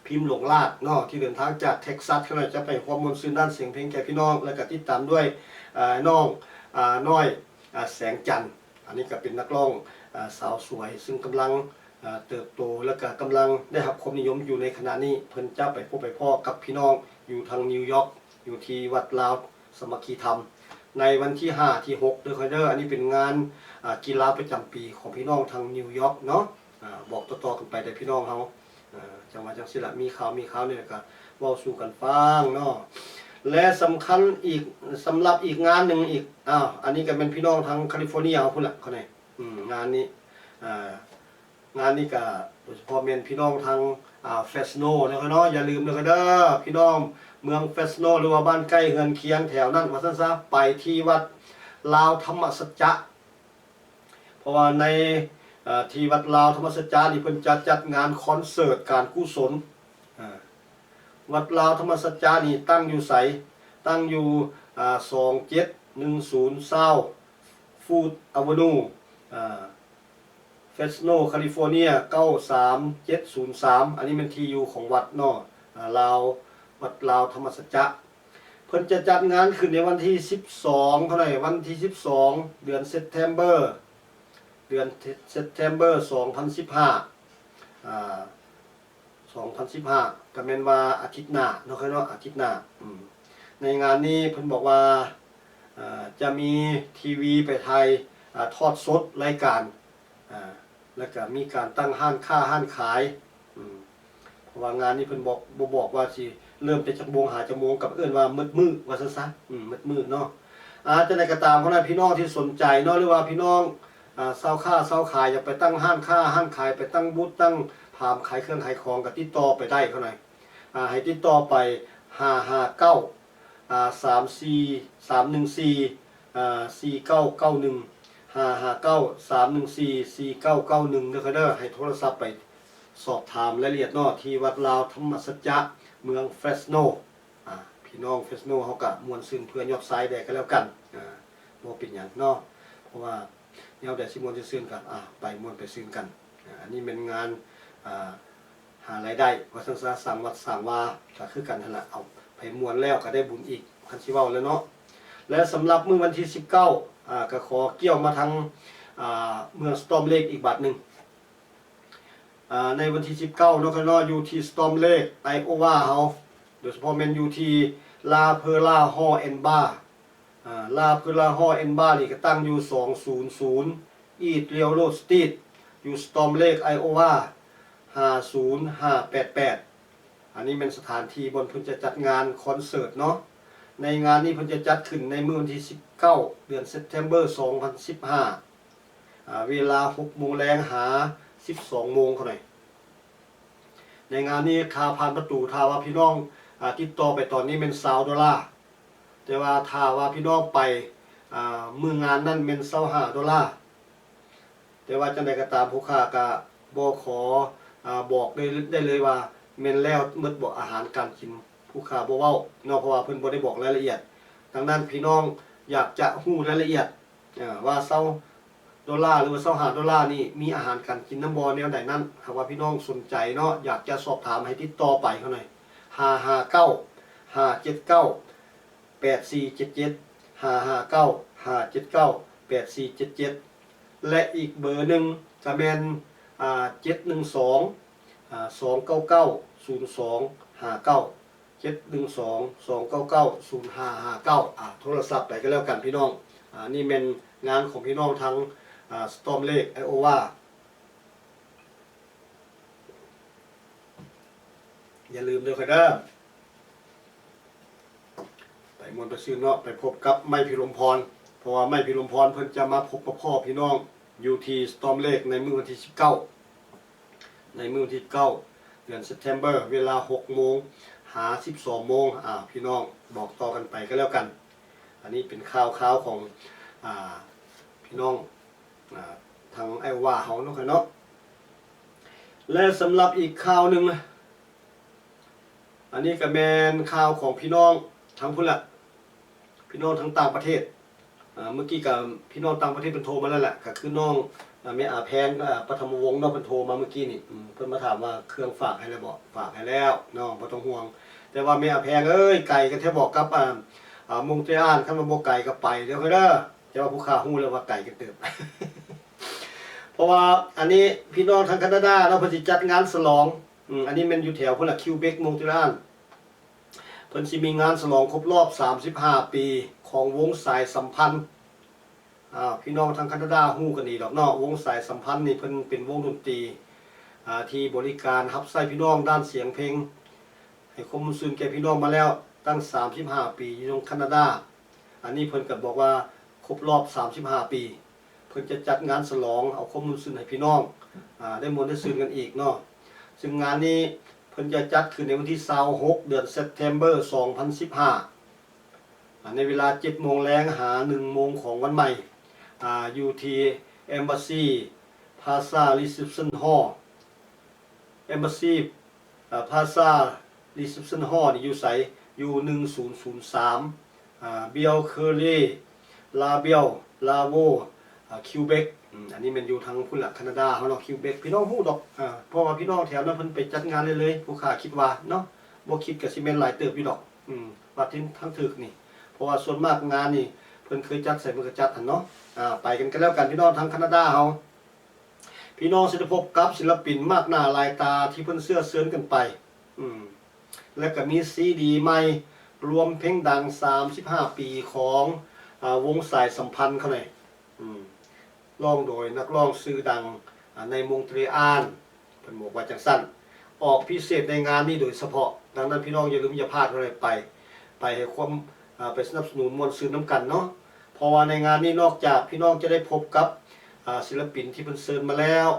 ພິມຫຼວງລາດເນາະ ທີ່ເດີນທາງຈາກເທັກຊັສ ຂ້ານ້ອຍຈະໄປຄວາມມ່ວນຊື່ນດ້ານສຽງເພງແກ່ພີ່ນ້ອງ ແລ້ວກໍຕິດຕາມດ້ວຍ ເອີ ນ້ອງ ອາ ນ້ອຍ ອາ ແສງຈັນ. ອັນນີ້ກໍເປັນນັກຮ້ອງ ອາ ສາວສວຍ ຊຶ່ງກຳລັງ ອາ ເຕີບໂຕ ແລ້ວກໍກຳລັງໄດ້ຮັບຄວາມນິຍົມຢູ່ໃນຂະນະນີ້. ເພິ່ນຈະໄປພົບໄປພໍ້ກັບພີ່ນ້ອງຢູ່ທາງນິວຢອກ ຢູ່ທີ່ວັດລາວສາມັກຄີທຳ ໃນວັນທີຫ້າ ທີຫົກ ເດີຂ້ອຍເດີ. ອັນນີ້ເປັນງານ ອາ ກິລາປະຈຳປີຂອງພີ່ນ້ອງທາງນິວຢອກເນາະ. ອາ ບອກຕໍ່ໆກັນໄປເດີພີ່ນ້ອງເຮົາ. ເອີ ຈັ່ງວ່າຈັ່ງຊີ້ລະ ມີຂ່າວ ມີຂ່າວນີ້ລະກະເວົ້າສູ່ກັນຟັງເນາະ. ແລະສຳຄັນອີກ ສຳລັບອີກງານໜຶ່ງອີກ ອ້າວ ອັນນີ້ກະແມ່ນພີ່ນ້ອງທາງຄາລິຟໍເນຍເຮົາພຸ້ນລະ ເຂົາໃນ ອືມ ງານນີ້ ອາ ງານນີ້ກະໂດຍສະເພາະແມ່ນພີ່ນ້ອງທາງ ອາ ເຟຣສໂນເນາະ ເນາະ. ຢ່າລືມເດີ ເດີ ພີ່ນ້ອງເມືອງເຟຣສໂນ ຫຼືວ່າບ້ານໃກ້ເຮືອນຄຽງແຖວນັ້ນ ວ່າຊັ້ນຊະ ໄປທີ່ວັດລາວທຳມະສັດຈະ ເພາະວ່າໃນ ເອີ ທີ່ວັດລາວທຳມະສັດຈະນີ້ ເພິ່ນຈະຈັດງານຄອນເສີດການກຸສົນ. ອາ ວັດລາວທຳມະສັດຈະນີ້ຕັ້ງຢູ່ໃສ? ຕັ້ງຢູ່ ອາ ສອງເຈັດໜຶ່ງສູນ ຊາວ ຟູດ ອາເວນູ ອາ ເຟຣສໂນ ຄາລິຟໍເນຍ ເກົ້າສາມເຈັດສູນສາມ. ອັນນີ້ແມ່ນທີ່ຢູ່ຂອງວັດເນາະ ອາ ລາວ ວັດລາວທຳມະສັດຈະ. ເພິ່ນຈະຈັດງານຂຶ້ນໃນວັນທີສິບສອງ ເທົ່າໃດ ວັນທີສິບສອງ ເດືອນເຊັບເທັມເບີ ເດືອນເຊັບເທັມເບີ ສອງພັນສິບຫ້າ ອາ ສອງພັນສິບຫ້າ ກໍແມ່ນວ່າອາທິດໜ້າເນາະ ເນາະ ອາທິດໜ້າ. ອືມ ໃນງານນີ້ເພິ່ນບອກວ່າ ອາ ຈະມີທີວີໄປຖ່າຍ ອາ ທອດສົດລາຍການ ອາ ແລ້ວກະມີການຕັ້ງຮ້ານຄ້າຮ້ານຂາຍ. ອືມ ເພາະວ່າງານນີ້ເພິ່ນບອກ ບໍ່ບອກວ່າຊິເລີ່ມແຕ່ຈັກໂມງຫາຈັກໂມງ ກໍເອີ້ນວ່າໝົດມື້ວ່າຊັ້ນຊະ. ອືມ ໝົດມື້ເນາະ. ອາ ຈັ່ງໃດກໍຕາມ ພໍ່ແມ່ພີ່ນ້ອງທີ່ສົນໃຈເນາະ ຫຼືວ່າພີ່ນ້ອງ ອາ ຊາວຄ້າຊາວຂາຍ ຢາກໄປຕັ້ງຮ້ານຄ້າຮ້ານຂາຍ ໄປຕັ້ງບູດຕັ້ງພາມຂາຍເຄື່ອງຂາຍຂອງ ກໍຕິດຕໍ່ໄປໄດ້ເທົ່ານັ້ນ. ອາ ໃຫ້ຕິດຕໍ່ໄປ ຫ້າຫ້າເກົ້າ ອາ ສາມສີ່ ສາມໜຶ່ງສີ່ ອາ ສີ່ເກົ້າເກົ້າໜຶ່ງ ຫ້າຫ້າເກົ້າ ສາມໜຶ່ງສີ່ ສີ່ເກົ້າເກົ້າໜຶ່ງ ເດີຂ້ອຍເດີ. ໃຫ້ໂທລະສັບໄປສອບຖາມລາຍລະອຽດເນາະ ທີ່ວັດລາວທຳມະສັດຈະ ເມືອງເຟຣສໂນ. ອາ ພີ່ນ້ອງເຟຣສໂນເຮົາກະມ່ວນຊື່ນເພື່ອຍອດຊາຍແດ່ກໍແລ້ວກັນ. ອາ ບໍ່ເປັນຫຍັງເນາະ ເພາະວ່າແນວໃດຊິມ່ວນຊິຊື່ນກໍ ອາ ໄປມ່ວນໄປຊື່ນກັນ. ອາ ອັນນີ້ແມ່ນງານ ອາ ຫາລາຍໄດ້ວ່າຊັ້ນຊະ ສ້າງວັດສ້າງວາກໍຄືກັນຫັ້ນລະ ເອົາ ໃຜມ່ວນແລ້ວກໍໄດ້ບຸນອີກ ຄັນຊິເວົ້າແລ້ວເນາະ. ແລະສຳລັບມື້ວັນທີສິບເກົ້າ ອາ ກໍຂໍກ່ຽວມາທາງ ອາ ເມືອງສະຕໍມເລກອີກບາດໜຶ່ງ. ອາ ໃນວັນທີສິບເກົ້າເນາະ ຂ້ານ້ອຍຢູ່ທີ່ສະຕໍມເລກ ໄອໂອວາເຮົາ ໂດຍສະເພາະແມ່ນຢູ່ທີ່ ລາເພີລາ ຮໍແອນບາ ອາ ລາເພີລາ ຮໍແອນບາ ນີ້ກໍຕັ້ງຢູ່ສອງສູນສູນ ອີດເຣວໂຣດສະຕີດ ຢູ່ສະຕໍມເລກ ໄອໂອວາ ຫ້າສູນຫ້າແປດແປດ. ອັນນີ້ແມ່ນສະຖານທີ່ບ່ອນເພິ່ນຈະຈັດງານຄອນເສີດເນາະ. ໃນງານນີ້ເພິ່ນຈະຈັດຂຶ້ນໃນມື້ວັນທີສິບເກົ້າ ເດືອນເຊັບເທັມເບີ ສອງພັນສິບຫ້າ ອາ ເວລາຫົກໂມງແລງຫາສິບສອງໂມງເທົ່ານັ້ນ. ໃນງານນີ້ຄ່າຜ່ານປະຕູ ຖ້າວ່າພີ່ນ້ອງ ອາ ຕິດຕໍ່ໄປຕອນນີ້ແມ່ນຊາວໂດລາ, ແຕ່ວ່າຖ້າວ່າພີ່ນ້ອງໄປ ອາ ມື້ງານນັ້ນແມ່ນຊາວຫ້າໂດລາ. ແຕ່ວ່າຈັ່ງໃດກໍຕາມ ຜູ້ຂ້າກໍບໍ່ຂໍ ອາ ບອກໄດ້ ໄດ້ເລີຍວ່າແມ່ນແລ້ວໝົດບໍ່ ອາຫານການກິນ ຜູ້ຂ້າບໍ່ເວົ້າເນາະ ເພາະວ່າເພິ່ນບໍ່ໄດ້ບອກລາຍລະອຽດ. ດັ່ງນັ້ນ ພີ່ນ້ອງຢາກຈະຮູ້ລາຍລະອຽດ ອາ ວ່າຊາວໂດລາ ຫຼືວ່າຊາວຫ້າໂດລານີ້ ມີອາຫານການກິນນຳບໍ່ ແນວໃດນັ້ນ, ຫາກວ່າພີ່ນ້ອງສົນໃຈເນາະ ຢາກຈະສອບຖາມ ໃຫ້ຕິດຕໍ່ໄປເທົ່ານັ້ນ ຫ້າຫ້າເກົ້າ ຫ້າເຈັດເກົ້າ ແປດສີ່ເຈັດເຈັດ ຫ້າຫ້າເກົ້າ ຫ້າເຈັດເກົ້າ ແປດສີ່ເຈັດເຈັດ ແລະ ອີກເບີໜຶ່ງກະແມ່ນ ອາ ເຈັດໜຶ່ງສອງ ອາ ສອງເກົ້າເກົ້າ ສູນສອງຫ້າເກົ້າ ເຈັດໜຶ່ງສອງ ສອງເກົ້າເກົ້າ ສູນຫ້າຫ້າເກົ້າ. ອາ ໂທລະສັບໄປກໍແລ້ວກັນພີ່ນ້ອງ. ອາ ນີ້ແມ່ນງານຂອງພີ່ນ້ອງທາງ ອາ ສະຕໍມເລກ ໄອໂອວາ. ຢ່າລືມເດີຂ້ອຍເດີ ໄປມ່ວນໄປຊື່ນເນາະ ໄປພົບກັບໄມ້ພິລົມພອນ ເພາະວ່າໄມ້ພິລົມພອນເພິ່ນຈະມາພົບມາພໍ້ພີ່ນ້ອງຢູ່ທີ່ສະຕໍມເລກໃນມື້ວັນທີສິບເກົ້າ ໃນມື້ວັນທີສິບເກົ້າ ເດືອນເຊັບເທັມເບີ ເວລາຫົກໂມງຫາສິບສອງໂມງ. ອາ ພີ່ນ້ອງບອກຕໍ່ກັນໄປກໍແລ້ວກັນ. ອັນນີ້ເປັນຂ່າວຄາວຂອງ ອາ ພີ່ນ້ອງ ອາ ທາງໄອໂອວາເຮົາເນາະ ເນາະ. ແລະ ສຳລັບອີກຂ່າວໜຶ່ງ ອັນນີ້ກໍແມ່ນຂ່າວຂອງພີ່ນ້ອງທາງພຸ້ນລະ ພີ່ນ້ອງທາງຕ່າງປະເທດ. ອາ ເມື່ອກີ້ກໍພີ່ນ້ອງຕ່າງປະເທດເພິ່ນໂທມາແລ້ວແຫຼະ ກໍຄືນ້ອງ ອາ ແມ່ອາແພງ ອາ ປະຖົມມະວົງເນາະ ເພິ່ນໂທມາເມື່ອກີ້ນີ້. ອືມ ເພິ່ນມາຖາມວ່າເຄື່ອງຝາກໃຫ້ແລ້ວບໍ່? ຝາກໃຫ້ແລ້ວເນາະ ບໍ່ຕ້ອງຫ່ວງ. ແຕ່ວ່າແມ່ອາແພງເອີຍ ໄກກັນແທ້ບໍ່ ກັບ ອ່າ ອ່າ ມົງເຕຣອານ? ຄັນວ່າບໍ່ໄກກໍໄປເດີຂ້ອຍເດີ. ແຕ່ວ່າຜູ້ຂ້າຮູ້ແລ້ວວ່າໄກກັນເຕີບ ເພາະວ່າອັນນີ້ພີ່ນ້ອງທາງຄານາດາເນາະ ເພິ່ນຊິຈັດງານສະຫຼອງ. ອືມ ອັນນີ້ແມ່ນຢູ່ແຖວພຸ້ນລະ ຄິວເບັກ ມົງເຕຣອານ. ເພິ່ນຊິມີງານສະຫຼອງຄົບລອບສາມສິບຫ້າປີຂອງວົງສາຍສຳພັນ. ອ່າ ພີ່ນ້ອງທາງຄານາດາຮູ້ກັນດີດອກເນາະ ວົງສາຍສຳພັນນີ້ເພິ່ນເປັນວົງດົນຕີ ອ່າ ທີ່ບໍລິການຮັບໃຊ້ພີ່ນ້ອງດ້ານສຽງເພງ ໃຫ້ຄວາມມ່ວນຊື່ນແກ່ພີ່ນ້ອງມາແລ້ວຕັ້ງສາມສິບຫ້າປີຢູ່ທາງຄານາດາ. ອັນນີ້ເພິ່ນກໍບອກວ່າຄົບລອບສາມສິບຫ້າປີ ເພິ່ນຈະຈັດງານສະຫຼອງເອົາຄວາມມ່ວນຊື່ນໃຫ້ພີ່ນ້ອງ ອ່າ ໄດ້ມ່ວນໄດ້ຊື່ນກັນອີກເນາະ. ຊຶ່ງງານນີ້ເພິ່ນຈະຈັດຂຶ້ນໃນວັນທີຊາວຫົກ ເດືອນ September ສອງພັນສິບຫ້າ ໃນເວລາເຈັດໂມງແລງຫາໜຶ່ງໂມງຂອງວັນໃໝ່ ຢູ່ທີ່ Embassy Plaza Reception Hall Embassy Plaza Reception Hall ນີ້ຢູ່ໃສ? ຢູ່ໜຶ່ງສູນສູນສາມ Belle Cour La Belle Lavoie Quebec. ອັນນີ້ແມ່ນຢູ່ທາງພຸ້ນລະ ຄານາດາເຮົາເນາະ Quebec. ພີ່ນ້ອງຮູ້ດອກ ເພາະວ່າພີ່ນ້ອງແຖວນັ້ນເພິ່ນໄປຈັດງານເລື້ອຍໆ ຜູ້ຂ້າຄິດວ່າເນາະ ບໍ່ຄິດກໍຊິແມ່ນຫຼາຍເຕີບຢູ່ດອກ. ອືມ ວ່າທີ່ທາງຖືກນີ້ ເພາະວ່າສ່ວນມາກງານນີ້ເພິ່ນເຄີຍຈັດໃສເພິ່ນກໍຈັດຫັ້ນເນາະ. ອ່າ ໄປກັນກໍແລ້ວກັນ ພີ່ນ້ອງທາງຄານາດາເຮົາ ພີ່ນ້ອງຊິໄດ້ພົບກັບສິລະປິນມາກໜ້າຫຼາຍຕາທີ່ເພິ່ນເຊື້ອເຊີນກັນໄປ. ອືມ ແລະກໍມີຊີດີໃໝ່ລວມເພງດັງສາມສິບຫ້າປີຂອງ ອ່າ ວົງສາຍສຳພັນເຂົານີ້ ອືມ ຮ້ອງໂດຍນັກຮ້ອງຊື່ດັງ ອ່າ ໃນມົງເຕຣອານ. ເພິ່ນບອກວ່າຈັ່ງຊັ້ນ ອອກພິເສດໃນງານນີ້ໂດຍສະເພາະ. ດັ່ງນັ້ນ ພີ່ນ້ອງຢ່າລືມຢ່າພາດເດີ ໄປ ໄປໃຫ້ຄວາມ ອ່າ ໄປສະໜັບສະໜູນມ່ວນຊື່ນນຳກັນເນາະ. ເພາະວ່າໃນງານນີ້ນອກຈາກພີ່ນ້ອງຈະໄດ້ພົບກັບ ອ່າ ສິລະປິນທີ່ເພິ່ນເຊີນມາແລ້ວ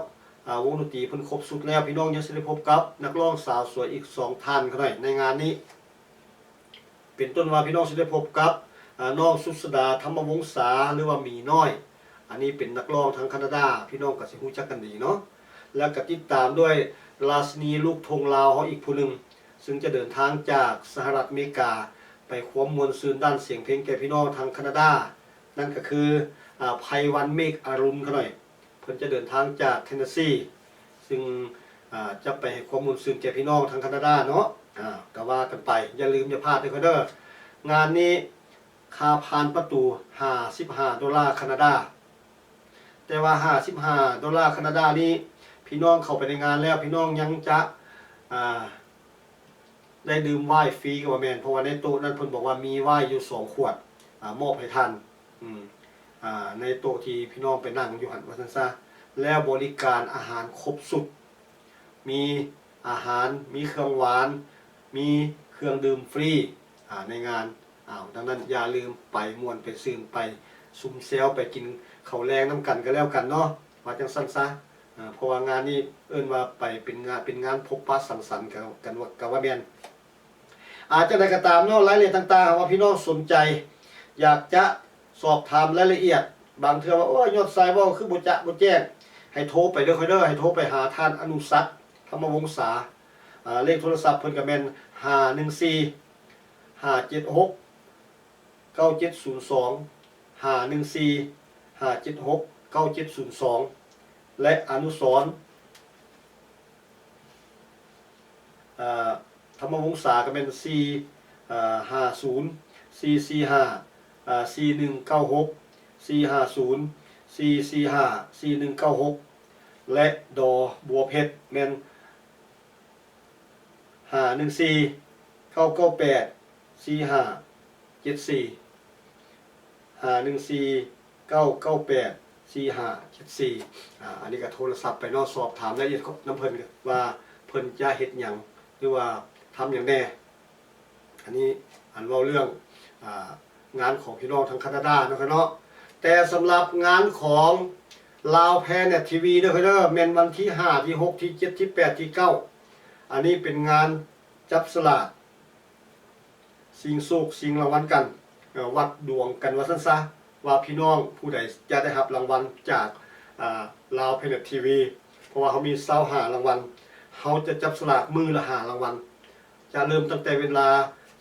ອ່າ ວົງດົນຕີເພິ່ນຄົບຊຸດແລ້ວ ພີ່ນ້ອງຍັງຊິໄດ້ພົບກັບນັກຮ້ອງສາວສວຍອີກສອງທ່ານເຂົາໃນງານນີ້. ເປັນຕົ້ນວ່າ ພີ່ນ້ອງຊິໄດ້ພົບກັບ ອາ ນ້ອງສຸດສະດາ ທຳມະວົງສາ ຫຼືວ່າໝີນ້ອຍ. ອັນນີ້ເປັນນັກຮ້ອງທາງຄານາດາ ພີ່ນ້ອງກໍຊິຮູ້ຈັກກັນດີເນາະ. ແລ້ວກໍຕິດຕາມດ້ວຍລາຊິນີລູກທົ່ງລາວເຮົາອີກຜູ້ໜຶ່ງ ຊຶ່ງຈະເດີນທາງຈາກສະຫະລັດອາເມລິກາ ໄປຄວາມມ່ວນຊື່ນດ້ານສຽງເພງແກ່ພີ່ນ້ອງທາງຄານາດາ. ນັ້ນກໍຄື ອາ ໄພວັນ ເມກອາລຸນ ຂະໜ້ອຍ. ເພິ່ນຈະເດີນທາງຈາກເທນເນສຊີ ຊຶ່ງ ອາ ຈະໄປໃຫ້ຄວາມມ່ວນຊື່ນແກ່ພີ່ນ້ອງທາງຄານາດາເນາະ. ອາ ກໍວ່າກັນໄປ ຢ່າລືມຢ່າພາດເດີເດີ. ງານນີ້ຄ່າຜ່ານປະຕູຫ້າສິບຫ້າໂດລາຄານາດາ. ແຕ່ວ່າຫ້າສິບຫ້າໂດລາຄານາດານີ້ ພີ່ນ້ອງເຂົ້າໄປໃນງານແລ້ວ ພີ່ນ້ອງຍັງຈະ ອາ ໄດ້ດື່ມໄວນ໌ຟຣີກໍວ່າແມ່ນ ເພາະວ່າໃນໂຕະນັ້ນເພິ່ນບອກວ່າມີໄວນ໌ຢູ່ສອງຂວດ ອາ ມອບໃຫ້ທ່ານ ອາ ໃນໂຕະທີ່ພີ່ນ້ອງໄປນັ່ງຢູ່ຫັ້ນ ວ່າຊັ້ນຊະ. ແລ້ວບໍລິການອາຫານຄົບຊຸດ ມີອາຫານ ມີເຄື່ອງຫວານ ມີເຄື່ອງດື່ມຟຣີ ອາ ໃນງານ. ອາ ດັ່ງນັ້ນຢ່າລືມໄປມ່ວນໄປຊື່ນ ໄປຊຸມແຊວ ໄປກິນເຂົ້າແລງນຳກັນກໍແລ້ວກັນເນາະ ວ່າຈັ່ງຊັ້ນຊະ. ອາ ເພາະວ່າງານນີ້ເອີ້ນວ່າໄປເປັນງານ ເປັນງານພົບປະສັງສັນກັນ ກັນວ່າ ກໍວ່າແມ່ນ. ອາ ຈັ່ງໃດກໍຕາມເນາະ ລາຍລະອຽດຕ່າງໆ ຫາກວ່າພີ່ນ້ອງສົນໃຈ ຢາກຈະສອບຖາມລາຍລະອຽດ ບາງເທື່ອວ່າ ໂອ້ຍ ຍອດຊາຍເວົ້າຄືບໍ່ຈະບໍ່ແຈ້ງ ໃຫ້ໂທໄປເດີຂ້ອຍເດີ ໃຫ້ໂທໄປຫາທ່ານອະນຸສັກ ທຳມະວົງສາ. ອາ ເລກໂທລະສັບເພິ່ນກໍແມ່ນ ຫ້າໜຶ່ງສີ່ ຫ້າເຈັດຫົກ ເກົ້າເຈັດສູນສອງ ຫ້າໜຶ່ງສີ່ ຫ້າເຈັດຫົກ ເກົ້າເຈັດສູນສອງ ແລະ ອະນຸສອນ ອາ ທຳມະວົງສາກໍແມ່ນ ສີ່ຫ້າສູນ ສີ່ສີ່ຫ້າ ສີ່ໜຶ່ງເກົ້າຫົກ ສີ່ຫ້າສູນ ສີ່ສີ່ຫ້າ ສີ່ໜຶ່ງເກົ້າຫົກ ແລະ ດ ບົວເພັດ ແມ່ນ ຫ້າໜຶ່ງສີ່ ເກົ້າເກົ້າແປດ ສີ່ຫ້າເຈັດສີ່ ຫ້າໜຶ່ງສີ່ ເກົ້າເກົ້າແປດ ສີ່ຫ້າເຈັດສີ່. ອາ ອັນນີ້ກໍໂທລະສັບໄປເນາະ ສອບຖາມລາຍລະອຽດນຳເພິ່ນວ່າເພິ່ນຈະເຮັດຫຍັງ ຫຼືວ່າທຳຫຍັງແດ່. ອັນນີ້ອັນເວົ້າເລື່ອງ ອາ ງານຂອງພີ່ນ້ອງທາງຄານາດາເນາະ ເນາະ. ແຕ່ສຳລັບງານຂອງລາວແພເນັດທີວີເດີຂ້ອຍເດີ ແມ່ນວັນທີຫ້າ ທີຫົກ ທີເຈັດ ທີແປດ ທີເກົ້າ ອັນນີ້ເປັນງານຈັບສະຫຼາກຊິງໂຊກຊິງລາງວັນກັນ ເອີ ວັດດວງກັນວ່າຊັ້ນຊະ ວ່າພີ່ນ້ອງຜູ້ໃດຈະໄດ້ຮັບລາງວັນຈາກ ອາ ລາວແພເນັດທີວີ ເພາະວ່າເຮົາມີຊາວຫ້າລາງວັນ ເຮົາຈະຈັບສະຫຼາກມື້ລະຫ້າລາງວັນ. ຈະເລີ່ມຕັ້ງແຕ່ເວລາ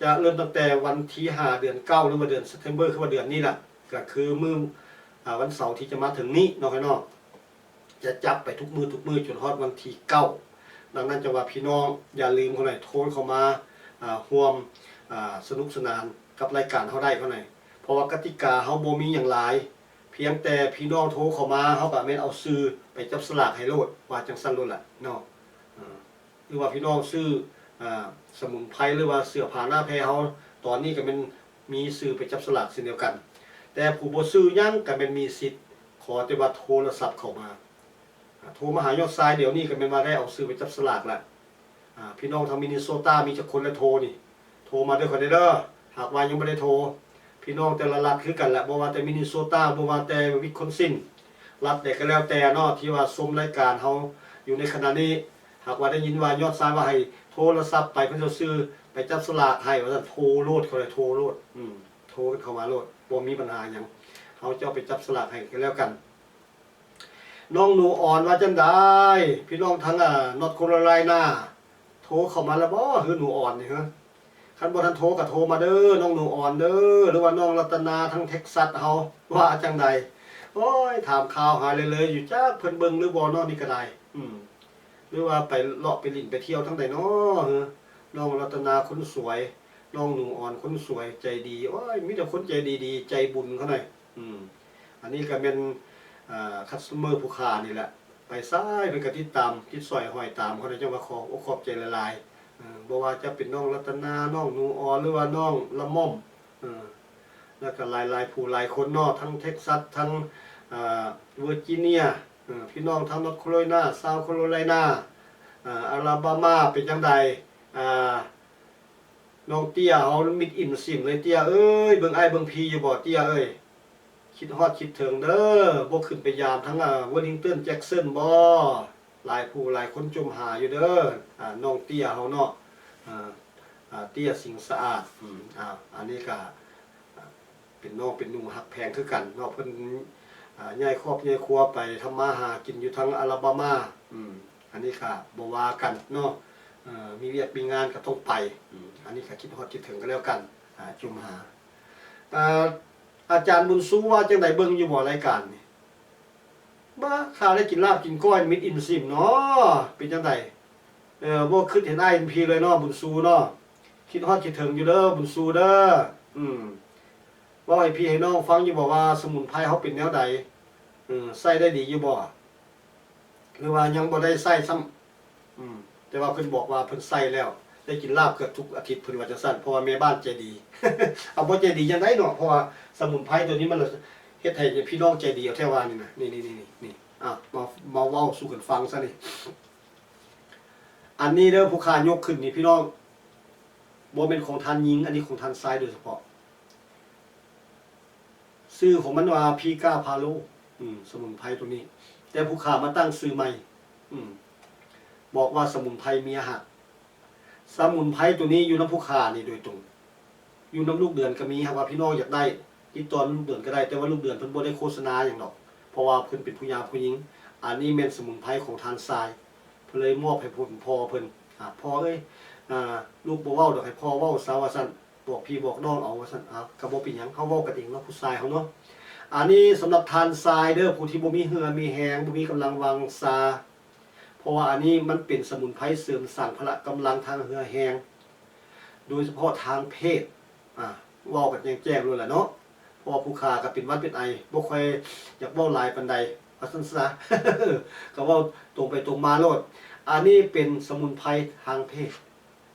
ຈະເລີ່ມຕັ້ງແຕ່ວັນທີຫ້າ ເດືອນເກົ້າ ຫຼືວ່າເດືອນ September ຄືວ່າເດືອນນີ້ລະ ກໍຄືມື້ ອາ ວັນເສົາທີ່ຈະມາເຖິງນີ້ເນາະ ເນາະ. ຈະຈັບໄປທຸກມື້ ທຸກມື້ ຈົນຮອດວັນທີເກົ້າ ດັ່ງນັ້ນ ຈັ່ງວ່າພີ່ນ້ອງຢ່າລືມເຂົາໃດ ໂທນເຂົ້າມາ ອ່າ ຮ່ວມ ອ່າ ສະໜຸກສະໜານກັບລາຍການເຮົາໄດ້ເຂົາໃດ ເພາະວ່າກະຕິກາເຮົາບໍ່ມີຫຍັງຫຼາຍ ພຽງແຕ່ພີ່ນ້ອງໂທເຂົ້າມາ ເຮົາກະແມ່ນເອົາຊື່ໄປຈັບສະຫຼາກໃຫ້ໂລດ ວ່າຈັ່ງຊັ້ນໂລດລະເນາະ. ເອີ ຫຼືວ່າພີ່ນ້ອງຊື້ ອ່າ ສະໝຸນໄພ ຫຼືວ່າເສື້ອຜ້າໜ້າແພເຮົາ ຕອນນີ້ກະແມ່ນມີຊື່ໄປຈັບສະຫຼາກເຊັ່ນດຽວກັນ. ແຕ່ຜູ້ບໍ່ຊື້ຫຍັງກະແມ່ນມີສິດ ຂໍແຕ່ວ່າໂທລະສັບເຂົ້າມາ ໂທມາຫາຍອດຊາຍດຽວນີ້ກະແມ່ນວ່າໄດ້ເອົາຊື່ໄປຈັບສະຫຼາກລະ. ອ່າ ພີ່ນ້ອງທາງມິນນິໂຊຕາມີຈັກຄົນແລ້ວໂທນີ້ ໂທມາເດີຂ້ອຍແດ່ເດີ. ຫາກວ່າຍັງບໍ່ໄດ້ໂທ ພີ່ນ້ອງແຕ່ລະລັດຄືກັນລະ ບໍ່ວ່າແຕ່ມິນນິໂຊຕາ ບໍ່ວ່າແຕ່ວິສຄອນຊິນ ລັດໃດກະແລ້ວແຕ່ເນາະ ທີ່ວ່າຊົມລາຍການເຮົາຢູ່ໃນຂະນະນີ້ ຫາກວ່າໄດ້ຍິນວ່າຍອດຊາຍວ່າໃຫ້ໂທລະສັບໄປ ເພິ່ນເອົາຊື່ໄປຈັບສະຫຼາກໃຫ້ວ່າຊັ້ນ ໂທໂລດ ເຂົາເລີຍໂທໂລດ ອືມ ໂທກັນເຂົ້າມາໂລດ ບໍ່ມີບັນຫາຫຍັງ ເຮົາຈະເອົາໄປຈັບສະຫຼາກໃຫ້ກະແລ້ວກັນ. ນ້ອງໜູອອນວ່າຈັ່ງໃດ? ພີ່ນ້ອງທາງ ອ່າ ນອດໂຄໂຣໄລນາ ໂທເຂົ້າມາແລ້ວບໍ່ ຄືໜູອອນນີ້ ຮະ? ຄັນບໍ່ທັນໂທກະໂທມາເດີ ນ້ອງໜູອອນເດີ ຫຼືວ່ານ້ອງລັດຕະນາທາງເທັກຊັດເຮົາ ວ່າຈັ່ງໃດ? ໂອ້ຍ ຖາມຂ່າວຫາເລື້ອຍໆຢູ່ ຈັກເພິ່ນເບິ່ງຫຼືບໍ່ເນາະ ນີ້ກະໄດ້ ອືມ ຫຼືວ່າໄປເລາະໄປຫຼິ້ນໄປທ່ຽວທາງໃດເນາະ ຮະ? ນ້ອງລັດຕະນາຄົນສວຍ ນ້ອງໜູອອນຄົນສວຍ ໃຈດີ ໂອ້ຍ ມີແຕ່ຄົນໃຈດີໆ ໃຈບຸນເຂົາໃດ. ອືມ ອັນນີ້ກະແມ່ນ ອ່າ ຄັສໂຕເມີຜູ້ຂ້ານີ້ແຫຼະ ໄປໃສເພິ່ນກະຕິດຕາມ ຕິດສອຍຫ້ອຍຕາມເຂົາໃດ ຈັ່ງວ່າຂອບອົກຂອບໃຈຫຼາຍໆ. ເອີ ບໍ່ວ່າຈະເປັນນ້ອງລັດຕະນາ ນ້ອງໜູອອນ ຫຼືວ່ານ້ອງລະໝອມ ເອີ ແລ້ວກະຫຼາຍໆຜູ້ຫຼາຍຄົນເນາະ ທັງເທັກຊັດ ທັງ ອ່າ ເວີຈິເນຍ ເອີ ພີ່ນ້ອງທາງນອດໂຄໂຣໄລນາ ຊາວໂຄໂຣໄລນາ ອ່າ ອາລາບາມາ ເປັນຈັ່ງໃດ? ອ່າ ນ້ອງເຕ້ຍເຮົາມິດອິມຊິມເລີຍ ເຕ້ຍເອີຍ ເບິ່ງອ້າຍເບິ່ງພີ່ຢູ່ບໍ່ ເຕ້ຍເອີຍ? ຄິດຮອດຄິດເຖິງເດີ ບໍ່ຂຶ້ນໄປຢາມທາງ ອ່າ ເວີລິງຕັນ ແຈັກສັນບໍ່? ຫຼາຍຜູ້ຫຼາຍຄົນຈົ່ມຫາຢູ່ເດີ ອ່າ ນ້ອງເຕ້ຍເຮົາເນາະ ອ່າ ອ່າ ເຕ້ຍ ສິງສະອາດ ອືມ ອ່າ ອັນນີ້ກະ ອ່າ ເປັນນ້ອງເປັນໜູຮັກແພງຄືກັນເນາະ ເພິ່ນ ອ່າ ຍ້າຍຄອບຍ້າຍຄົວໄປທຳມາຫາກິນຢູ່ທາງອາລາບາມາ ອືມ ອັນນີ້ກະບໍ່ວ່າກັນເນາະ ເອີ ມີວຽກມີງານກະຕ້ອງໄປ ອືມ ອັນນີ້ກະຄິດຮອດຄິດເຖິງກະແລ້ວກັນ ອ່າ ຈົ່ມຫາ. ອ່າ ອາຈານບຸນຊູວ່າຈັ່ງໃດ ເບິ່ງຢູ່ບໍ່ລາຍການນີ້? ບ້າ ຂ້າໄດ້ກິນລາບກິນກ້ອຍມິດອິມຊິມເນາະ ເປັນຈັ່ງໃດ? ເອີ ບໍ່ຄິດເຫັນອ້າຍເຫັນພີ່ເລີຍເນາະ ບຸນຊູເນາະ ຄິດຮອດຄິດເຖິງຢູ່ເດີ ບຸນຊູເດີ ອືມ ເວົ້າໃຫ້ພີ່ໃຫ້ນ້ອງຟັງຢູ່ບໍ່ວ່າສະໝຸນໄພເຮົາເປັນແນວໃດ? ເອີ ໃຊ້ໄດ້ດີຢູ່ບໍ່ ຫຼືວ່າຍັງບໍ່ໄດ້ໃຊ້ຊ້ຳ? ອືມ ແຕ່ວ່າເພິ່ນບອກວ່າເພິ່ນໃຊ້ແລ້ວ ໄດ້ກິນລາບເກືອບທຸກອາທິດ ເພິ່ນວ່າຈັ່ງຊັ້ນ ເພາະວ່າແມ່ບ້ານໃຈດີ ເອົາ ບໍ່ໃຈດີຈັ່ງໃດເນາະ ເພາະວ່າສະໝຸນໄພໂຕນີ້ມັນເຮັດໃຫ້ພີ່ນ້ອງໃຈດີເອົາແທ້ວ່ານີ້ນະ ນີ້ໆໆ ນີ້ ອ່າ ມາ ມາເວົ້າສູ່ກັນຟັງຊະນີ້. ອັນນີ້ເດີ ຜູ້ຂ້າຍົກຂຶ້ນນີ້ພີ່ນ້ອງ ບໍ່ແມ່ນຂອງທ່ານຍິງ ອັນນີ້ຂອງທ່ານຊາຍໂດຍສະເພາະ. ຊື່ຂອງມັນວ່າພີກາພາໂລ ອືມ ສະໝຸນໄພໂຕນີ້ ແຕ່ຜູ້ຂ້າມາຕັ້ງຊື່ໃໝ່ ອືມ ບອກວ່າສະໝຸນໄພເມຍຮັກ. ສະໝຸນໄພໂຕນີ້ຢູ່ນຳຜູ້ຂ້ານີ້ໂດຍຕົງ ຢູ່ນຳລູກເດືອນກະມີ ຫາກວ່າພີ່ນ້ອງຢາກໄດ້ ຕິດຕໍ່ນຳລູກເດືອນກະໄດ້ ແຕ່ວ່າລູກເດືອນເພິ່ນບໍ່ໄດ້ໂຄສະນາຫຍັງດອກ ເພາະວ່າເພິ່ນເປັນຜູ້ຍາມຜູ້ຍິງ. ອັນນີ້ແມ່ນສະໝຸນໄພຂອງທ່ານຊາຍ ເພິ່ນເລີຍມອບໃຫ້ຜູ້ ພໍ່ເພິ່ນ ອາ ພໍ່ເອີຍ ອາ ລູກບໍ່ເວົ້າດອກ ໃຫ້ພໍ່ເວົ້າຊະວ່າຊັ້ນ ບອກພີ່ບອກນ້ອງເອົາວ່າຊັ້ນ. ເອົາ ກະບໍ່ເປັນຫຍັງ ເຮົາເວົ້າກັນເອງເນາະ ຜູ້ຊາຍເຮົາເນາະ. ອັນນີ້ສຳລັບທ່ານຊາຍເດີ ຜູ້ທີ່ບໍ່ມີເຫື່ອມີແຮງ ບໍ່ມີກຳລັງວັງຊາ ເພາະວ່າອັນນີ້ມັນເປັນສະໝຸນໄພເສີມສ້າງພະລະກຳລັງທາງເຫື່ອແຮງ ໂດຍສະເພາະທາງເພດ ອາ ເວົ້າກັນແຈ້ງໆໂລດລະເນາະ ເພາະວ່າຜູ້ຂ້າກະເປັນຫວັດເປັນໄອ ບໍ່ຄ່ອຍຢາກເວົ້າຫຼາຍປານໃດ ວ່າຊັ້ນຊະ ກະເວົ້າຕົງໄປຕົງມາໂລດ. ອັນນີ້ເປັນສະໝຸນໄພທາງເພດ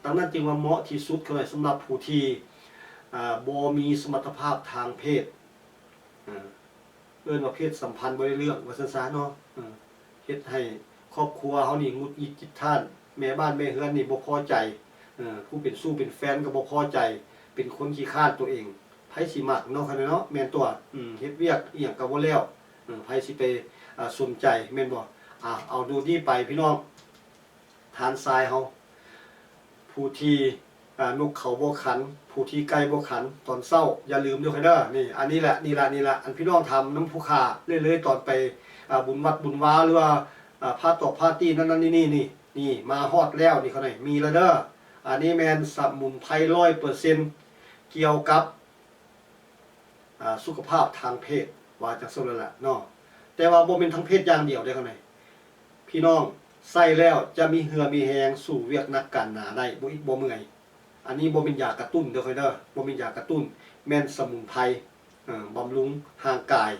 ດັ່ງນັ້ນຈຶ່ງວ່າເໝາະທີ່ສຸດເທົ່ານັ້ນ ສຳລັບຜູ້ທີ່ ອາ ບໍ່ມີສະມັດຕະພາບທາງເພດ ເອີ້ນວ່າເພດສຳພັນບໍ່ໄດ້ເລື່ອງ ວ່າຊັ້ນຊະເນາະ. ເຮັດໃຫ້ຄອບຄົວເຮົານີ້ຫງຸດຫງິດຈິດຄ້ານ ແມ່ບ້ານແມ່ເຮືອນນີ້ບໍ່ພໍໃຈ ຜູ້ເປັນຊູ້ເປັນແຟນກະບໍ່ພໍໃຈ ເປັນຄົນຂີ້ຄ້ານໂຕເອງ ໃຜຊິມັກເນາະ ຄັນເນາະ ແມ່ນຕົວະ ເຮັດວຽກອີ່ຫຍັງກະບໍ່ແລ້ວ ໃຜຊິໄປສົນໃຈ ແມ່ນບໍ່? ເອົາ ດູດີໄປພີ່ນ້ອງ ທ່ານຊາຍເຮົາ ຜູ້ທີ່ ອ່າ ນົກເຂົາບໍ່ຂັນ ຜູ້ທີ່ໄກ່ບໍ່ຂັນຕອນເຊົ້າ ຢ່າລືມເດີຂ້ອຍເດີ. ນີ້ ອັນນີ້ແຫຼະ ນີ້ລະ ນີ້ລະ ອັນພີ່ນ້ອງຖາມນຳຜູ້ຂ້າເລື້ອຍໆ ຕອນໄປ ອ່າ ບຸນວັດບຸນວາ ຫຼືວ່າ ອ່າ ພາຕອກພາຕີນັ້ນໆ ນີ້ໆ ນີ້ ນີ້ ມາຮອດແລ້ວ ນີ້ເຂົາໃນມີລະເດີ. ອັນນີ້ແມ່ນສະໝຸນໄພຮ້ອຍເປີເຊັນ ກ່ຽວກັບ ອ່າ ສຸຂະພາບທາງເພດ ວ່າຈັ່ງຊັ້ນແຫຼະເນາະ. ແຕ່ວ່າບໍ່ແມ່ນທາງເພດຢ່າງດຽວເດ້ເຂົາໃນ ພີ່ນ້ອງ ໃຊ້ແລ້ວຈະມີເຫື່ອມີແຮງ ສູ້ວຽກໜັກການໜາໄດ້ ບໍ່ອິດບໍ່ເມື່ອຍ. ອັນນີ້ບໍ່ແມ່ນຢາກະຕຸ້ນເດີຂ້ອຍເດີ ບໍ່ແມ່ນຢາກະຕຸ້ນ ແມ່ນສະໝຸນໄພ ເອີ ບຳລຸງຮ່າງກາຍ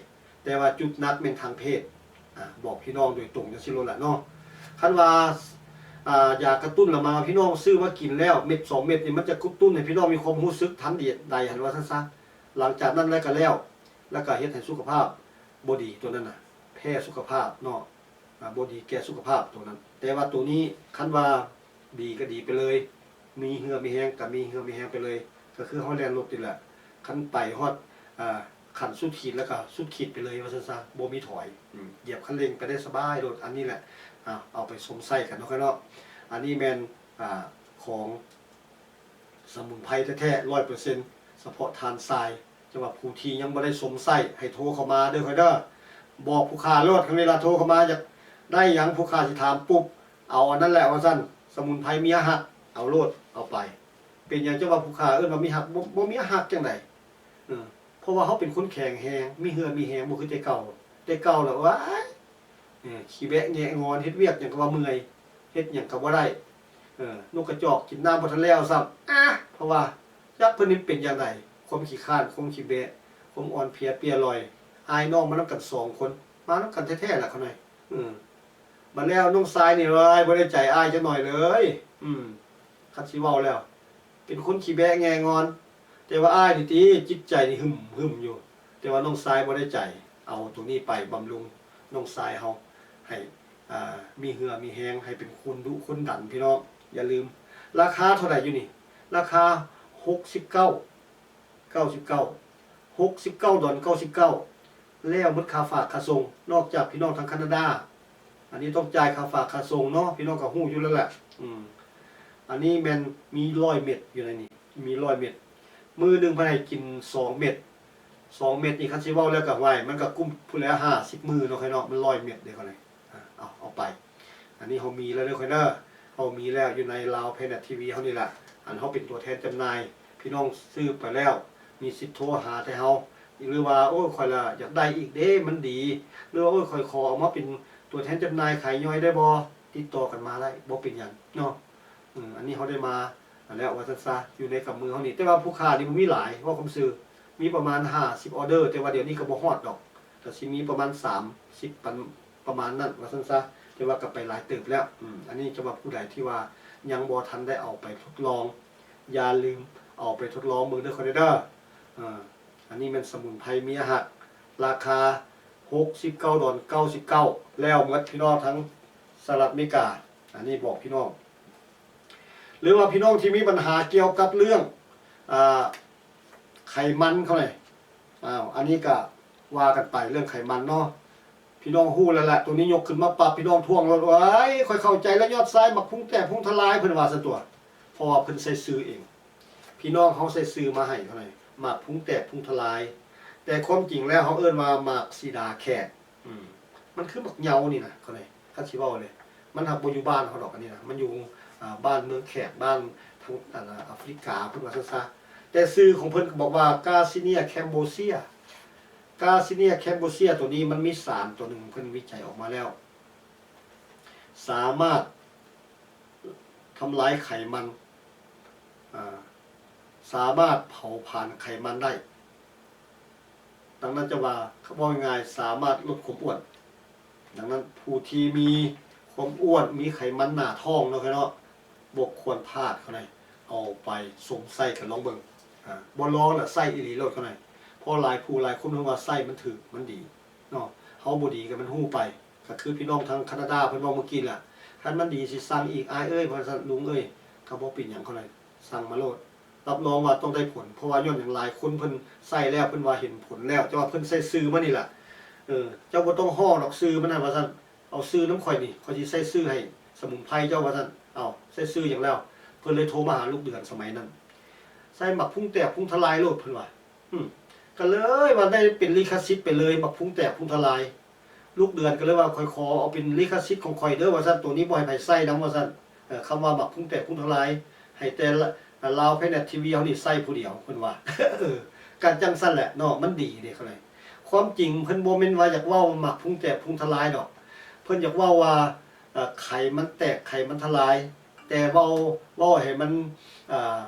ແຕ່ວ່າຈຸດໜັກແມ່ນທາງເພດ. ອາ ບອກພີ່ນ້ອງໂດຍຕົງຈັ່ງຊີ້ໂລດລະເນາະ. ຄັນວ່າ ອາ ຢາກະຕຸ້ນລະມາ ພີ່ນ້ອງຊື້ມາກິນແລ້ວເມັດສອງເມັດນີ້ ມັນຈະກະຕຸ້ນໃຫ້ພີ່ນ້ອງມີຄວາມຮູ້ສຶກທັນໃດຫັ້ນວ່າຊັ້ນຊະ. ຫຼັງຈາກນັ້ນແລ້ວກະແລ້ວ ແລ້ວກະເຮັດໃຫ້ສຸຂະພາບບໍ່ດີ ໂຕນັ້ນນະ ແພ້ສຸຂະພາບເນາະ. ອາ ບໍ່ດີແກ່ສຸຂະພາບໂຕນັ້ນ. ແຕ່ວ່າໂຕນີ້ຄັນວ່າດີກະດີໄປເລີຍ ມີເຫື່ອມີແຮງກະມີເຫື່ອມີແຮງໄປເລີຍ ກະຄືເຮົາແລ່ນລົດນີ້ແຫຼະ ຄັນໄປຮອດ ອາ ຂັ້ນສຸດຂີດແລ້ວກະສຸດຂີດໄປເລີຍວ່າຊັ້ນຊະ ບໍ່ມີຖອຍ. ອາ ຢຽບຄັນເລັ່ງໄປໄດ້ສະບາຍໂລດ. ອັນນີ້ແຫຼະ ອາ ເອົາໄປຊົມໃຊ້ກັນເນາະ ເນາະ. ອັນນີ້ແມ່ນ ອາ ຂອງ ສະໝຸນໄພແທ້ໆ ຮ້ອຍເປີເຊັນ ສະເພາະຖ່ານຊາຍ. ຈັ່ງວ່າຜູ້ທີ່ຍັງບໍ່ໄດ້ຊົມໃຊ້ໃຫ້ໂທເຂົ້າມາເດີຂ້ອຍເດີ ບອກຜູ້ຄ້າໂລດ. ຄັນເວລາໂທເຂົ້າມາຢາກໄດ້ຫຍັງ ຜູ້ຄ້າຊິຖາມປຸບ ເອົາອັນນັ້ນແຫຼະວ່າຊັ້ນ ສະໝຸນໄພເມຍຮັກ ເອົາໂລດ ເອົາໄປ. ເປັນຫຍັງຈັ່ງວ່າຜູ້ຄ້າເອີ້ນວ່າເມຍຮັກ ບໍ່ ບໍ່ເມຍຮັກຈັ່ງໃດ? ເອີ ເພາະວ່າເຮົາເປັນຄົນແຂງແຮງ ມີເຫື່ອມີແຮງ ບໍ່ຄືແຕ່ເກົ່າ. ແຕ່ເກົ່າລະ ວ້າຍ ເອີ ຂີ້ແບະແງະງອນ ເຮັດວຽກຫຍັງກະວ່າເມື່ອຍ ເຮັດຫຍັງກະບໍ່ໄດ້. ເອີ ນົກກະຈອກກິນນ້ຳບໍ່ທັນແລ້ວຊ້ຳ ອາ ເພາະວ່າຈັກເພິ່ນນີ້ເປັນຈັ່ງໃດ ຄວາມຂີ້ຄ້ານ ຄວາມຂີ້ແບະ ຄວາມອ່ອນເພຍເປຍລອຍ. ອ້າຍນ້ອງມານຳກັນສອງຄົນ ມານຳກັນແທ້ໆລະຂ້ານ້ອຍ. ເອີ ບາດແລ້ວນ້ອງຊາຍນີ້ ເອີຍ ບໍ່ໄດ້ໃຈອ້າຍຈັກໜ້ອຍເລີຍ. ອືມ ຄັນຊິເວົ້າແລ້ວ ເປັນຄົນຂີ້ແບະແງງອນ. ແຕ່ວ່າອ້າຍນີ້ຕິ ຈິດໃຈນີ້ຫຶ້ມໆຢູ່ ແຕ່ວ່ານ້ອງຊາຍບໍ່ໄດ້ໃຈ. ເອົາໂຕນີ້ໄປບຳລຸງນ້ອງຊາຍເຮົາ ໃຫ້ ອາ ມີເຫື່ອມີແຮງ ໃຫ້ເປັນຄົນດຸຄົນດັນພີ່ນ້ອງ. ຢ່າລືມ ລາຄາເທົ່າໃດຢູ່ນີ້? ລາຄາຫົກສິບເກົ້າ ເກົ້າສິບເກົ້າ ຫົກສິບເກົ້າດອນເກົ້າສິບເກົ້າ ແລ້ວໝົດຄ່າຝາກຄ່າສົ່ງ ນອກຈາກພີ່ນ້ອງທາງຄານາດາ. ອັນນີ້ຕ້ອງຈ່າຍຄ່າຝາກຄ່າສົ່ງເນາະ ພີ່ນ້ອງກະຮູ້ຢູ່ແລ້ວແຫຼະ. ອືມ ອັນນີ້ແມ່ນມີຮ້ອຍເມັດຢູ່ໃນນີ້ ມີຮ້ອຍເມັດ. ມື້ໜຶ່ງເພິ່ນໃຫ້ກິນສອງເມັດ ສອງເມັດນີ້ ຄັນຊິເວົ້າແລ້ວກະ ຫວຍ ມັນກະກຸ້ມພຸ້ນແຫຼະ ຫ້າສິບມື້ເນາະຂ້ອຍເນາະ ມັນຮ້ອຍເມັດເດ້ຂ້ອຍ. ອາ ເອົາ ເອົາໄປ. ອັນນີ້ເຮົາມີແລ້ວເດີຂ້ອຍເດີ ເຮົາມີແລ້ວຢູ່ໃນລາວແພນແອັດທີວີເຮົານີ້ແຫຼະ. ອັນເຮົາເປັນຕົວແທນຈຳໜ່າຍ ພີ່ນ້ອງຊື້ໄປແລ້ວ ມີສິດໂທຫາແຕ່ເຮົາ ຫຼືວ່າ ໂອ້ຍ ຂ້ອຍລະຢາກໄດ້ອີກເດ້ ມັນດີ ຫຼືວ່າ ໂອ້ຍ ຂ້ອຍຂໍເອົາມາເປັນຕົວແທນຈຳໜ່າຍຂາຍຍ່ອຍໄດ້ບໍ່? ຕິດຕໍ່ກັນມາໄດ້ ບໍ່ເປັນຫຍັງເນາະ. ເອີ ອັນນີ້ເຮົາໄດ້ມາແລ້ວວ່າຊັ້ນຊະ ຢູ່ໃນກຳມືເຮົານີ້. ແຕ່ວ່າຜູ້ຄ້ານີ້ບໍ່ມີຫຼາຍ ເວົ້າຄວາມຊື່ ມີປະມານຫ້າສິບອໍເດີ ແຕ່ວ່າດຽວນີ້ກະບໍ່ຮອດດອກ ກະຊິມີປະມານສາມສິບ ປະ ປະມານນັ້ນວ່າຊັ້ນຊະ ແຕ່ວ່າກະໄປຫຼາຍເຕີບແລ້ວ. ອືມ ອັນນີ້ຈະວ່າຜູ້ໃດທີ່ວ່າຍັງບໍ່ທັນໄດ້ເອົາໄປທົດລອງ ຢ່າລືມເອົາໄປທົດລອງເບິ່ງເດີ ເດີ. ເອີ ອັນນີ້ແມ່ນສະໝຸນໄພເມຍຮັກ ລາຄາຫົກສິບເກົ້າດອນເກົ້າສິບເກົ້າ ແລ້ວໝົດພີ່ນ້ອງທາງສະຫະລັດອາເມລິກາ. ອັນນີ້ບອກພີ່ນ້ອງ ຫຼືວ່າພີ່ນ້ອງທີ່ມີບັນຫາກ່ຽວກັບເລື່ອງ ອາ ໄຂມັນເຂົານີ້ ອ້າວ ອັນນີ້ກະວ່າກັນໄປເລື່ອງໄຂມັນເນາະ. ພີ່ນ້ອງຮູ້ແລ້ວແຫຼະ ໂຕນີ້ຍົກຂຶ້ນມາປັບ ພີ່ນ້ອງທ້ວງໂລດ ໂອ້ຍ ຂ້ອຍເຂົ້າໃຈແລ້ວ ຍອດຊາຍໝາກພຸງແຕກພຸງທະລາຍ ເພິ່ນວ່າຊັ້ນຕົວະ ເພາະວ່າເພິ່ນໃສ່ຊື່ເອງ. ພີ່ນ້ອງເຮົາໃສ່ຊື່ມາໃຫ້ເທົ່ານັ້ນ ໝາກພຸງແຕກພຸງທະລາຍ ແຕ່ຄວາມຈິງແລ້ວເຮົາເອີ້ນວ່າໝາກສີດາແຂກ. ອືມ ມັນຄືໝາກເຍົານີ້ນະ ເຂົານີ້ ຄັນຊິເວົ້າເລີຍ ມັນຫາກບໍ່ຢູ່ບ້ານເຮົາດອກ ອັນນີ້ນະ ມັນຢູ່ ອາ ບ້ານເມືອງແຂກ ບ້ານທາງ ອັນ ອາຟຣິກາ ເພິ່ນວ່າຊັ້ນຊະ. ແຕ່ຊື່ຂອງເພິ່ນກະບອກວ່າ Garcinia cambogia Garcinia cambogia ໂຕນີ້ມັນມີສານໂຕໜຶ່ງ ເພິ່ນວິໄຈອອກມາແລ້ວ ສາມາດທຳລາຍໄຂມັນ ອາ ສາມາດເຜົາຜານໄຂມັນໄດ້. ດັ່ງນັ້ນຈະວ່າ ເວົ້າງ່າຍໆ ສາມາດລົດຄວາມອ້ວນ. ດັ່ງນັ້ນຜູ້ທີ່ມີຄວາມອ້ວນ ມີໄຂມັນໜາທ້ອງເນາະ ເນາະ ບໍ່ຄວນພາດເຂົາໃດ ເອົາໄປຊົມໃຊ້ກັນລອງເບິ່ງ. ອາ ບໍ່ລອງລະ ໃຊ້ອີ່ຫຼີໂລດເຂົາໃດ ເພາະຫຼາຍຜູ້ຫຼາຍຄົນເພິ່ນວ່າໃຊ້ມັນຖືກ ມັນດີເນາະ ເຮົາບໍ່ດີກະມັນຮູ້ໄປ. ກະຄືພີ່ນ້ອງທາງຄານາດາເພິ່ນເວົ້າມື້ກີ້ລະ ຄັນມັນດີຊິສັ່ງອີກ ອ້າຍເອີຍ ວ່າຊັ້ນ ລຸງເອີຍ ກະບໍ່ເປັນຫຍັງເຂົາໃດ ສັ່ງມາໂລດ. ຮັບຮອງວ່າຕ້ອງໄດ້ຜົນ ເພາະວ່າຍ້ອນຫຍັງ ຫຼາຍຄົນເພິ່ນໃຊ້ແລ້ວ ເພິ່ນວ່າເຫັນຜົນແລ້ວ ເຈົ້າວ່າເພິ່ນໃສ່ຊື່ມານີ້ລະ ເອີ ເຈົ້າບໍ່ຕ້ອງຮ້ອງດອກຊື່ມັນຫັ້ນວ່າຊັ້ນ ເອົາຊື່ນຳຂ້ອຍນີ້ ຂ້ອຍຊິໃສ່ຊື່ໃຫ້ສະໝຸນໄພເຈົ້າວ່າຊັ້ນ. ເອົາ ໃສ່ຊື່ຫຍັງແລ້ວ ເພິ່ນເລີຍໂທມາຫາລູກເດືອນສະໄໝນັ້ນ ໃສ່ໝາກພຸງແຕກພຸງທະລາຍໂລດເພິ່ນວ່າ. ອືມ ກະເລີຍວ່າໄດ້ເປັນລິຂະສິດໄປເລີຍ ໝາກພຸງແຕກພຸງທະລາຍ. ລູກເດືອນກະເລີຍວ່າ ຂ້ອຍຂໍເອົາເປັນລິຂະສິດຂອງຂ້ອຍເດີວ່າຊັ້ນ ໂຕນີ້ບໍ່ໃຫ້ໃຜໃຊ້ນຳວ່າຊັ້ນ. ເອີ ຄຳວ່າໝາກພຸງແຕກພຸງທະລາຍ ໃຫ້ແຕ່ລາວແພນແອັດທີວີເຮົານີ້ໃຊ້ຜູ້ດຽວ ເພິ່ນວ່າ. ເອີ ກະຈັ່ງຊັ້ນແຫຼະເນາະ ມັນດີເດ້ເຂົາເລີຍ. ຄວາມຈິງເພິ່ນບໍ່ແມ່ນວ່າຢາກເວົ້າໝາກພຸງແຕກພຸງທະລາຍດອກ ເພິ່ນຢາກເວົ້າວ່າ ເອີ ໄຂມັນແຕກ ໄຂມັນທະລາຍ ແຕ່ເວົ້າ ເວົ້າໃຫ້ມັນ ເອີ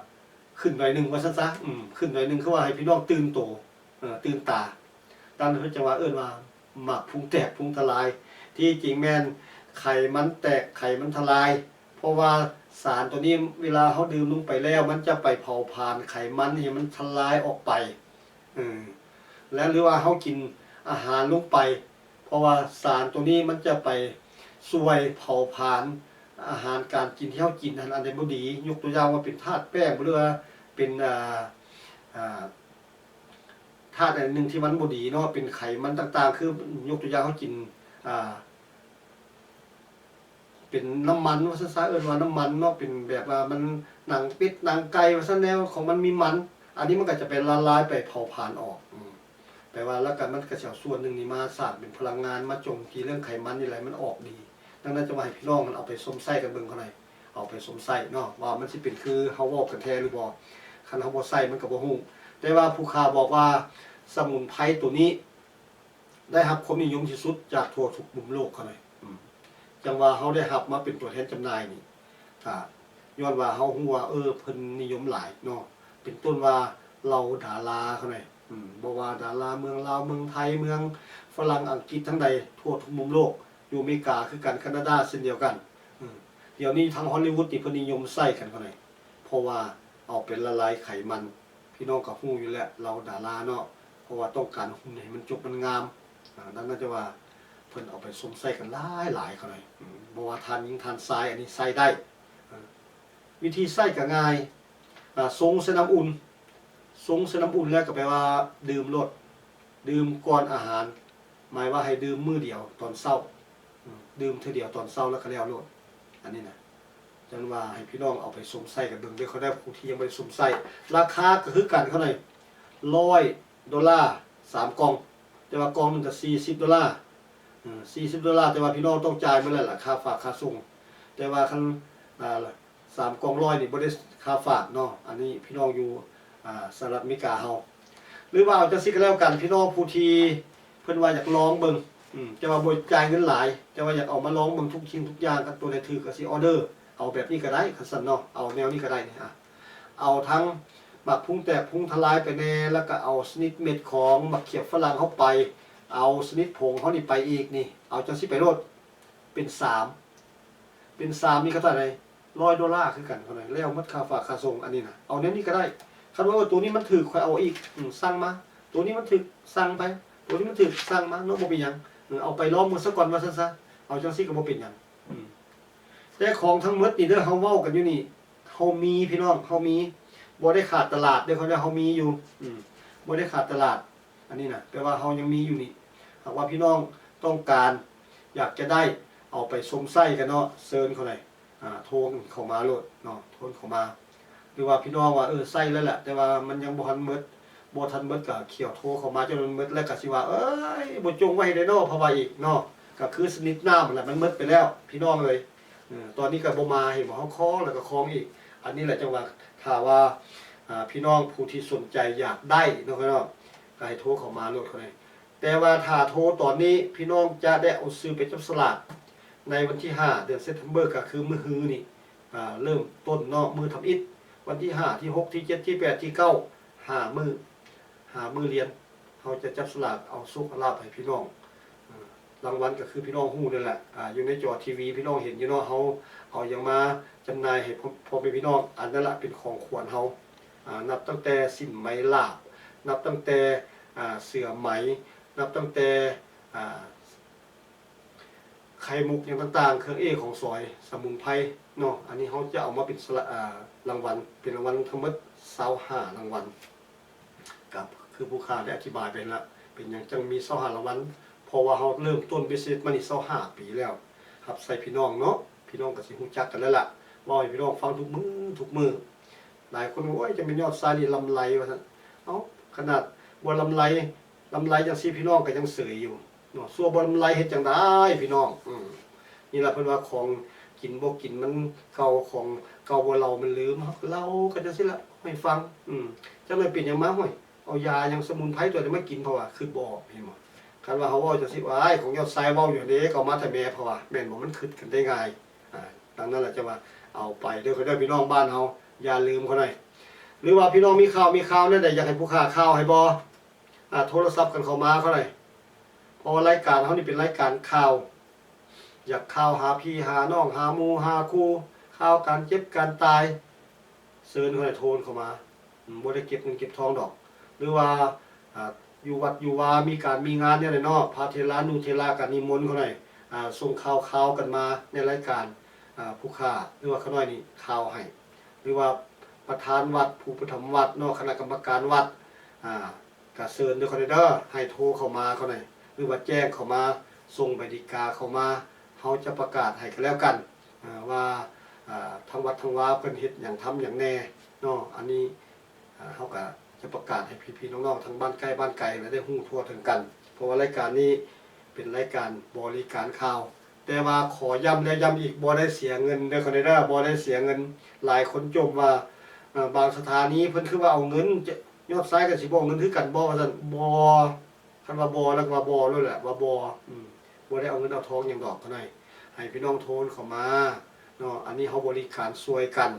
ຂຶ້ນໜ້ອຍໜຶ່ງວ່າຊັ້ນຊະ ອືມ ຂຶ້ນໜ້ອຍໜຶ່ງ ຄືວ່າໃຫ້ພີ່ນ້ອງຕື່ນໂຕ ເອີ ຕື່ນຕາ. ດັ່ງນັ້ນເພິ່ນຈຶ່ງວ່າ ເອີ້ນວ່າໝາກພຸງແຕກພຸງທະລາຍ ທີ່ຈິງແມ່ນໄຂມັນແຕກໄຂມັນທະລາຍ ເພາະວ່າສານໂຕນີ້ເວລາເຮົາດື່ມລົງໄປແລ້ວ ມັນຈະໄປເຜົາຜານໄຂມັນໃຫ້ມັນທະລາຍອອກໄປ ເອີ ແລະ ຫຼືວ່າເຮົາກິນອາຫານລົງໄປ ເພາະວ່າສານໂຕນີ້ມັນຈະໄປຊ່ວຍເຜົາຜານອາຫານການກິນທີ່ເຮົາກິນຫັ້ນ ອັນໃດບໍ່ດີ ຍົກຕົວຢ່າງວ່າເປັນທາດແປ້ງ ຫຼືວ່າເປັນ ອ່າ ອ່າ ທາດອັນໜຶ່ງທີ່ມັນບໍ່ດີເນາະ ເປັນໄຂມັນຕ່າງໆ ຄືຍົກຕົວຢ່າງເຮົາກິນ ອ່າ ເປັນນ້ຳມັນວ່າຊັ້ນຊະ ເອີ້ນວ່ານ້ຳມັນເນາະ ເປັນແບບວ່າມັນໜັງເປັດໜັງໄກ່ວ່າຊັ້ນແນວ ຂອງມັນມີມັນ ອັນນີ້ມັນກໍຈະໄປລະລາຍໄປເຜົາຜານອອກ ອືມ ແປວ່າ ແລ້ວກໍມັນກໍຊິເອົາສ່ວນໜຶ່ງນີ້ມາສ້າງເປັນພະລັງງານ ມາໂຈມຕີເລື່ອງໄຂມັນນີ້ແຫຼະ ໃຫ້ມັນອອກດີ. ດັ່ງນັ້ນ ຈະວ່າໃຫ້ພີ່ນ້ອງຫັ້ນເອົາໄປຊົມໃຊ້ກັນເບິ່ງເທົ່າໃດ ເອົາໄປຊົມໃຊ້ເນາະ ວ່າມັນຊິເປັນຄືເຮົາເວົ້າກັນແທ້ຫຼືບໍ່. ຄັນເຮົາບໍ່ໃຊ້ມັນກໍບໍ່ຮູ້. ແຕ່ວ່າຜູ້ຂ່າວບອກວ່າສະໝຸນໄພໂຕນີ້ ໄດ້ຮັບຄວາມນິຍົມທີ່ສຸດຈາກທົ່ວທຸກມຸມໂລກເຂົາເລີຍ ອືມ ຈັ່ງວ່າເຮົາໄດ້ຮັບມາເປັນຕົວແທນຈຳໜ່າຍນີ້ ກະຍ້ອນວ່າເຮົາຮູ້ວ່າ ເອີ ເພິ່ນນິຍົມຫຼາຍເນາະ ເປັນຕົ້ນວ່າເຫຼົ່າດາລາເຂົາເລີຍ ອືມ ບໍ່ວ່າດາລາເມືອງລາວ ເມືອງໄທ ເມືອງຝຣັ່ງ ອັງກິດ ທາງໃດ ທົ່ວທຸກມຸມໂລກ ຢູ່ອາເມລິກາຄືກັນ ຄານາດາເຊັ່ນດຽວກັນ ອືມ ດຽວນີ້ທາງຮອລລີວູດນີ້ເພິ່ນນິຍົມໃຊ້ກັນເຂົາເລີຍ ເພາະວ່າເອົາໄປລະລາຍໄຂມັນ ພີ່ນ້ອງກໍຮູ້ຢູ່ແລ້ວ ເຫຼົ່າດາລາເນາະ ເພາະວ່າຕ້ອງການຫຸ່ນໃຫ້ມັນຈົບມັນງາມ ອາ ດັ່ງນັ້ນຈະວ່າເພິ່ນເອົາໄປຊົມໃຊ້ກັນຫຼາຍໆ ເຂົາເລີຍ ອືມ ບໍ່ວ່າທ່ານຍິງທ່ານຊາຍ ອັນນີ້ໃຊ້ໄດ້ ອາ ວິທີໃຊ້ກໍງ່າຍ ອາ ຊົງໃສ່ນ້ຳອຸ່ນ ຊົງໃສ່ນ້ຳອຸ່ນແລ້ວກໍແປວ່າດື່ມໂລດ ດື່ມກ່ອນອາຫານ ໝາຍວ່າໃຫ້ດື່ມມື້ດຽວຕອນເຊົ້າ ອືມ ດື່ມເທື່ອດຽວຕອນເຊົ້າແລ້ວກໍແລ້ວໂລດ ອັນນີ້ນະ ຈັ່ງວ່າໃຫ້ພີ່ນ້ອງເອົາໄປຊົມໃຊ້ກັນເບິ່ງເດີ ເຂົາໄດ້ຜູ້ທີ່ຍັງບໍ່ໄດ້ຊົມໃຊ້ ລາຄາກໍຄືກັນເຂົາໃນ ຮ້ອຍໂດລາ ສາມກ່ອງ ແຕ່ວ່າກ່ອງໜຶ່ງກໍສີ່ສິບໂດລາ ເອີ ສີ່ສິບໂດລາ ແຕ່ວ່າພີ່ນ້ອງຕ້ອງຈ່າຍໝົດແລ້ວລະ ຄ່າຝາກຄ່າສົ່ງ ແຕ່ວ່າຄັນ ອ່າ ສາມກ່ອງຮ້ອຍນີ້ບໍ່ໄດ້ຄ່າຝາກເນາະ ອັນນີ້ພີ່ນ້ອງຢູ່ ອ່າ ສະຫະລັດອາເມລິກາເຮົາ ຫຼືວ່າເອົາຈັ່ງຊີ້ກໍແລ້ວກັນ ພີ່ນ້ອງຜູ້ທີ່ເພິ່ນວ່າຢາກລອງເບິ່ງ ອືມ ແຕ່ວ່າບໍ່ຈ່າຍເງິນຫຼາຍ ແຕ່ວ່າຢາກເອົາມາລອງເບິ່ງທຸກສິ່ງທຸກຢ່າງ ຄັນຕົວໃດຖືກກໍຊິອໍເດີ ເອົາແບບນີ້ກໍໄດ້ ຄັນຊັ້ນເນາະ ເອົາແນວນີ້ກໍໄດ້ນີ້ ອາ ເອົາທັງໝາກພຸງແຕກພຸງທະລາຍໄປແດ່ ແລ້ວກໍເອົາຊະນິດເມັດຂອງໝາກຂຽບຝຣັ່ງເຮົາໄປ ເອົາຊະນິດຜົງເຮົານີ້ໄປອີກນີ້ ເອົາຈັ່ງຊີ້ໄປໂລດ ເປັນສາມ ເປັນສາມນີ້ເຂົາເທົ່າໃດ ຮ້ອຍໂດລາຄືກັນເຂົາໃດ ແລ້ວໝົດຄ່າຝາກຄ່າສົ່ງ ອັນນີ້ນະ ເອົາແນວນີ້ກໍໄດ້ ຄັນວ່າ ໂອ້ ໂຕນີ້ມັນຖືກ ຂ້ອຍເອົາອີກ ອືມ ສັ່ງມາ ໂຕນີ້ມັນຖືກ ສັ່ງໄປ ໂຕນີ້ມັນຖືກ ສັ່ງມາເນາະ ບໍ່ເປັນຫຍັງ ເອີ ເອົາໄປລອງເບິ່ງສາກ່ອນວ່າຊັ້ນຊະ ເອົາຈັ່ງຊີ້ກໍບໍ່ເປັນຫຍັງ ອືມ ແຕ່ຂອງທັງໝົດນີ້ເດີ ເຮົາເວົ້າກັນຢູ່ນີ້ ເຮົາມີພີ່ນ້ອງ ເຮົາມີ ບໍ່ໄດ້ຂາດຕະຫຼາດເດີ ເຮົາມີຢູ່ ອືມ ບໍ່ໄດ້ຂາດຕະຫຼາດ ອັນນີ້ນະ ແປວ່າເຮົາຍັງມີຢູ່ນີ້ ຫາກວ່າພີ່ນ້ອງຕ້ອງການ ຢາກຈະໄດ້ ເອົາໄປຊົມໃຊ້ກັນເນາະ ເຊີນເຂົາໃດ ອ່າ ໂທເຂົ້າມາໂລດເນາະ ໂທເຂົ້າມາ ຫຼືວ່າພີ່ນ້ອງວ່າ ເອີ ໃຊ້ແລ້ວແຫຼະ ແຕ່ວ່າມັນຍັງບໍ່ທັນໝົດ ບໍ່ທັນໝົດກໍຂ້ຽວໂທເຂົ້າມາ ຈົນມັນໝົດ ແລ້ວກໍຊິວ່າ ເອີຍ ບໍ່ຈົ່ງໄວ້ໃຫ້ແດ່ເນາະ ເຂົາວ່າອີກເນາະ ກໍຄືຊະນິດນ້ຳຫັ້ນແຫຼະ ມັນໝົດໄປແລ້ວ ພີ່ນ້ອງເອີຍ ເອີ ຕອນນີ້ກໍບໍ່ມາ ເຫັນບໍ່ ເຮົາຄອງແລ້ວກໍຄອງອີກ ອັນນີ້ແຫຼະ ຈັ່ງວ່າ ຖ້າວ່າ ອ່າ ພີ່ນ້ອງຜູ້ທີ່ສົນໃຈຢາກໄດ້ເນາະ ກໍໃຫ້ໂທເຂົ້າມາໂລດ ເຂົາໃດ ແຕ່ວ່າຖ້າໂທຕອນນີ້ ພີ່ນ້ອງຈະໄດ້ເອົາຊື່ໄປຈັບສະຫຼາກໃນວັນທີຫ້າ ເດືອນ September ກໍຄືມື້ຮືນີ້ ອ່າ ເລີ່ມຕົ້ນເນາະ ມື້ທຳອິດ ວັນທີຫ້າ ທີຫົກ ທີເຈັດ ທີແປດ ທີເກົ້າ ຫ້າມື້ ຫ້າມື້ລຽນ ເຮົາຈະຈັບສະຫຼາກເອົາໂຊກເອົາລາບໃຫ້ພີ່ນ້ອງ ເອີ ລາງວັນກໍຄືພີ່ນ້ອງຮູ້ນັ້ນແຫຼະ ອ່າ ຢູ່ໃນຈໍທີວີ ພີ່ນ້ອງເຫັນຢູ່ເນາະ ເຮົາເອົາຫຍັງມາຈຳໜ່າຍໃຫ້ພໍ່ ພໍ່ແມ່ພີ່ນ້ອງ ອັນນັ້ນລະເປັນຂອງຂວັນເຮົາ ອ່າ ນັບຕັ້ງແຕ່ສິ້ນໄໝລາບ ນັບຕັ້ງແຕ່ ອ່າ ເສື້ອໄໝ ນັບຕັ້ງແຕ່ ອ່າ ໄຂ່ມຸກຫຍັງຕ່າງໆ ເຄື່ອງເອກຂອງສອຍ ສະໝຸນໄພເນາະ ອັນນີ້ເຮົາຈະເອົາມາເປັນສະ ອ່າ ລາງວັນ ເປັນລາງວັນທັງໝົດ ຊາວຫ້າລາງວັນ ກໍຄືຜູ້ຂ່າວໄດ້ອະທິບາຍໄປຫັ້ນລະ ເປັນຫຍັງຈັ່ງມີຊາວຫ້າລາງວັນ ເພາະວ່າເຮົາເລີ່ມຕົ້ນ business ມານີ້ ຊາວຫ້າປີແລ້ວ ຮັບໃຊ້ພີ່ນ້ອງເນາະ ພີ່ນ້ອງກໍຊິຮູ້ຈັກກັນແລ້ວລະ ເວົ້າໃຫ້ພີ່ນ້ອງຟັງທຸກມື້ ທຸກມື້ ຫຼາຍຄົນ ໂອ້ຍ ຈະແມ່ນຍອດຊາຍນີ້ລຳໄລວ່າຊັ້ນ ເອົ້າ ຂະໜາດບໍ່ລຳໄລ ລຳໄລຈັ່ງຊີ້ ພີ່ນ້ອງກໍຍັງເສີຍຢູ່ເນາະ ຊົ່ວບໍ່ລຳໄລເຮັດຈັ່ງໃດ ພີ່ນ້ອງ ອືມ ນີ້ລະເພິ່ນວ່າ ຂອງກິນບໍ່ກິນມັນເກົ່າ ຂອງເກົ່າບໍ່ເລົ່າມັນລືມ ເຮົາກໍເລົ່າກັນຈັ່ງຊີ້ລະໃຫ້ຟັງ ອືມ ຈັກໜ້ອຍເປັນຫຍັງມາ ຫ້ວຍ ເອົາຢາຫຍັງສະໝຸນໄພຕົວໃດມາກິນ ເພາະວ່າຄິດບໍ່ອອກ ເຫັນບໍ່ ຄັນວ່າເຮົາເວົ້າຈັ່ງຊີ້ ອ້າຍ ຂອງຍອດຊາຍເວົ້າຢູ່ເດ້ ກໍເອົາມາແຕ່ແມ່ ເພາະວ່າແມ່ນບໍ່ ມັນຄິດກັນໄດ້ງ່າຍ. ອາ ດັ່ງນັ້ນລະ ຈະວ່າເອົາໄປເດີ້ ເດີພີ່ນ້ອງບ້ານເຮົາ ຢ່າລືມເຂົາໜ້ອຍ. ຫຼືວ່າພີ່ນ້ອງມີຂ່າວ ມີຂ່າວແນວໃດ ຢາກໃຫ້ຜູ້ຂ້າຂ່າວໃຫ້ບໍ່? ອາ ໂທລະສັບກັນເຂົ້າມາເຂົາໜ້ອຍ. ເພາະວ່າລາຍການເຮົານີ້ເປັນລາຍການຂ່າວ ຢາກຂ່າວຫາພີ່ຫານ້ອງ ຫາໝູ່ຫາຄູ່ ຂ່າວການເຈັບການຕາຍ ເຊີນເຂົາໃຫ້ໂທນເຂົ້າມາ. ອືມ ບໍ່ໄດ້ເກັບເງິນເກັບທອງດອກ. ຫຼືວ່າ ອາ ຢູ່ວັດຢູ່ວາ ມີການມີງານແນວໃດເນາະ ພະເຖລານຸເຖລະກໍນິມົນເຂົາໜ້ອຍ ອາ ສົ່ງຂ່າວຄາວກັນມາໃນລາຍການ ອາ ຜູ້ຂ້າ ຫຼືວ່າຂ້ານ້ອຍນີ້ຂ່າວໃຫ້ ຫຼືວ່າປະທານວັດ ຜູ້ປະຖຳວັດເນາະ ຄະນະກຳມະການວັດ ອາ ກະເຊີນເດີເຂົາເດີ ໃຫ້ໂທເຂົ້າມາເຂົາໜ້ອຍ ຫຼືວ່າແຈ້ງເຂົ້າມາ ສົ່ງໃບດີກາເຂົ້າມາ ເຮົາຈະປະກາດໃຫ້ກັນແລ້ວກັນ ອາ ວ່າ ອາ ທາງວັດທາງວາເພິ່ນເຮັດຫຍັງທຳຫຍັງແດ່ເນາະ. ອັນນີ້ ອາ ເຮົາກະຈະປະກາດໃຫ້ພີ່ໆນ້ອງໆ ທັງບ້ານໃກ້ບ້ານໄກ ແລະ ໄດ້ຮູ້ທົ່ວເຖິງກັນ ເພາະວ່າລາຍການນີ້ເປັນລາຍການບໍລິການຂ່າວ. ແຕ່ວ່າຂໍຢ້ຳແລ້ວຢ້ຳອີກ ບໍ່ໄດ້ເສຍເງິນເດີເຂົາເດີ ບໍ່ໄດ້ເສຍເງິນ. ຫຼາຍຄົນຈົ່ມວ່າ ເອີ ບາງສະຖານີເພິ່ນຄືວ່າເອົາເງິນ ຍອດຊາຍກໍຊິບໍ່ເອົາເງິນຄືກັນບໍ່ ວ່າຊັ້ນ. ບໍ່ ຄັນວ່າບໍ່ ແລ້ວກໍວ່າບໍ່ໂລດແຫຼະ ວ່າບໍ່. ອືມ ບໍ່ໄດ້ເອົາເງິນເອົາທອງຫຍັງດອກເຂົາໜ້ອຍ ໃຫ້ພີ່ນ້ອງໂທນເຂົ້າມາເນາະ. ອັນນີ້ເຮົາບໍລິການຊ່ວຍກັນ.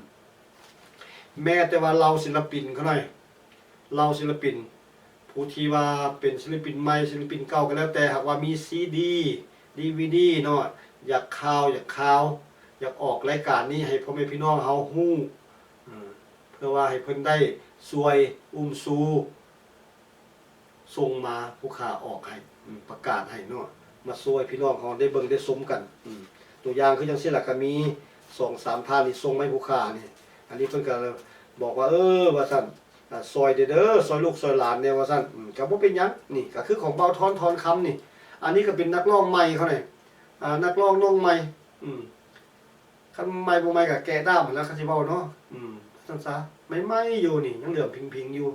ແມ້ແຕ່ວ່າເຫຼົ່າສິນລະປິນເຂົາໜ້ອຍ ເຫຼົ່າສິນລະປິນ ຜູ້ທີ່ວ່າເປັນສິນລະປິນໃໝ່ ສິນລະປິນເກົ່າກໍແລ້ວແຕ່ ຫາກວ່າມີຊີດີ ດີວີດີເນາະ ຢາກຂ່າວ ຢາກຂ່າວ ຢາກອອກລາຍການນີ້ໃຫ້ພໍ່ແມ່ພີ່ນ້ອງເຮົາຮູ້ ເອີ ເພື່ອວ່າໃຫ້ເພິ່ນໄດ້ຊ່ວຍອຸ້ມຊູ ສົ່ງມາ ຜູ້ຂ້າອອກໃຫ້ ອາ ປະກາດໃຫ້ເນາະ ມາຊ່ວຍພີ່ນ້ອງເຮົາໄດ້ເບິ່ງໄດ້ຊົມກັນ. ອາ ຕົວຢ່າງຄືຈັ່ງຊີ້ລະ ກໍມີສອງສາມທ່ານນີ້ສົ່ງມາໃຫ້ຜູ້ຂ້ານີ້. ອັນນີ້ເພິ່ນກໍບອກວ່າ ເອີ ວ່າຊັ້ນ ອາ ຊ່ອຍແດ່ເດີ ຊ່ອຍລູກຊ່ອຍຫຼານແດ່ ວ່າຊັ້ນ. ອາ ກໍບໍ່ເປັນຫຍັງ ນີ້ກໍຄືຂອງບ່າວທອນ ທອນຄຳນີ້. ອັນນີ້ກໍເປັນນັກຮ້ອງໃໝ່ເຂົານີ້ ອາ ນັກຮ້ອງນ້ອງໃໝ່ ອືມ ຄັນໃໝ່ບໍ່ໃໝ່ກໍແກະດ້າມຫັ້ນແຫຼະ ຄັນຊິເວົ້າເນາະ ອືມ ວ່າຊັ້ນຊະ. ໃໝ່ໆຢູ່ນີ້ ຍັງເຫຼືອມພິງໆຢູ່.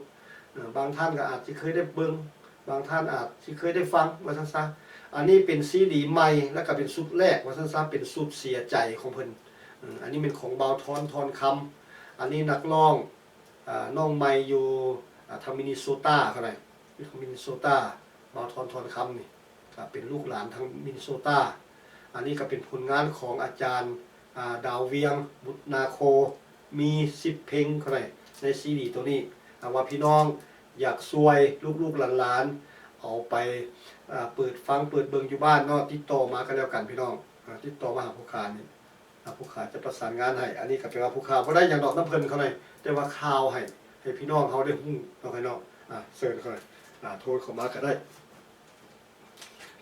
ເອີ ບາງທ່ານກໍອາດຊິເຄີຍໄດ້ເບິ່ງ ບາງທ່ານອາດຊິເຄີຍໄດ້ຟັງ ວ່າຊັ້ນຊະ. ອັນນີ້ເປັນຊີດີໃໝ່ ແລ້ວກໍເປັນຊຸດແລກ ວ່າຊັ້ນຊະ ເປັນຊຸດເສຍໃຈຂອງເພິ່ນ. ເອີ ອັນນີ້ແມ່ນຂອງບ່າວທອນ ທອນຄຳ. ອັນນີ້ນັກຮ້ອງ ອາ ນ້ອງໃໝ່ຢູ່ ອາ ທາງມິນນິໂຊຕາເຂົາໄດ໋ ຢູ່ທາງມິນນິໂຊຕາ ບ່າວທອນ ທອນຄຳນີ້ ກໍເປັນລູກຫຼານທາງມິນນິໂຊຕາ. ອັນນີ້ກໍເປັນຜົນງານຂອງອາຈານ ອາ ດາວວຽງ ບຸດນາໂຄ ມີສິບເພງເຂົາໄດ໋ ໃນຊີດີໂຕນີ້. ຫາກວ່າພີ່ນ້ອງຢາກຊ່ວຍລູກໆຫຼານໆ ເອົາໄປ ອາ ເປີດຟັງເປີດເບິ່ງຢູ່ບ້ານເນາະ ຕິດຕໍ່ມາກໍແລ້ວກັນພີ່ນ້ອງ ອາ ຕິດຕໍ່ມາຫາຜູ້ຂ້ານີ້. ອາ ຜູ້ຂ້າຈະປະສານງານໃຫ້. ອັນນີ້ກໍແປວ່າຜູ້ຂ້າບໍ່ໄດ້ຫຍັງດອກນຳເພິ່ນເຂົາໃດ໋ ແຕ່ວ່າຂ່າວໃຫ້ ໃຫ້ພີ່ນ້ອງເຮົາໄດ້ຮູ້ເນາະ ໃຫ້ເນາະ ອາ ເຊີນເຂົາ ອາ ໂທເຂົ້າມາກໍໄດ້.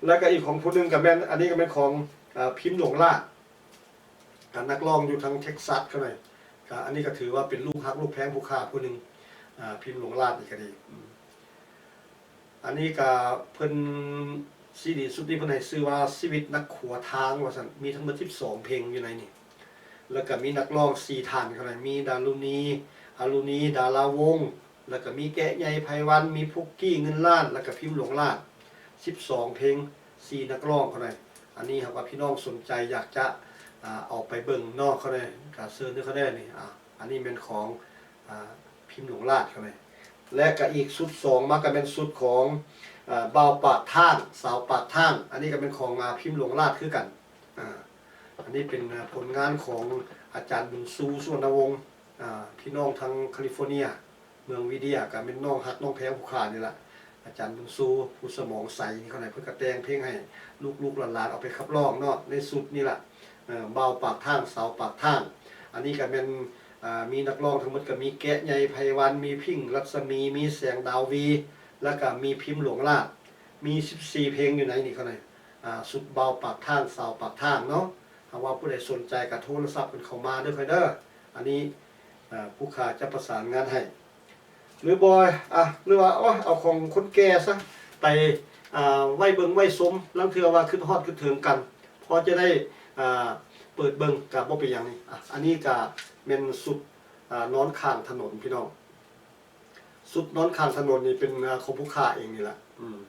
ແລ້ວກໍອີກຂອງຜູ້ໜຶ່ງກໍແມ່ນ ອັນນີ້ກໍແມ່ນຂອງ ອາ ພິມຫຼວງລາດ ອາ ນັກຮ້ອງຢູ່ທາງເທັກຊັສເຂົາໃດ໋. ກໍອັນນີ້ກໍຖືວ່າເປັນລູກຮັກລູກແພງຜູ້ຂ້າຜູ້ໜຶ່ງ ອາ ພິມຫຼວງລາດນີ້ກໍດີ. ອາ ອັນນີ້ກະເພິ່ນ ຊີດີຊຸດນີ້ເພິ່ນໃຫ້ຊື່ວ່າຊີວິດນັກຂົວທາງວ່າຊັ້ນ ມີທັງໝົດສິບສອງເພງຢູ່ໃນນີ້ ແລ້ວກະມີນັກຮ້ອງສີ່ທ່ານເຂົາໃດ໋ ມີດາລຸນີ ອາລຸນີ ດາລາວົງ ແລ້ວກະມີແກະໃຫຍ່ ໄພວັນ ມີປຸກກີ້ ເງິນລ້ານ ແລ້ວກະພິມຫຼວງລາດ ສິບສອງເພງ ສີ່ນັກຮ້ອງເຂົາໃດ໋. ອັນນີ້ຫາກວ່າພີ່ນ້ອງສົນໃຈຢາກຈະ ອາ ເອົາໄປເບິ່ງເນາະ ເຂົາໃດ໋ ກະເຊີນເດີເຂົາໃດ໋ນີ້. ອາ ອັນນີ້ແມ່ນຂອງ ອາ ພິມຫຼວງລາດເຂົາໃດ໋. ແລະກະອີກຊຸດສອງມາກະແມ່ນຊຸດຂອງ ອາ ບ່າວປາກທາງ ສາວປາກທາງ ອັນນີ້ກະແມ່ນຂອງ ອາ ພິມຫຼວງລາດຄືກັນ. ອາ ອັນນີ້ເປັນ ອາ ຜົນງານຂອງອາຈານບຸນຊູ ສຸວັນນະວົງ ອາ ພີ່ນ້ອງທາງຄາລິຟໍເນຍ ເມືອງວິເດຍ ກະແມ່ນນ້ອງຮັກນ້ອງແພງຜູ້ຂ້ານີ້ລະ ອາຈານບຸນຊູ ພູສະໝອງໄຊ ນີ້ເຂົາໃດ໋ ເພິ່ນກະແຕ່ງເພງໃຫ້ລູກໆຫຼານໆເອົາໄປຂັບຮ້ອງເນາະ ໃນຊຸດນີ້ລະ ເອີ ບ່າວປາກທາງ ສາວປາກທາງ. ອັນນີ້ກະແມ່ນ ອາ ມີນັກຮ້ອງທັງໝົດກະມີແກະໃຫຍ່ ໄພວັນ ມີພິ້ງລັດສະໝີ ມີແສງດາວວີ ແລ້ວກະມີພິມຫຼວງລາດ ມີສິບສີ່ເພງຢູ່ໃນນີ້ເຂົາໃດ໋. ອາ ຊຸດບ່າວປາກທາງ ສາວປາກທາງເນາະ. ຫາກວ່າຜູ້ໃດສົນໃຈກະໂທລະສັບກັນເຂົ້າມາເດີຂ້ອຍເດີ. ອັນນີ້ ອາ ຜູ້ຂ້າຈະປະສານງານໃຫ້ ຫຼືບໍ່ ອາ ຫຼືວ່າ ໂອ້ຍ ເອົາຂອງຄົນແກ່ຊະ ໄປ ອາ ໄວ້ເບິ່ງໄວ້ຊົມ ລາງເທື່ອວ່າຄຶດຮອດຄຶດເຖິງກັນ ພໍຈະໄດ້ ອາ ເປີດເບິ່ງ ກະບໍ່ເປັນຫຍັງນີ້. ອາ ອັນນີ້ກະແມ່ນຊຸດ ອາ ນອນຂ້າງຖະໜົນພີ່ນ້ອງ ຊຸດນອນຂ້າງຖະໜົນນີ້ເປັນ ອາ ຂອງຜູ້ຂ້າເອງນີ້ລະ. ອືມ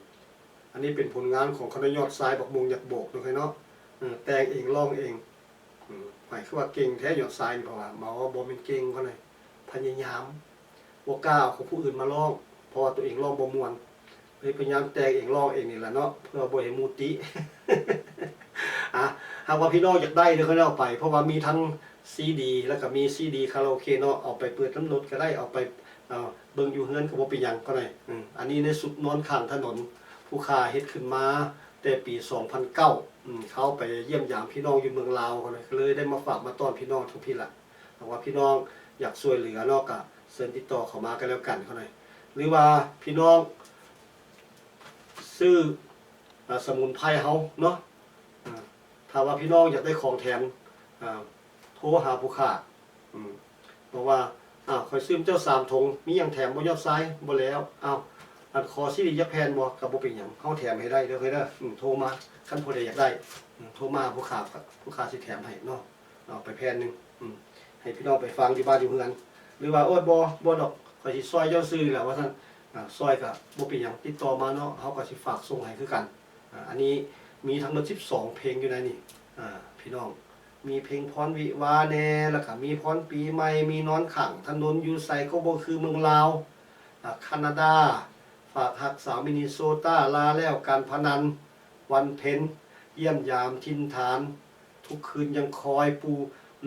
ອັນນີ້ເປັນຜົນງານຂອງຄະນະຍອດຊາຍ ບັກມ່ວງຍັກໂບກເນາະ ເນາະ. ເອີ ແຕ່ງເອງ ຮ້ອງເອງ. ອືມ ໝາຍຄືວ່າເກັ່ງແທ້ຍອດຊາຍນີ້ ເພາະວ່າ ເວົ້າວ່າບໍ່ແມ່ນເກັ່ງເຂົາໃດ໋ ພະຍາຍາມ ບໍ່ກ້າເອົາຂອງຜູ້ອື່ນມາຮ້ອງ ເພາະວ່າຕົວເອງຮ້ອງບໍ່ມ່ວນ. ເລີຍພະຍາຍາມແຕ່ງເອງ ຮ້ອງເອງນີ້ແຫຼະເນາະ ເພື່ອບໍ່ໃຫ້ໝູ່ຕິ. ອ່າ ຫາກວ່າພີ່ນ້ອງຢາກໄດ້ເດີ ຂ້ອຍເອົາໄປ ເພາະວ່າມີທັງຊີດີ ແລ້ວກໍມີຊີດີຄາຣາໂອເກະເນາະ ເອົາໄປເປີດນຳລົດກໍໄດ້ ເອົາໄປ ເອີ ເບິ່ງຢູ່ເຮືອນກໍບໍ່ເປັນຫຍັງ ກໍໄດ້. ອືມ ອັນນີ້ໃນຊຸດນອນຂ້າງຖະໜົນ ຜູ້ຂ້າເຮັດຂຶ້ນມາແຕ່ປີສອງພັນເກົ້າ ອືມ ເຂົ້າໄປຢ້ຽມຢາມພີ່ນ້ອງຢູ່ເມືອງລາວ ກໍເລີຍ ກໍເລີຍໄດ້ມາຝາກມາຕ້ອນພີ່ນ້ອງທັງພີ້ລະ. ຫາກວ່າພີ່ນ້ອງຢາກຊ່ວຍເຫຼືອເນາະ ກໍເຊີນຕິດຕໍ່ເຂົ້າມາກໍແລ້ວກັນ ເນາະ ຫຼືວ່າພີ່ນ້ອງຊື້ ອາ ສະໝຸນໄພເຮົາເນາະ ອາ ຖ້າວ່າພີ່ນ້ອງຢາກໄດ້ຂອງແຖມ ອາ ໂທຫາຜູ້ຂ້າ ອືມ ບອກວ່າ ອ້າວ ຂ້ອຍຊື້ນຳເຈົ້າສາມຖົງ ມີຫຍັງແຖມບໍ່ ຍອດຊາຍ? ບໍ່ແລ້ວ. ອ້າວ ອັນ ຂໍຊີດີຈັກແຜ່ນບໍ່? ກໍບໍ່ເປັນຫຍັງ ເຮົາແຖມໃຫ້ໄດ້ເດີ ເດີ. ອືມ ໂທມາ ຄັນຜູ້ໃດຢາກໄດ້ ອືມ ໂທມາຫາຜູ້ຂ້າ ຜູ້ຂ້າຊິແຖມໃຫ້ເນາະ ເອົາໄປແຜ່ນໜຶ່ງ ອືມ ໃຫ້ພີ່ນ້ອງໄປຟັງຢູ່ບ້ານຢູ່ເຮືອນ ຫຼືວ່າ ໂອ້ຍ ບໍ່ ບໍ່ດອກ ຂ້ອຍຊິຊ່ອຍເຈົ້າຊື່ນີ້ແຫຼະ ວ່າຊັ້ນ ອາ ຊ່ອຍກໍບໍ່ເປັນຫຍັງ ຕິດຕໍ່ມາເນາະ ເຮົາກໍຊິຝາກສົ່ງໃຫ້ຄືກັນ. ອາ ອັນນີ້ມີທັງໝົດສິບສອງເພງຢູ່ໃນນີ້ ອາ ພີ່ນ້ອງ ມີເພງພອນວິວາແດ່ ແລ້ວກໍມີພອນປີໃໝ່ ມີນອນຂ້າງຖະໜົນ ຢູ່ໃສກໍບໍ່ຄືເມືອງລາວ ອາ ຄານາດາ ຝາກຮັກສາວມິນນິໂຊຕາ ລາແລ້ວການພະນັນ ວັນເພັນ ຢ້ຽມຢາມຖິ່ນຖານ ທຸກຄືນຍັງຄອຍ ປູ່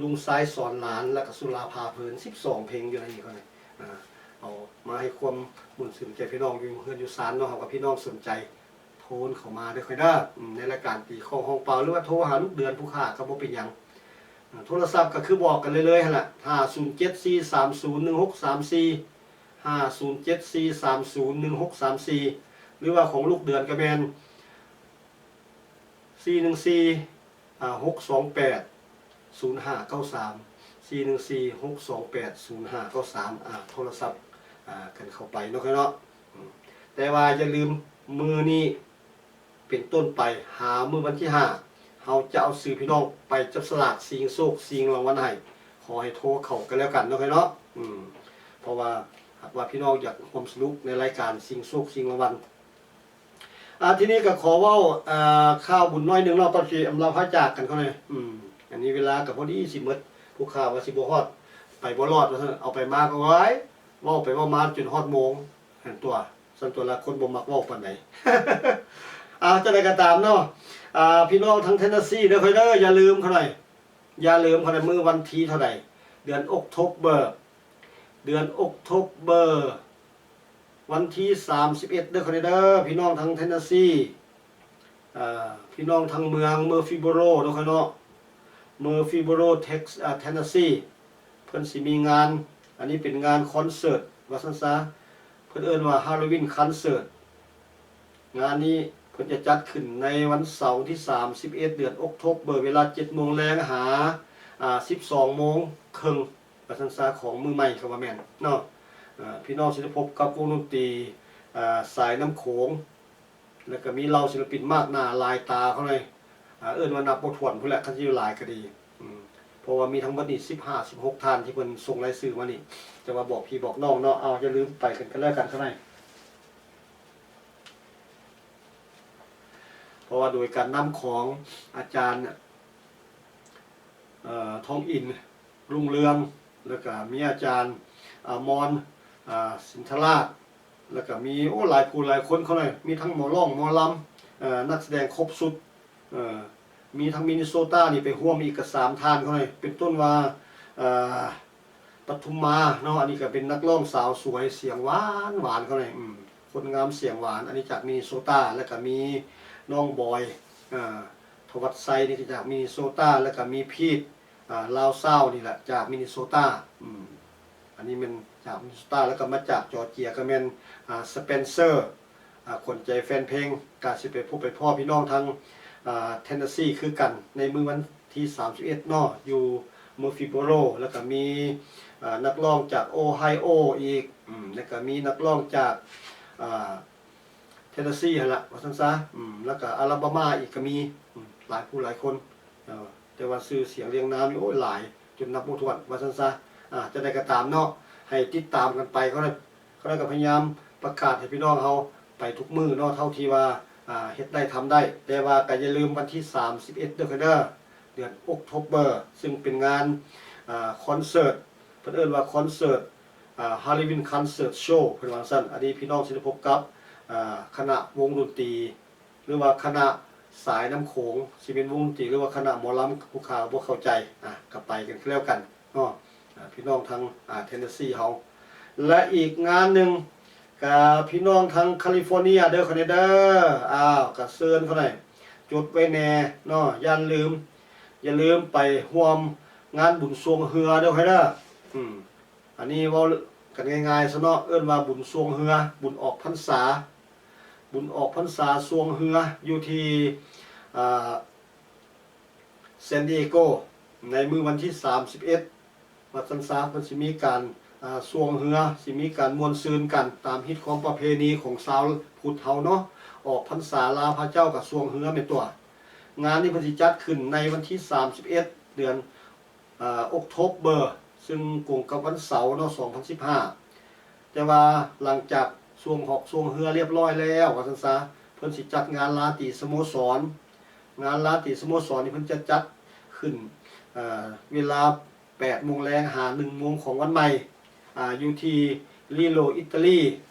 ລຸງຊາຍສອນຫຼານ ແລ້ວກໍສຸລາພາເພີນ ສິບສອງເພງຢູ່ໃນນີ້ ເຂົານີ້ ອາ ເອົາມາໃຫ້ຄວາມມ່ວນຊື່ນແກ່ພີ່ນ້ອງຢູ່ເຮືອນຢູ່ຊານເນາະ. ຫາກວ່າພີ່ນ້ອງສົນໃຈ ໂທນເຂົ້າມາເດີຂ້ອຍເດີ ອາ ໃນລາຍການຕີຄ້ອງຮ້ອງເປົ່າ ຫຼືວ່າໂທຫາລູກເດືອນຜູ້ຂ້າກໍບໍ່ເປັນຫຍັງ. ອາ ໂທລະສັບກໍຄືບອກກັນເລື້ອຍໆຫັ້ນລະ ຫ້າສູນເຈັດສີ່ສາມສູນໜຶ່ງຫົກສາມສີ່ ຫ້າສູນເຈັດສີ່ສາມສູນໜຶ່ງຫົກສາມສີ່ ຫຼືວ່າຂອງລູກເດືອນກໍແມ່ນ ສີ່ໜຶ່ງສີ່ ອາ ຫົກສອງແປດ ສູນຫ້າເກົ້າສາມ ສີ່ໜຶ່ງສີ່ ຫົກສອງແປດ ສູນຫ້າເກົ້າສາມ ອາ ໂທລະສັບ ອາ ກັນເຂົ້າໄປເນາະ ເນາະ ອືມ ແຕ່ວ່າຢ່າລືມ ມື້ນີ້ເປັນຕົ້ນໄປ ຫາມື້ວັນທີຫ້າ ເຮົາຈະເອົາຊື່ພີ່ນ້ອງໄປຈັບສະຫຼາກຊິງໂຊກຊິງລາງວັນໃຫ້ ຂໍໃຫ້ໂທເຂົ້າກັນແລ້ວກັນເນາະ ເນາະ ອືມ ເພາະວ່າຫາກວ່າພີ່ນ້ອງຢາກຮ່ວມສະໜຸກໃນລາຍການຊິງໂຊກຊິງລາງວັນ ອາ ທີນີ້ກໍຂໍເວົ້າ ອາ ຂ່າວບຸນໜ້ອຍໜຶ່ງເນາະ ກ່ອນທີ່ອຳລາພາຈາກກັນເຂົາແນ່ ອືມ ອັນນີ້ເວລາກໍພໍດີຊິໝົດ ຜູ້ຂ້າວ່າຊິບໍ່ຮອດ ໄປບໍ່ລອດວ່າຊັ້ນ ເອົາໄປມາກໍ ໂອ້ຍ ເວົ້າໄປເວົ້າມາຈົນຮອດໂມງຫັ້ນຕົວະ ຊັ້ນຕົວະລະ ຄົນບໍ່ມັກເວົ້າປານໃດ. ອາ ຈັ່ງໃດກໍຕາມເນາະ ອາ ພີ່ນ້ອງທາງເທັນເນສຊີເດີຂ້ອຍເດີ ຢ່າລືມເຂົາໜ່ອຍ ຢ່າລືມເຂົາໃນມື້ວັນທີເທົ່າໃດ ເດືອນອົກໂທເບີ ເດືອນອົກໂທເບີ ວັນທີສາມສິບເອັດເດີຂ້ອຍເດີ ພີ່ນ້ອງທາງເທັນເນສຊີ ເອີ ພີ່ນ້ອງທາງເມືອງເມີຟີໂບໂຣເນາະຂ້ອຍເນາະ ເມີຟີໂບໂຣ ເທັກ ເອີ ເທັນເນສຊີ ເພິ່ນຊິມີງານ ອັນນີ້ເປັນງານຄອນເສີດວ່າຊັ້ນຊະ ເພິ່ນເອີ້ນວ່າຮາໂລວິນຄອນເສີດ ງານນີ້ເພິ່ນຈະຈັດຂຶ້ນໃນວັນເສົາທີສາມສິບເອັດເດືອນອົກໂທເບີ ເວລາເຈັດໂມງແລງຫາ ອາ ສິບສອງໂມງເຄິ່ງ ວ່າຊັ້ນຊະ ຂອງມື້ໃໝ່ ຄຳວ່າແມ່ນເນາະ ເອີ ພີ່ນ້ອງຊິໄດ້ພົບກັບວົງດົນຕີ ອາ ສາຍນ້ຳໂຂງ ແລ້ວກໍມີເຫຼົ່າສິລະປິນມາກໜ້າຫຼາຍຕາເຂົາເລີຍ ອາ ເອີ້ນວ່ານັບບໍ່ຖ້ວນພຸ້ນແຫຼະ ຄັນຊິວ່າຫຼາຍກໍດີ ອືມ ເພາະວ່າມີທັງໝົດນີ້ສິບຫ້າ ສິບຫົກທ່ານທີ່ເພິ່ນສົ່ງລາຍຊື່ມານີ້ ຈະວ່າບອກພີ່ບອກນ້ອງເນາະ ເອົາ ຢ່າລືມໄປກັນ ກັນແລ້ວກັນເຂົາໃນ ເພາະວ່າໂດຍການນຳຂອງອາຈານ ເອີ ທອງອິນ ລຸງເຮືອງ ແລ້ວກະມີອາຈານ ອາ ມອນ ອາ ສິນທະລາດ ແລ້ວກະມີ ໂອ້ ຫຼາຍຜູ້ຫຼາຍຄົນເຂົາເລີຍ ມີທັງໝໍຮ້ອງໝໍລຳ ເອີ ນັກສະແດງຄົບຊຸດ ເອີ ມີທັງມິນນິໂຊຕານີ້ໄປຮ່ວມອີກກະສາມທ່ານເຂົາເລີຍ ເປັນຕົ້ນວ່າ ເອີ ປະທຸມມາເນາະ ອັນນີ້ກໍເປັນນັກຮ້ອງສາວສວຍສຽງຫວານໆ ເຂົານີ້ ອືມ ຄົນງາມສຽງຫວານ ອັນນີ້ຈາກມິນນິໂຊຕາ ແລ້ວກໍມີນ້ອງບອຍ ອາ ທະວັດໄຊ ນີ້ກໍຈາກມິນນິໂຊຕາ ແລ້ວກໍມີພີດ ອາ ລາວຊາວນີ້ແຫຼະ ຈາກມິນນິໂຊຕາ ອືມ ອັນນີ້ແມ່ນຈາກມິນນິໂຊຕາ ແລ້ວກໍມາຈາກຈໍເຈຍ ກໍແມ່ນ ອາ ສະເປນເຊີ ອາ ຂວັນໃຈແຟນເພງ ກໍຊິໄປພົບໄປພໍ້ພີ່ນ້ອງທາງ ອາ ເທັນເນສຊີຄືກັນ ໃນມື້ວັນທີສາມສິບເອັດເນາະ ຢູ່ເມີຟີໂບໂຣ ແລ້ວກໍມີ ອາ ນັກຮ້ອງຈາກໂອໄຮໂອອີກ ອືມ ແລ້ວກໍມີນັກຮ້ອງຈາກ ອາ ເທັນເນສຊີຫັ້ນລະ ວ່າຊັ້ນຊະ ອືມ ແລ້ວກໍອາລາບາມາອີກກໍມີ ອືມ ຫຼາຍຜູ້ຫຼາຍຄົນ ເອີ ແຕ່ວ່າຊື່ສຽງລຽງນາມນີ້ ໂອ້ຍ ຫຼາຍຈົນນັບບໍ່ຖ້ວນ ວ່າຊັ້ນຊະ ອາ ຈັ່ງໃດກໍຕາມເນາະ ໃຫ້ຕິດຕາມກັນໄປ ເຂົາໄດ້ ເຂົາໄດ້ກໍພະຍາຍາມປະກາດໃຫ້ພີ່ນ້ອງເຮົາໄປທຸກມື້ເນາະ ເທົ່າທີ່ວ່າ ອາ ເຮັດໄດ້ທຳໄດ້ ແຕ່ວ່າກໍຢ່າລືມວັນທີສາມສິບເອັດເດີ ເດີ ເດືອນອົກໂທເບີ ຊຶ່ງເປັນງານ ອາ ຄອນເສີດ ເພິ່ນເອີ້ນວ່າຄອນເສີດ ອາ ຮາໂລວິນຄອນເສີດໂຊ ເພິ່ນວ່າຊັ້ນ ອັນນີ້ພີ່ນ້ອງຊິໄດ້ພົບກັບ ອ່າ ຄະນະວົງດົນຕີ ຫຼືວ່າຄະນະສາຍນ້ຳໂຂງ ຊິເປັນວົງດົນຕີ ຫຼືວ່າຄະນະໝໍລຳ ຜູ້ຂ້າບໍ່ເຂົ້າໃຈ ອ່າ ກໍໄປກັນຄືແລ້ວກັນເນາະ ອ່າ ພີ່ນ້ອງທາງ ອ່າ ເທນເນສຊີເຮົາ. ແລະ ອີກງານໜຶ່ງ ກະພີ່ນ້ອງທາງຄາລິຟໍເນຍເດີ ຄະແນດາ ອ້າວ ກະເຊີນເຂົາໜ່ອຍ ຈົດໄວ້ແດ່ເນາະ ຢ່າລືມ ຢ່າລືມໄປຮ່ວມງານບຸນຊ່ວງເຮືອເດີ ຄະແນດາ ອືມ ອັນນີ້ເວົ້າກັນງ່າຍໆຊະເນາະ ເອີ້ນວ່າບຸນຊ່ວງເຮືອ ບຸນອອກພັນສາ ບຸນອອກພັນສາຊ່ວງເຮືອ ຢູ່ທີ່ ອ່າ San Diego ໃນມື້ວັນທີສາມສິບເອັດ ວ່າຊັ້ນຊະ ເພິ່ນຊິມີການ ອ່າ ຊ່ວງເຮືອ ຊິມີການມ່ວນຊື່ນກັນ ຕາມຮີດຄອງປະເພນີຂອງຊາວພຸດເຮົາເນາະ ອອກພັນສາລາພະເຈົ້າກໍຊ່ວງເຮືອແມ່ນຕົວະ. ງານນີ້ເພິ່ນຊິຈັດຂຶ້ນໃນວັນທີສາມສິບເອັດ ເດືອນ ອ່າ October ຊຶ່ງກົງກັບວັນເສົາເນາະ ສອງພັນສິບຫ້າ ແຕ່ວ່າຫຼັງຈາກຊ່ວງຮອກຊ່ວງເຮືອລຽບຮ້ອຍແລ້ວ ວ່າຊັ້ນຊະ ເພິ່ນຊິຈັດງານລາຕີສະໂມສອນ. ງານລາຕີສະໂມສອນນີ້ເພິ່ນຈະຈັດຂຶ້ນ ເອີ ເວລາແປດໂມງແລງຫາໜຶ່ງໂມງຂອງວັນໃໝ່ ອ່າ ຢູ່ທີ່ Reggio Italy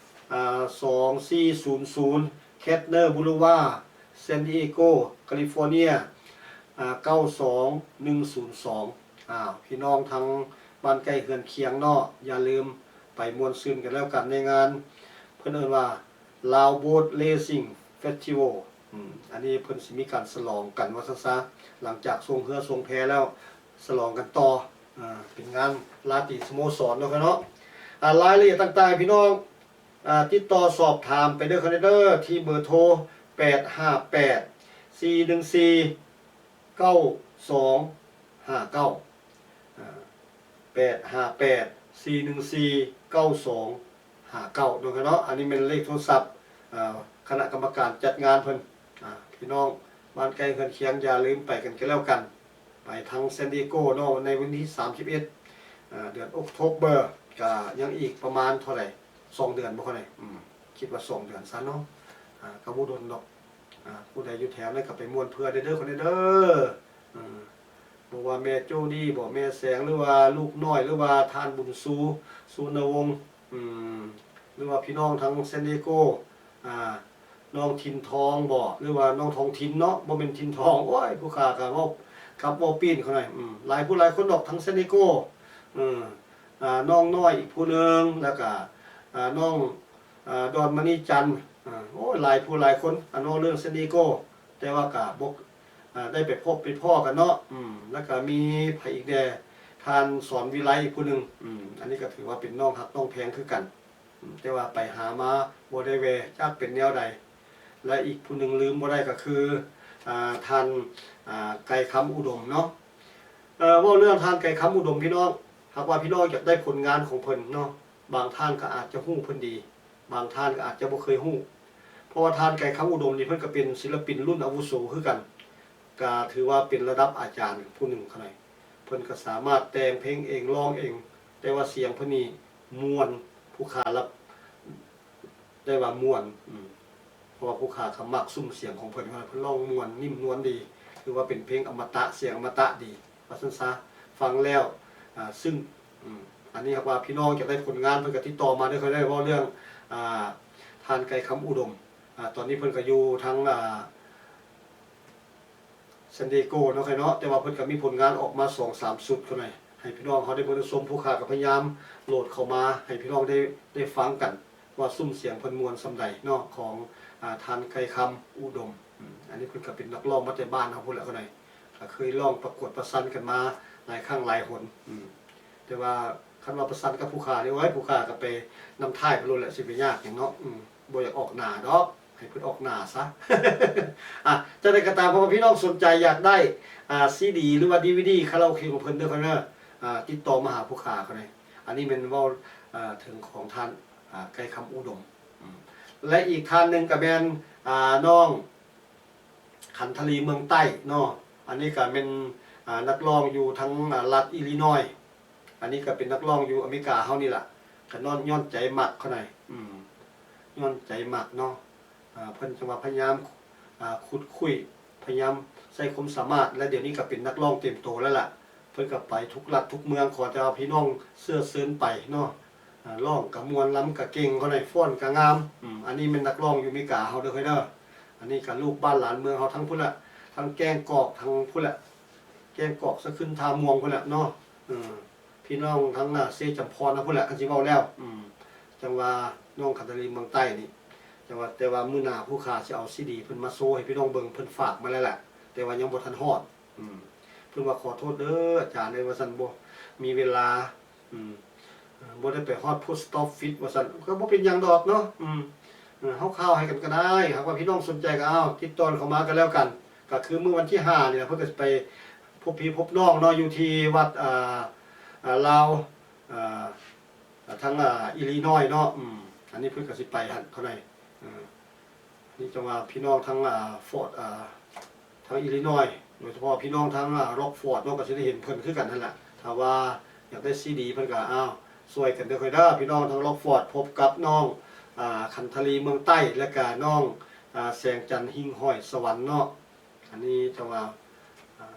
ອ່າ ສອງສີ່ສູນສູນ Kettner Boulevard San Diego California ອ່າ ເກົ້າສອງໜຶ່ງສູນສອງ. ອ່າ ພີ່ນ້ອງທາງບ້ານໃກ້ເຮືອນຄຽງເນາະ ຢ່າລືມໄປມ່ວນຊື່ນກັນແລ້ວກັນໃນງານ ເພິ່ນເອີ້ນວ່າ Lao Boat Racing Festival ອືມ ອັນນີ້ເພິ່ນຊິມີການສະຫຼອງກັນວ່າຊັ້ນຊະ ຫຼັງຈາກຊ່ວງເຮືອຊ່ວງແພແລ້ວ ສະຫຼອງກັນຕໍ່ ອ່າ ເປັນງານລາຕີສະໂມສອນເນາະ ເນາະ. ອ່າ ລາຍລະອຽດຕ່າງໆ ໃຫ້ພີ່ນ້ອງ ອ່າ ຕິດຕໍ່ສອບຖາມໄປເດີ ຄະແນດາ ທີ່ເບີໂທ ແປດຫ້າແປດ ສີ່ໜຶ່ງສີ່ ເກົ້າສອງຫ້າເກົ້າ ອ່າ ແປດຫ້າແປດ ສີ່ໜຶ່ງສີ່ ເກົ້າສອງຫ້າເກົ້າ ເນາະ ເນາະ. ອັນນີ້ແມ່ນເລກໂທລະສັບ ອ່າ ຄະນະກຳມະການຈັດງານເພິ່ນ. ອ່າ ພີ່ນ້ອງບ້ານໃກ້ເຮືອນຄຽງ ຢ່າລືມໄປກັນ ກັນແລ້ວກັນ ໄປທາງ San Diego ເນາະ ໃນວັນທີສາມສິບເອັດ ອ່າ ເດືອນ October ກະຍັງອີກປະມານເທົ່າໃດ ສອງເດືອນບໍ່ ຄະແນດາ ອືມ ຄິດວ່າສອງເດືອນຊັ້ນເນາະ ອ່າ ກໍບໍ່ດົນດອກ. ອ່າ ຜູ້ໃດຢູ່ແຖວນັ້ນກໍໄປມ່ວນເພື່ອນເດີ ຄົນເດີ ເອີ ບໍ່ວ່າແມ່ໂຈດີບໍ ແມ່ແສງ ຫຼືວ່າລູກນ້ອຍ ຫຼືວ່າທ່ານບຸນຊູ ສຸນະວົງ ອືມ ຫຼືວ່າພີ່ນ້ອງທາງ San Diego ອ່າ ນ້ອງຖິ່ນທອງບໍ ຫຼືວ່ານ້ອງທອງຖິ່ນເນາະ ບໍ່ແມ່ນຖິ່ນທອງ ໂອ້ຍ ຜູ້ຂ້າກໍເວົ້າກັບເວົ້າປີ້ນເຂົາໜ່ອຍ ອືມ ຫຼາຍຜູ້ຫຼາຍຄົນດອກທາງ San Diego ເອີ ອ່າ ນ້ອງນ້ອຍອີກຜູ້ໜຶ່ງ ແລ້ວກະ ອ່າ ນ້ອງ ອ່າ ດອນມະນີຈັນ ອ່າ ໂອ້ຍ ຫຼາຍຜູ້ຫຼາຍຄົນ ອັນເວົ້າເລື່ອງ San Diego ແຕ່ວ່າກະບໍ່ ອ່າ ໄດ້ໄປພົບໄປພໍ້ກັນເນາະ ອືມ ແລ້ວກະມີໃຜອີກແດ່ ທ່ານສອນວິໄລອີກຜູ້ໜຶ່ງ ອືມ ອັນນີ້ກະຖືວ່າເປັນນ້ອງຮັກນ້ອງແພງຄືກັນ ອືມ ແຕ່ວ່າໄປຫາມາບໍ່ໄດ້ແວ່ ຈັກເປັນແນວໃດ ແລະ ອີກຜູ້ໜຶ່ງລືມບໍ່ໄດ້ກໍຄື ອ່າ ທ່ານ ອ່າ ໄກຄຳອຸດົມເນາະ. ເອີ ເວົ້າເລື່ອງທ່ານໄກຄຳອຸດົມ ພີ່ນ້ອງ ຫາກວ່າພີ່ນ້ອງຢາກໄດ້ຜົນງານຂອງເພິ່ນເນາະ ບາງທ່ານກໍອາດຈະຮູ້ເພິ່ນດີ ບາງທ່ານກໍອາດຈະບໍ່ເຄີຍຮູ້ ເພາະວ່າທ່ານໄກຄຳອຸດົມນີ້ ເພິ່ນກໍເປັນສິນລະປິນລຸ້ນອາວຸໂສຄືກັນ ກໍຖືວ່າເປັນລະດັບອາຈານຜູ້ໜຶ່ງເທົ່ານັ້ນ. ເພິ່ນກໍສາມາດແຕ່ງເພງເອງ ຮ້ອງເອງ ແຕ່ວ່າສຽງເພິ່ນນີ້ມ່ວນ ຜູ້ຂ້າຮັບ ໄດ້ວ່າມ່ວນ ອືມ ເພາະວ່າຜູ້ຂ້າກໍມັກຊຸ້ມສຽງຂອງເພິ່ນ ເພິ່ນຮ້ອງມ່ວນ ນິ້ມນວນດີ ຖືວ່າເປັນເພງອະມະຕະ ສຽງອະມະຕະດີ ວ່າຊັ້ນຊະ ຟັງແລ້ວ ອ່າ ຊຶ້ງ ອືມ ອັນນີ້ຫາກວ່າພີ່ນ້ອງຢາກໄດ້ຜົນງານ ເພິ່ນກໍຕິດຕໍ່ມາເດີ ຂ້ອຍໄດ້ເວົ້າເລື່ອງ ອ່າ ທ່ານໄກຄຳອຸດົມ ອ່າ ຕອນນີ້ເພິ່ນກໍຢູ່ທາງ ອ່າ San Diego ເນາະ ຂ້ອຍເນາະ ແຕ່ວ່າເພິ່ນກໍມີຜົນງານອອກມາສອງສາມຊຸດ ຂ້ອຍໃຫ້ພີ່ນ້ອງເຮົາໄດ້ເບິ່ງໄດ້ຊົມ ຜູ້ຂ້າກໍພະຍາຍາມໂຫຼດເຂົ້າມາໃຫ້ພີ່ນ້ອງໄດ້ ໄດ້ຟັງກັນ ວ່າຊຸ້ມສຽງເພິ່ນມ່ວນສ່ຳໃດເນາະ ຂອງ ອ່າ ທ່ານໄກຄຳອຸດົມ ອືມ ອັນນີ້ເພິ່ນກໍເປັນນັກຮ້ອງມາແຕ່ບ້ານເຮົາພຸ້ນແຫຼະ ຂ້ອຍໃຫ້ ກໍເຄີຍຮ້ອງປະກວດປະຊັນກັນມາຫຼາຍຄັ້ງຫຼາຍຫົນ ອືມ ແຕ່ວ່າຄັນວ່າປະຊັນກັບຜູ້ຂ້ານີ້ ໂອ້ຍ ຜູ້ຂ້າກໍໄປນຳທ້າຍໄປໂລດແຫຼະ ຊິໄປຍາກຫຍັງເນາະ ອືມ ບໍ່ຢາກອອກໜ້າດອກ ໃຫ້ເພິ່ນອອກໜ້າຊະ ອ່ະ ຈັ່ງໃດກໍຕາມ ເພາະວ່າພີ່ນ້ອງສົນໃຈຢາກໄດ້ ອ່າ ຊີດີ ຫຼືວ່າ ດີວີດີ ຄາຣາໂອເກະຂອງເພິ່ນເດີ ເດີ ອ່າ ຕິດຕໍ່ມາຫາຜູ້ຂ້າເຂົາເດ້ ອັນນີ້ແມ່ນເວົ້າ ເອີ ເຖິງຂອງທ່ານ ອ່າ ໄກຄຳອຸດົມ ອືມ ແລະ ອີກທ່ານໜຶ່ງກໍແມ່ນ ອ່າ ນ້ອງ ຂັນທະລີເມືອງໃຕ້ເນາະ ອັນນີ້ກໍແມ່ນ ອ່າ ນັກຮ້ອງຢູ່ທາງ ອ່າ ລັດອີລີນອຍ ອັນນີ້ກໍເປັນນັກຮ້ອງຢູ່ອາເມລິກາເຮົານີ້ລະ ກໍຍ້ອນ ຍ້ອນໃຈມັກເຂົາໃດ ອືມ ຍ້ອນໃຈມັກເນາະ ອ່າ ເພິ່ນຈັ່ງວ່າພະຍາຍາມ ອ່າ ຂຸດຄຸຍ ພະຍາຍາມໃຊ້ຄວາມສາມາດ ແລະ ດຽວນີ້ກໍເປັນນັກຮ້ອງເຕັມໂຕແລ້ວລະ ເພິ່ນກໍໄປທຸກລັດທຸກເມືອງ ຂໍແຕ່ວ່າພີ່ນ້ອງເຊື້ອເຊີນໄປເນາະ ອ່າ ຮ້ອງກະມ່ວນ ລຳກະເກັ່ງ ເຂົາໃນຟ້ອນກະງາມ. ອືມ ອັນນີ້ແມ່ນນັກຮ້ອງຢູ່ເມກາເຮົາເດີ ເຮີ້ຍເດີ. ອັນນີ້ກະລູກບ້ານຫຼານເມືອງເຮົາທັງພຸ້ນລະ ທັງແກ້ງກອກ ທັງພຸ້ນລະ ແກ້ງກອກ ສະຂຶ້ນ ທ່າມ່ວງພຸ້ນລະເນາະ. ເອີ ພີ່ນ້ອງທັງ ອ່າ ເຊຈຳພອນທັງພຸ້ນລະ ຄັນຊິເວົ້າແລ້ວ. ອືມ ຈັ່ງວ່ານ້ອງຄັນທະລີເມືອງໃຕ້ນີ້ ຈັ່ງວ່າ ແຕ່ວ່າມື້ໜ້າຜູ້ຂ້າຊິເອົາຊີດີເພິ່ນມາໂຊໃຫ້ພີ່ນ້ອງເບິ່ງ ເພິ່ນຝາກມາແລ້ວແຫຼະ ແຕ່ວ່າຍັງບໍ່ທັນຮອດ. ອືມ ເພິ່ນວ່າ ຂໍໂທດເດີອາຈານເອີຍ ວ່າຊັ້ນ ບໍ່ມີເວລາ ອືມ ເອີ ບໍ່ໄດ້ໄປຮອດພຸດສະຕັອບຟິດ ວ່າຊັ້ນ. ກໍບໍ່ເປັນຫຍັງດອກເນາະ. ອືມ ເອີ ເຮົາຂ່າວໃຫ້ກັນກໍໄດ້ ຫາກວ່າພີ່ນ້ອງສົນໃຈກໍເອົາ ຕິດຕໍ່ເຂົ້າມາກໍແລ້ວກັນ. ກໍຄືມື້ວັນທີຫ້ານີ້ລະ ເພິ່ນກໍຊິໄປພົບພີ່ພົບນ້ອງເນາະ ຢູ່ທີ່ວັດ ອ່າ ອ່າ ລາວ ອ່າ ອ່າ ທາງ ອ່າ ອີລີນອຍເນາະ. ອືມ ອັນນີ້ເພິ່ນກໍຊິໄປຫັ້ນເທົ່າໃດ. ເອີ ນີ້ຈັ່ງວ່າພີ່ນ້ອງທາງ ອ່າ ຟອດ ອ່າ ທາງອີລີນອຍ ໂດຍສະເພາະພີ່ນ້ອງທາງ ອ່າ ລັອກຟອດເນາະ ກໍຊິໄດ້ເຫັນເພິ່ນຄືກັນຫັ້ນລະ. ຖ້າວ່າຢາກໄດ້ຊີດີເພິ່ນກໍ ອ້າວ ຊ່ວຍກັນເດີເດີ ພີ່ນ້ອງທາງລັອກຟອດ ພົບກັບນ້ອງ ອ່າ ຄັນທະລີເມືອງໃຕ້ ແລະກະນ້ອງ ອ່າ ແສງຈັນຫິງຫ້ອຍສະຫວັນເນາະ. ອັນນີ້ຈັ່ງວ່າ ອ່າ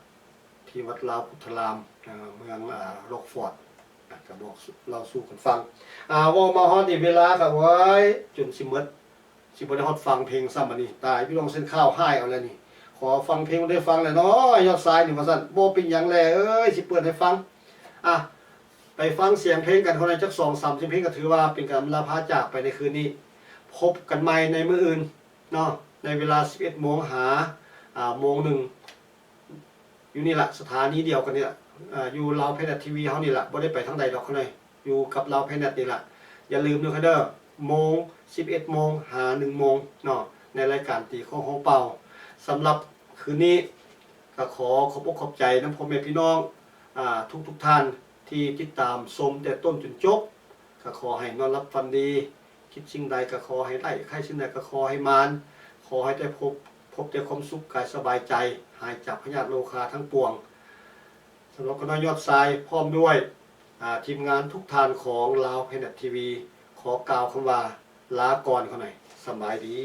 ທີ່ວັດລາວພຸດທະລາມ ເອີ ເມືອງ ອ່າ ລັອກຟອດ ອ່າ ກະບອກເລົ່າສູ່ກັນຟັງ. ອ່າ ເວົ້າມາຮອດນີ້ເວລາກໍ ໂອ້ຍ ຈົນຊິໝົດ ຊິບໍ່ໄດ້ຮອດຟັງເພງຊ້ຳບັດນີ້. ຕາຍ ພີ່ນ້ອງເຊັ່ນຂ່າວຮ້າຍເອົາແລ້ວນີ້. ຂໍຟັງເພງໄດ້ຟັງແລ້ວເນາະ ຍອດຊາຍນີ້ ວ່າຊັ້ນ. ບໍ່ເປັນຫຍັງແຫຼະເອີຍ ຊິເປີດໃຫ້ຟັງ. ອ່ະ ໄປຟັງສຽງເພງກັນຄົນໃດຈັກສອງສາມສຽງເພງ ກໍຖືວ່າເປັນການອຳລາພາຈາກໄປໃນຄືນນີ້. ພົບກັນໃໝ່ໃນມື້ອື່ນເນາະ ໃນເວລາສິບເອັດໂມງຫາ ອ່າ ໂມງໜຶ່ງ ຢູ່ນີ້ລະ ສະຖານີດຽວກັນນີ້ລະ ເອີ ຢູ່ລາວພາຍແນດທີວີເຮົານີ້ລະ ບໍ່ໄດ້ໄປທາງໃດດອກ ເຂົາໃນຢູ່ກັບລາວພາຍແນດນີ້ລະ. ຢ່າລືມເດີ ເດີ ໂມງ ສິບເອັດໂມງຫາໜຶ່ງໂມງເນາະ ໃນລາຍການຕີຄ້ອງຮ້ອງເປົ່າ. ສຳລັບຄືນນີ້ກໍຂໍຂອບອົກຂອບໃຈນຳພໍ່ແມ່ພີ່ນ້ອງ ອ່າ ທຸກໆທ່ານທີ່ຕິດຕາມຊົມແຕ່ຕົ້ນຈົນຈົບ. ກໍຂໍໃຫ້ນອນຫຼັບຝັນດີ ຄິດສິ່ງໃດກໍຂໍໃຫ້ໄດ້ ໃຄສິ່ງໃດກໍຂໍໃຫ້ໝານ ຂໍໃຫ້ໄດ້ພົບ ພົບແຕ່ຄວາມສຸກກາຍສະບາຍໃຈ ຫາຍຈາກພະຍາດໂລຄາທັງປວງ. ສຳລັບຂ້ານ້ອຍຍອດຊາຍ ພ້ອມດ້ວຍ ອ່າ ທີມງານທຸກທ່ານຂອງລາວພາຍແນດທີວີ ຂໍກ່າວຄຳວ່າ ລາກ່ອນຂ້ານ້ອຍ ສະບາຍດີ.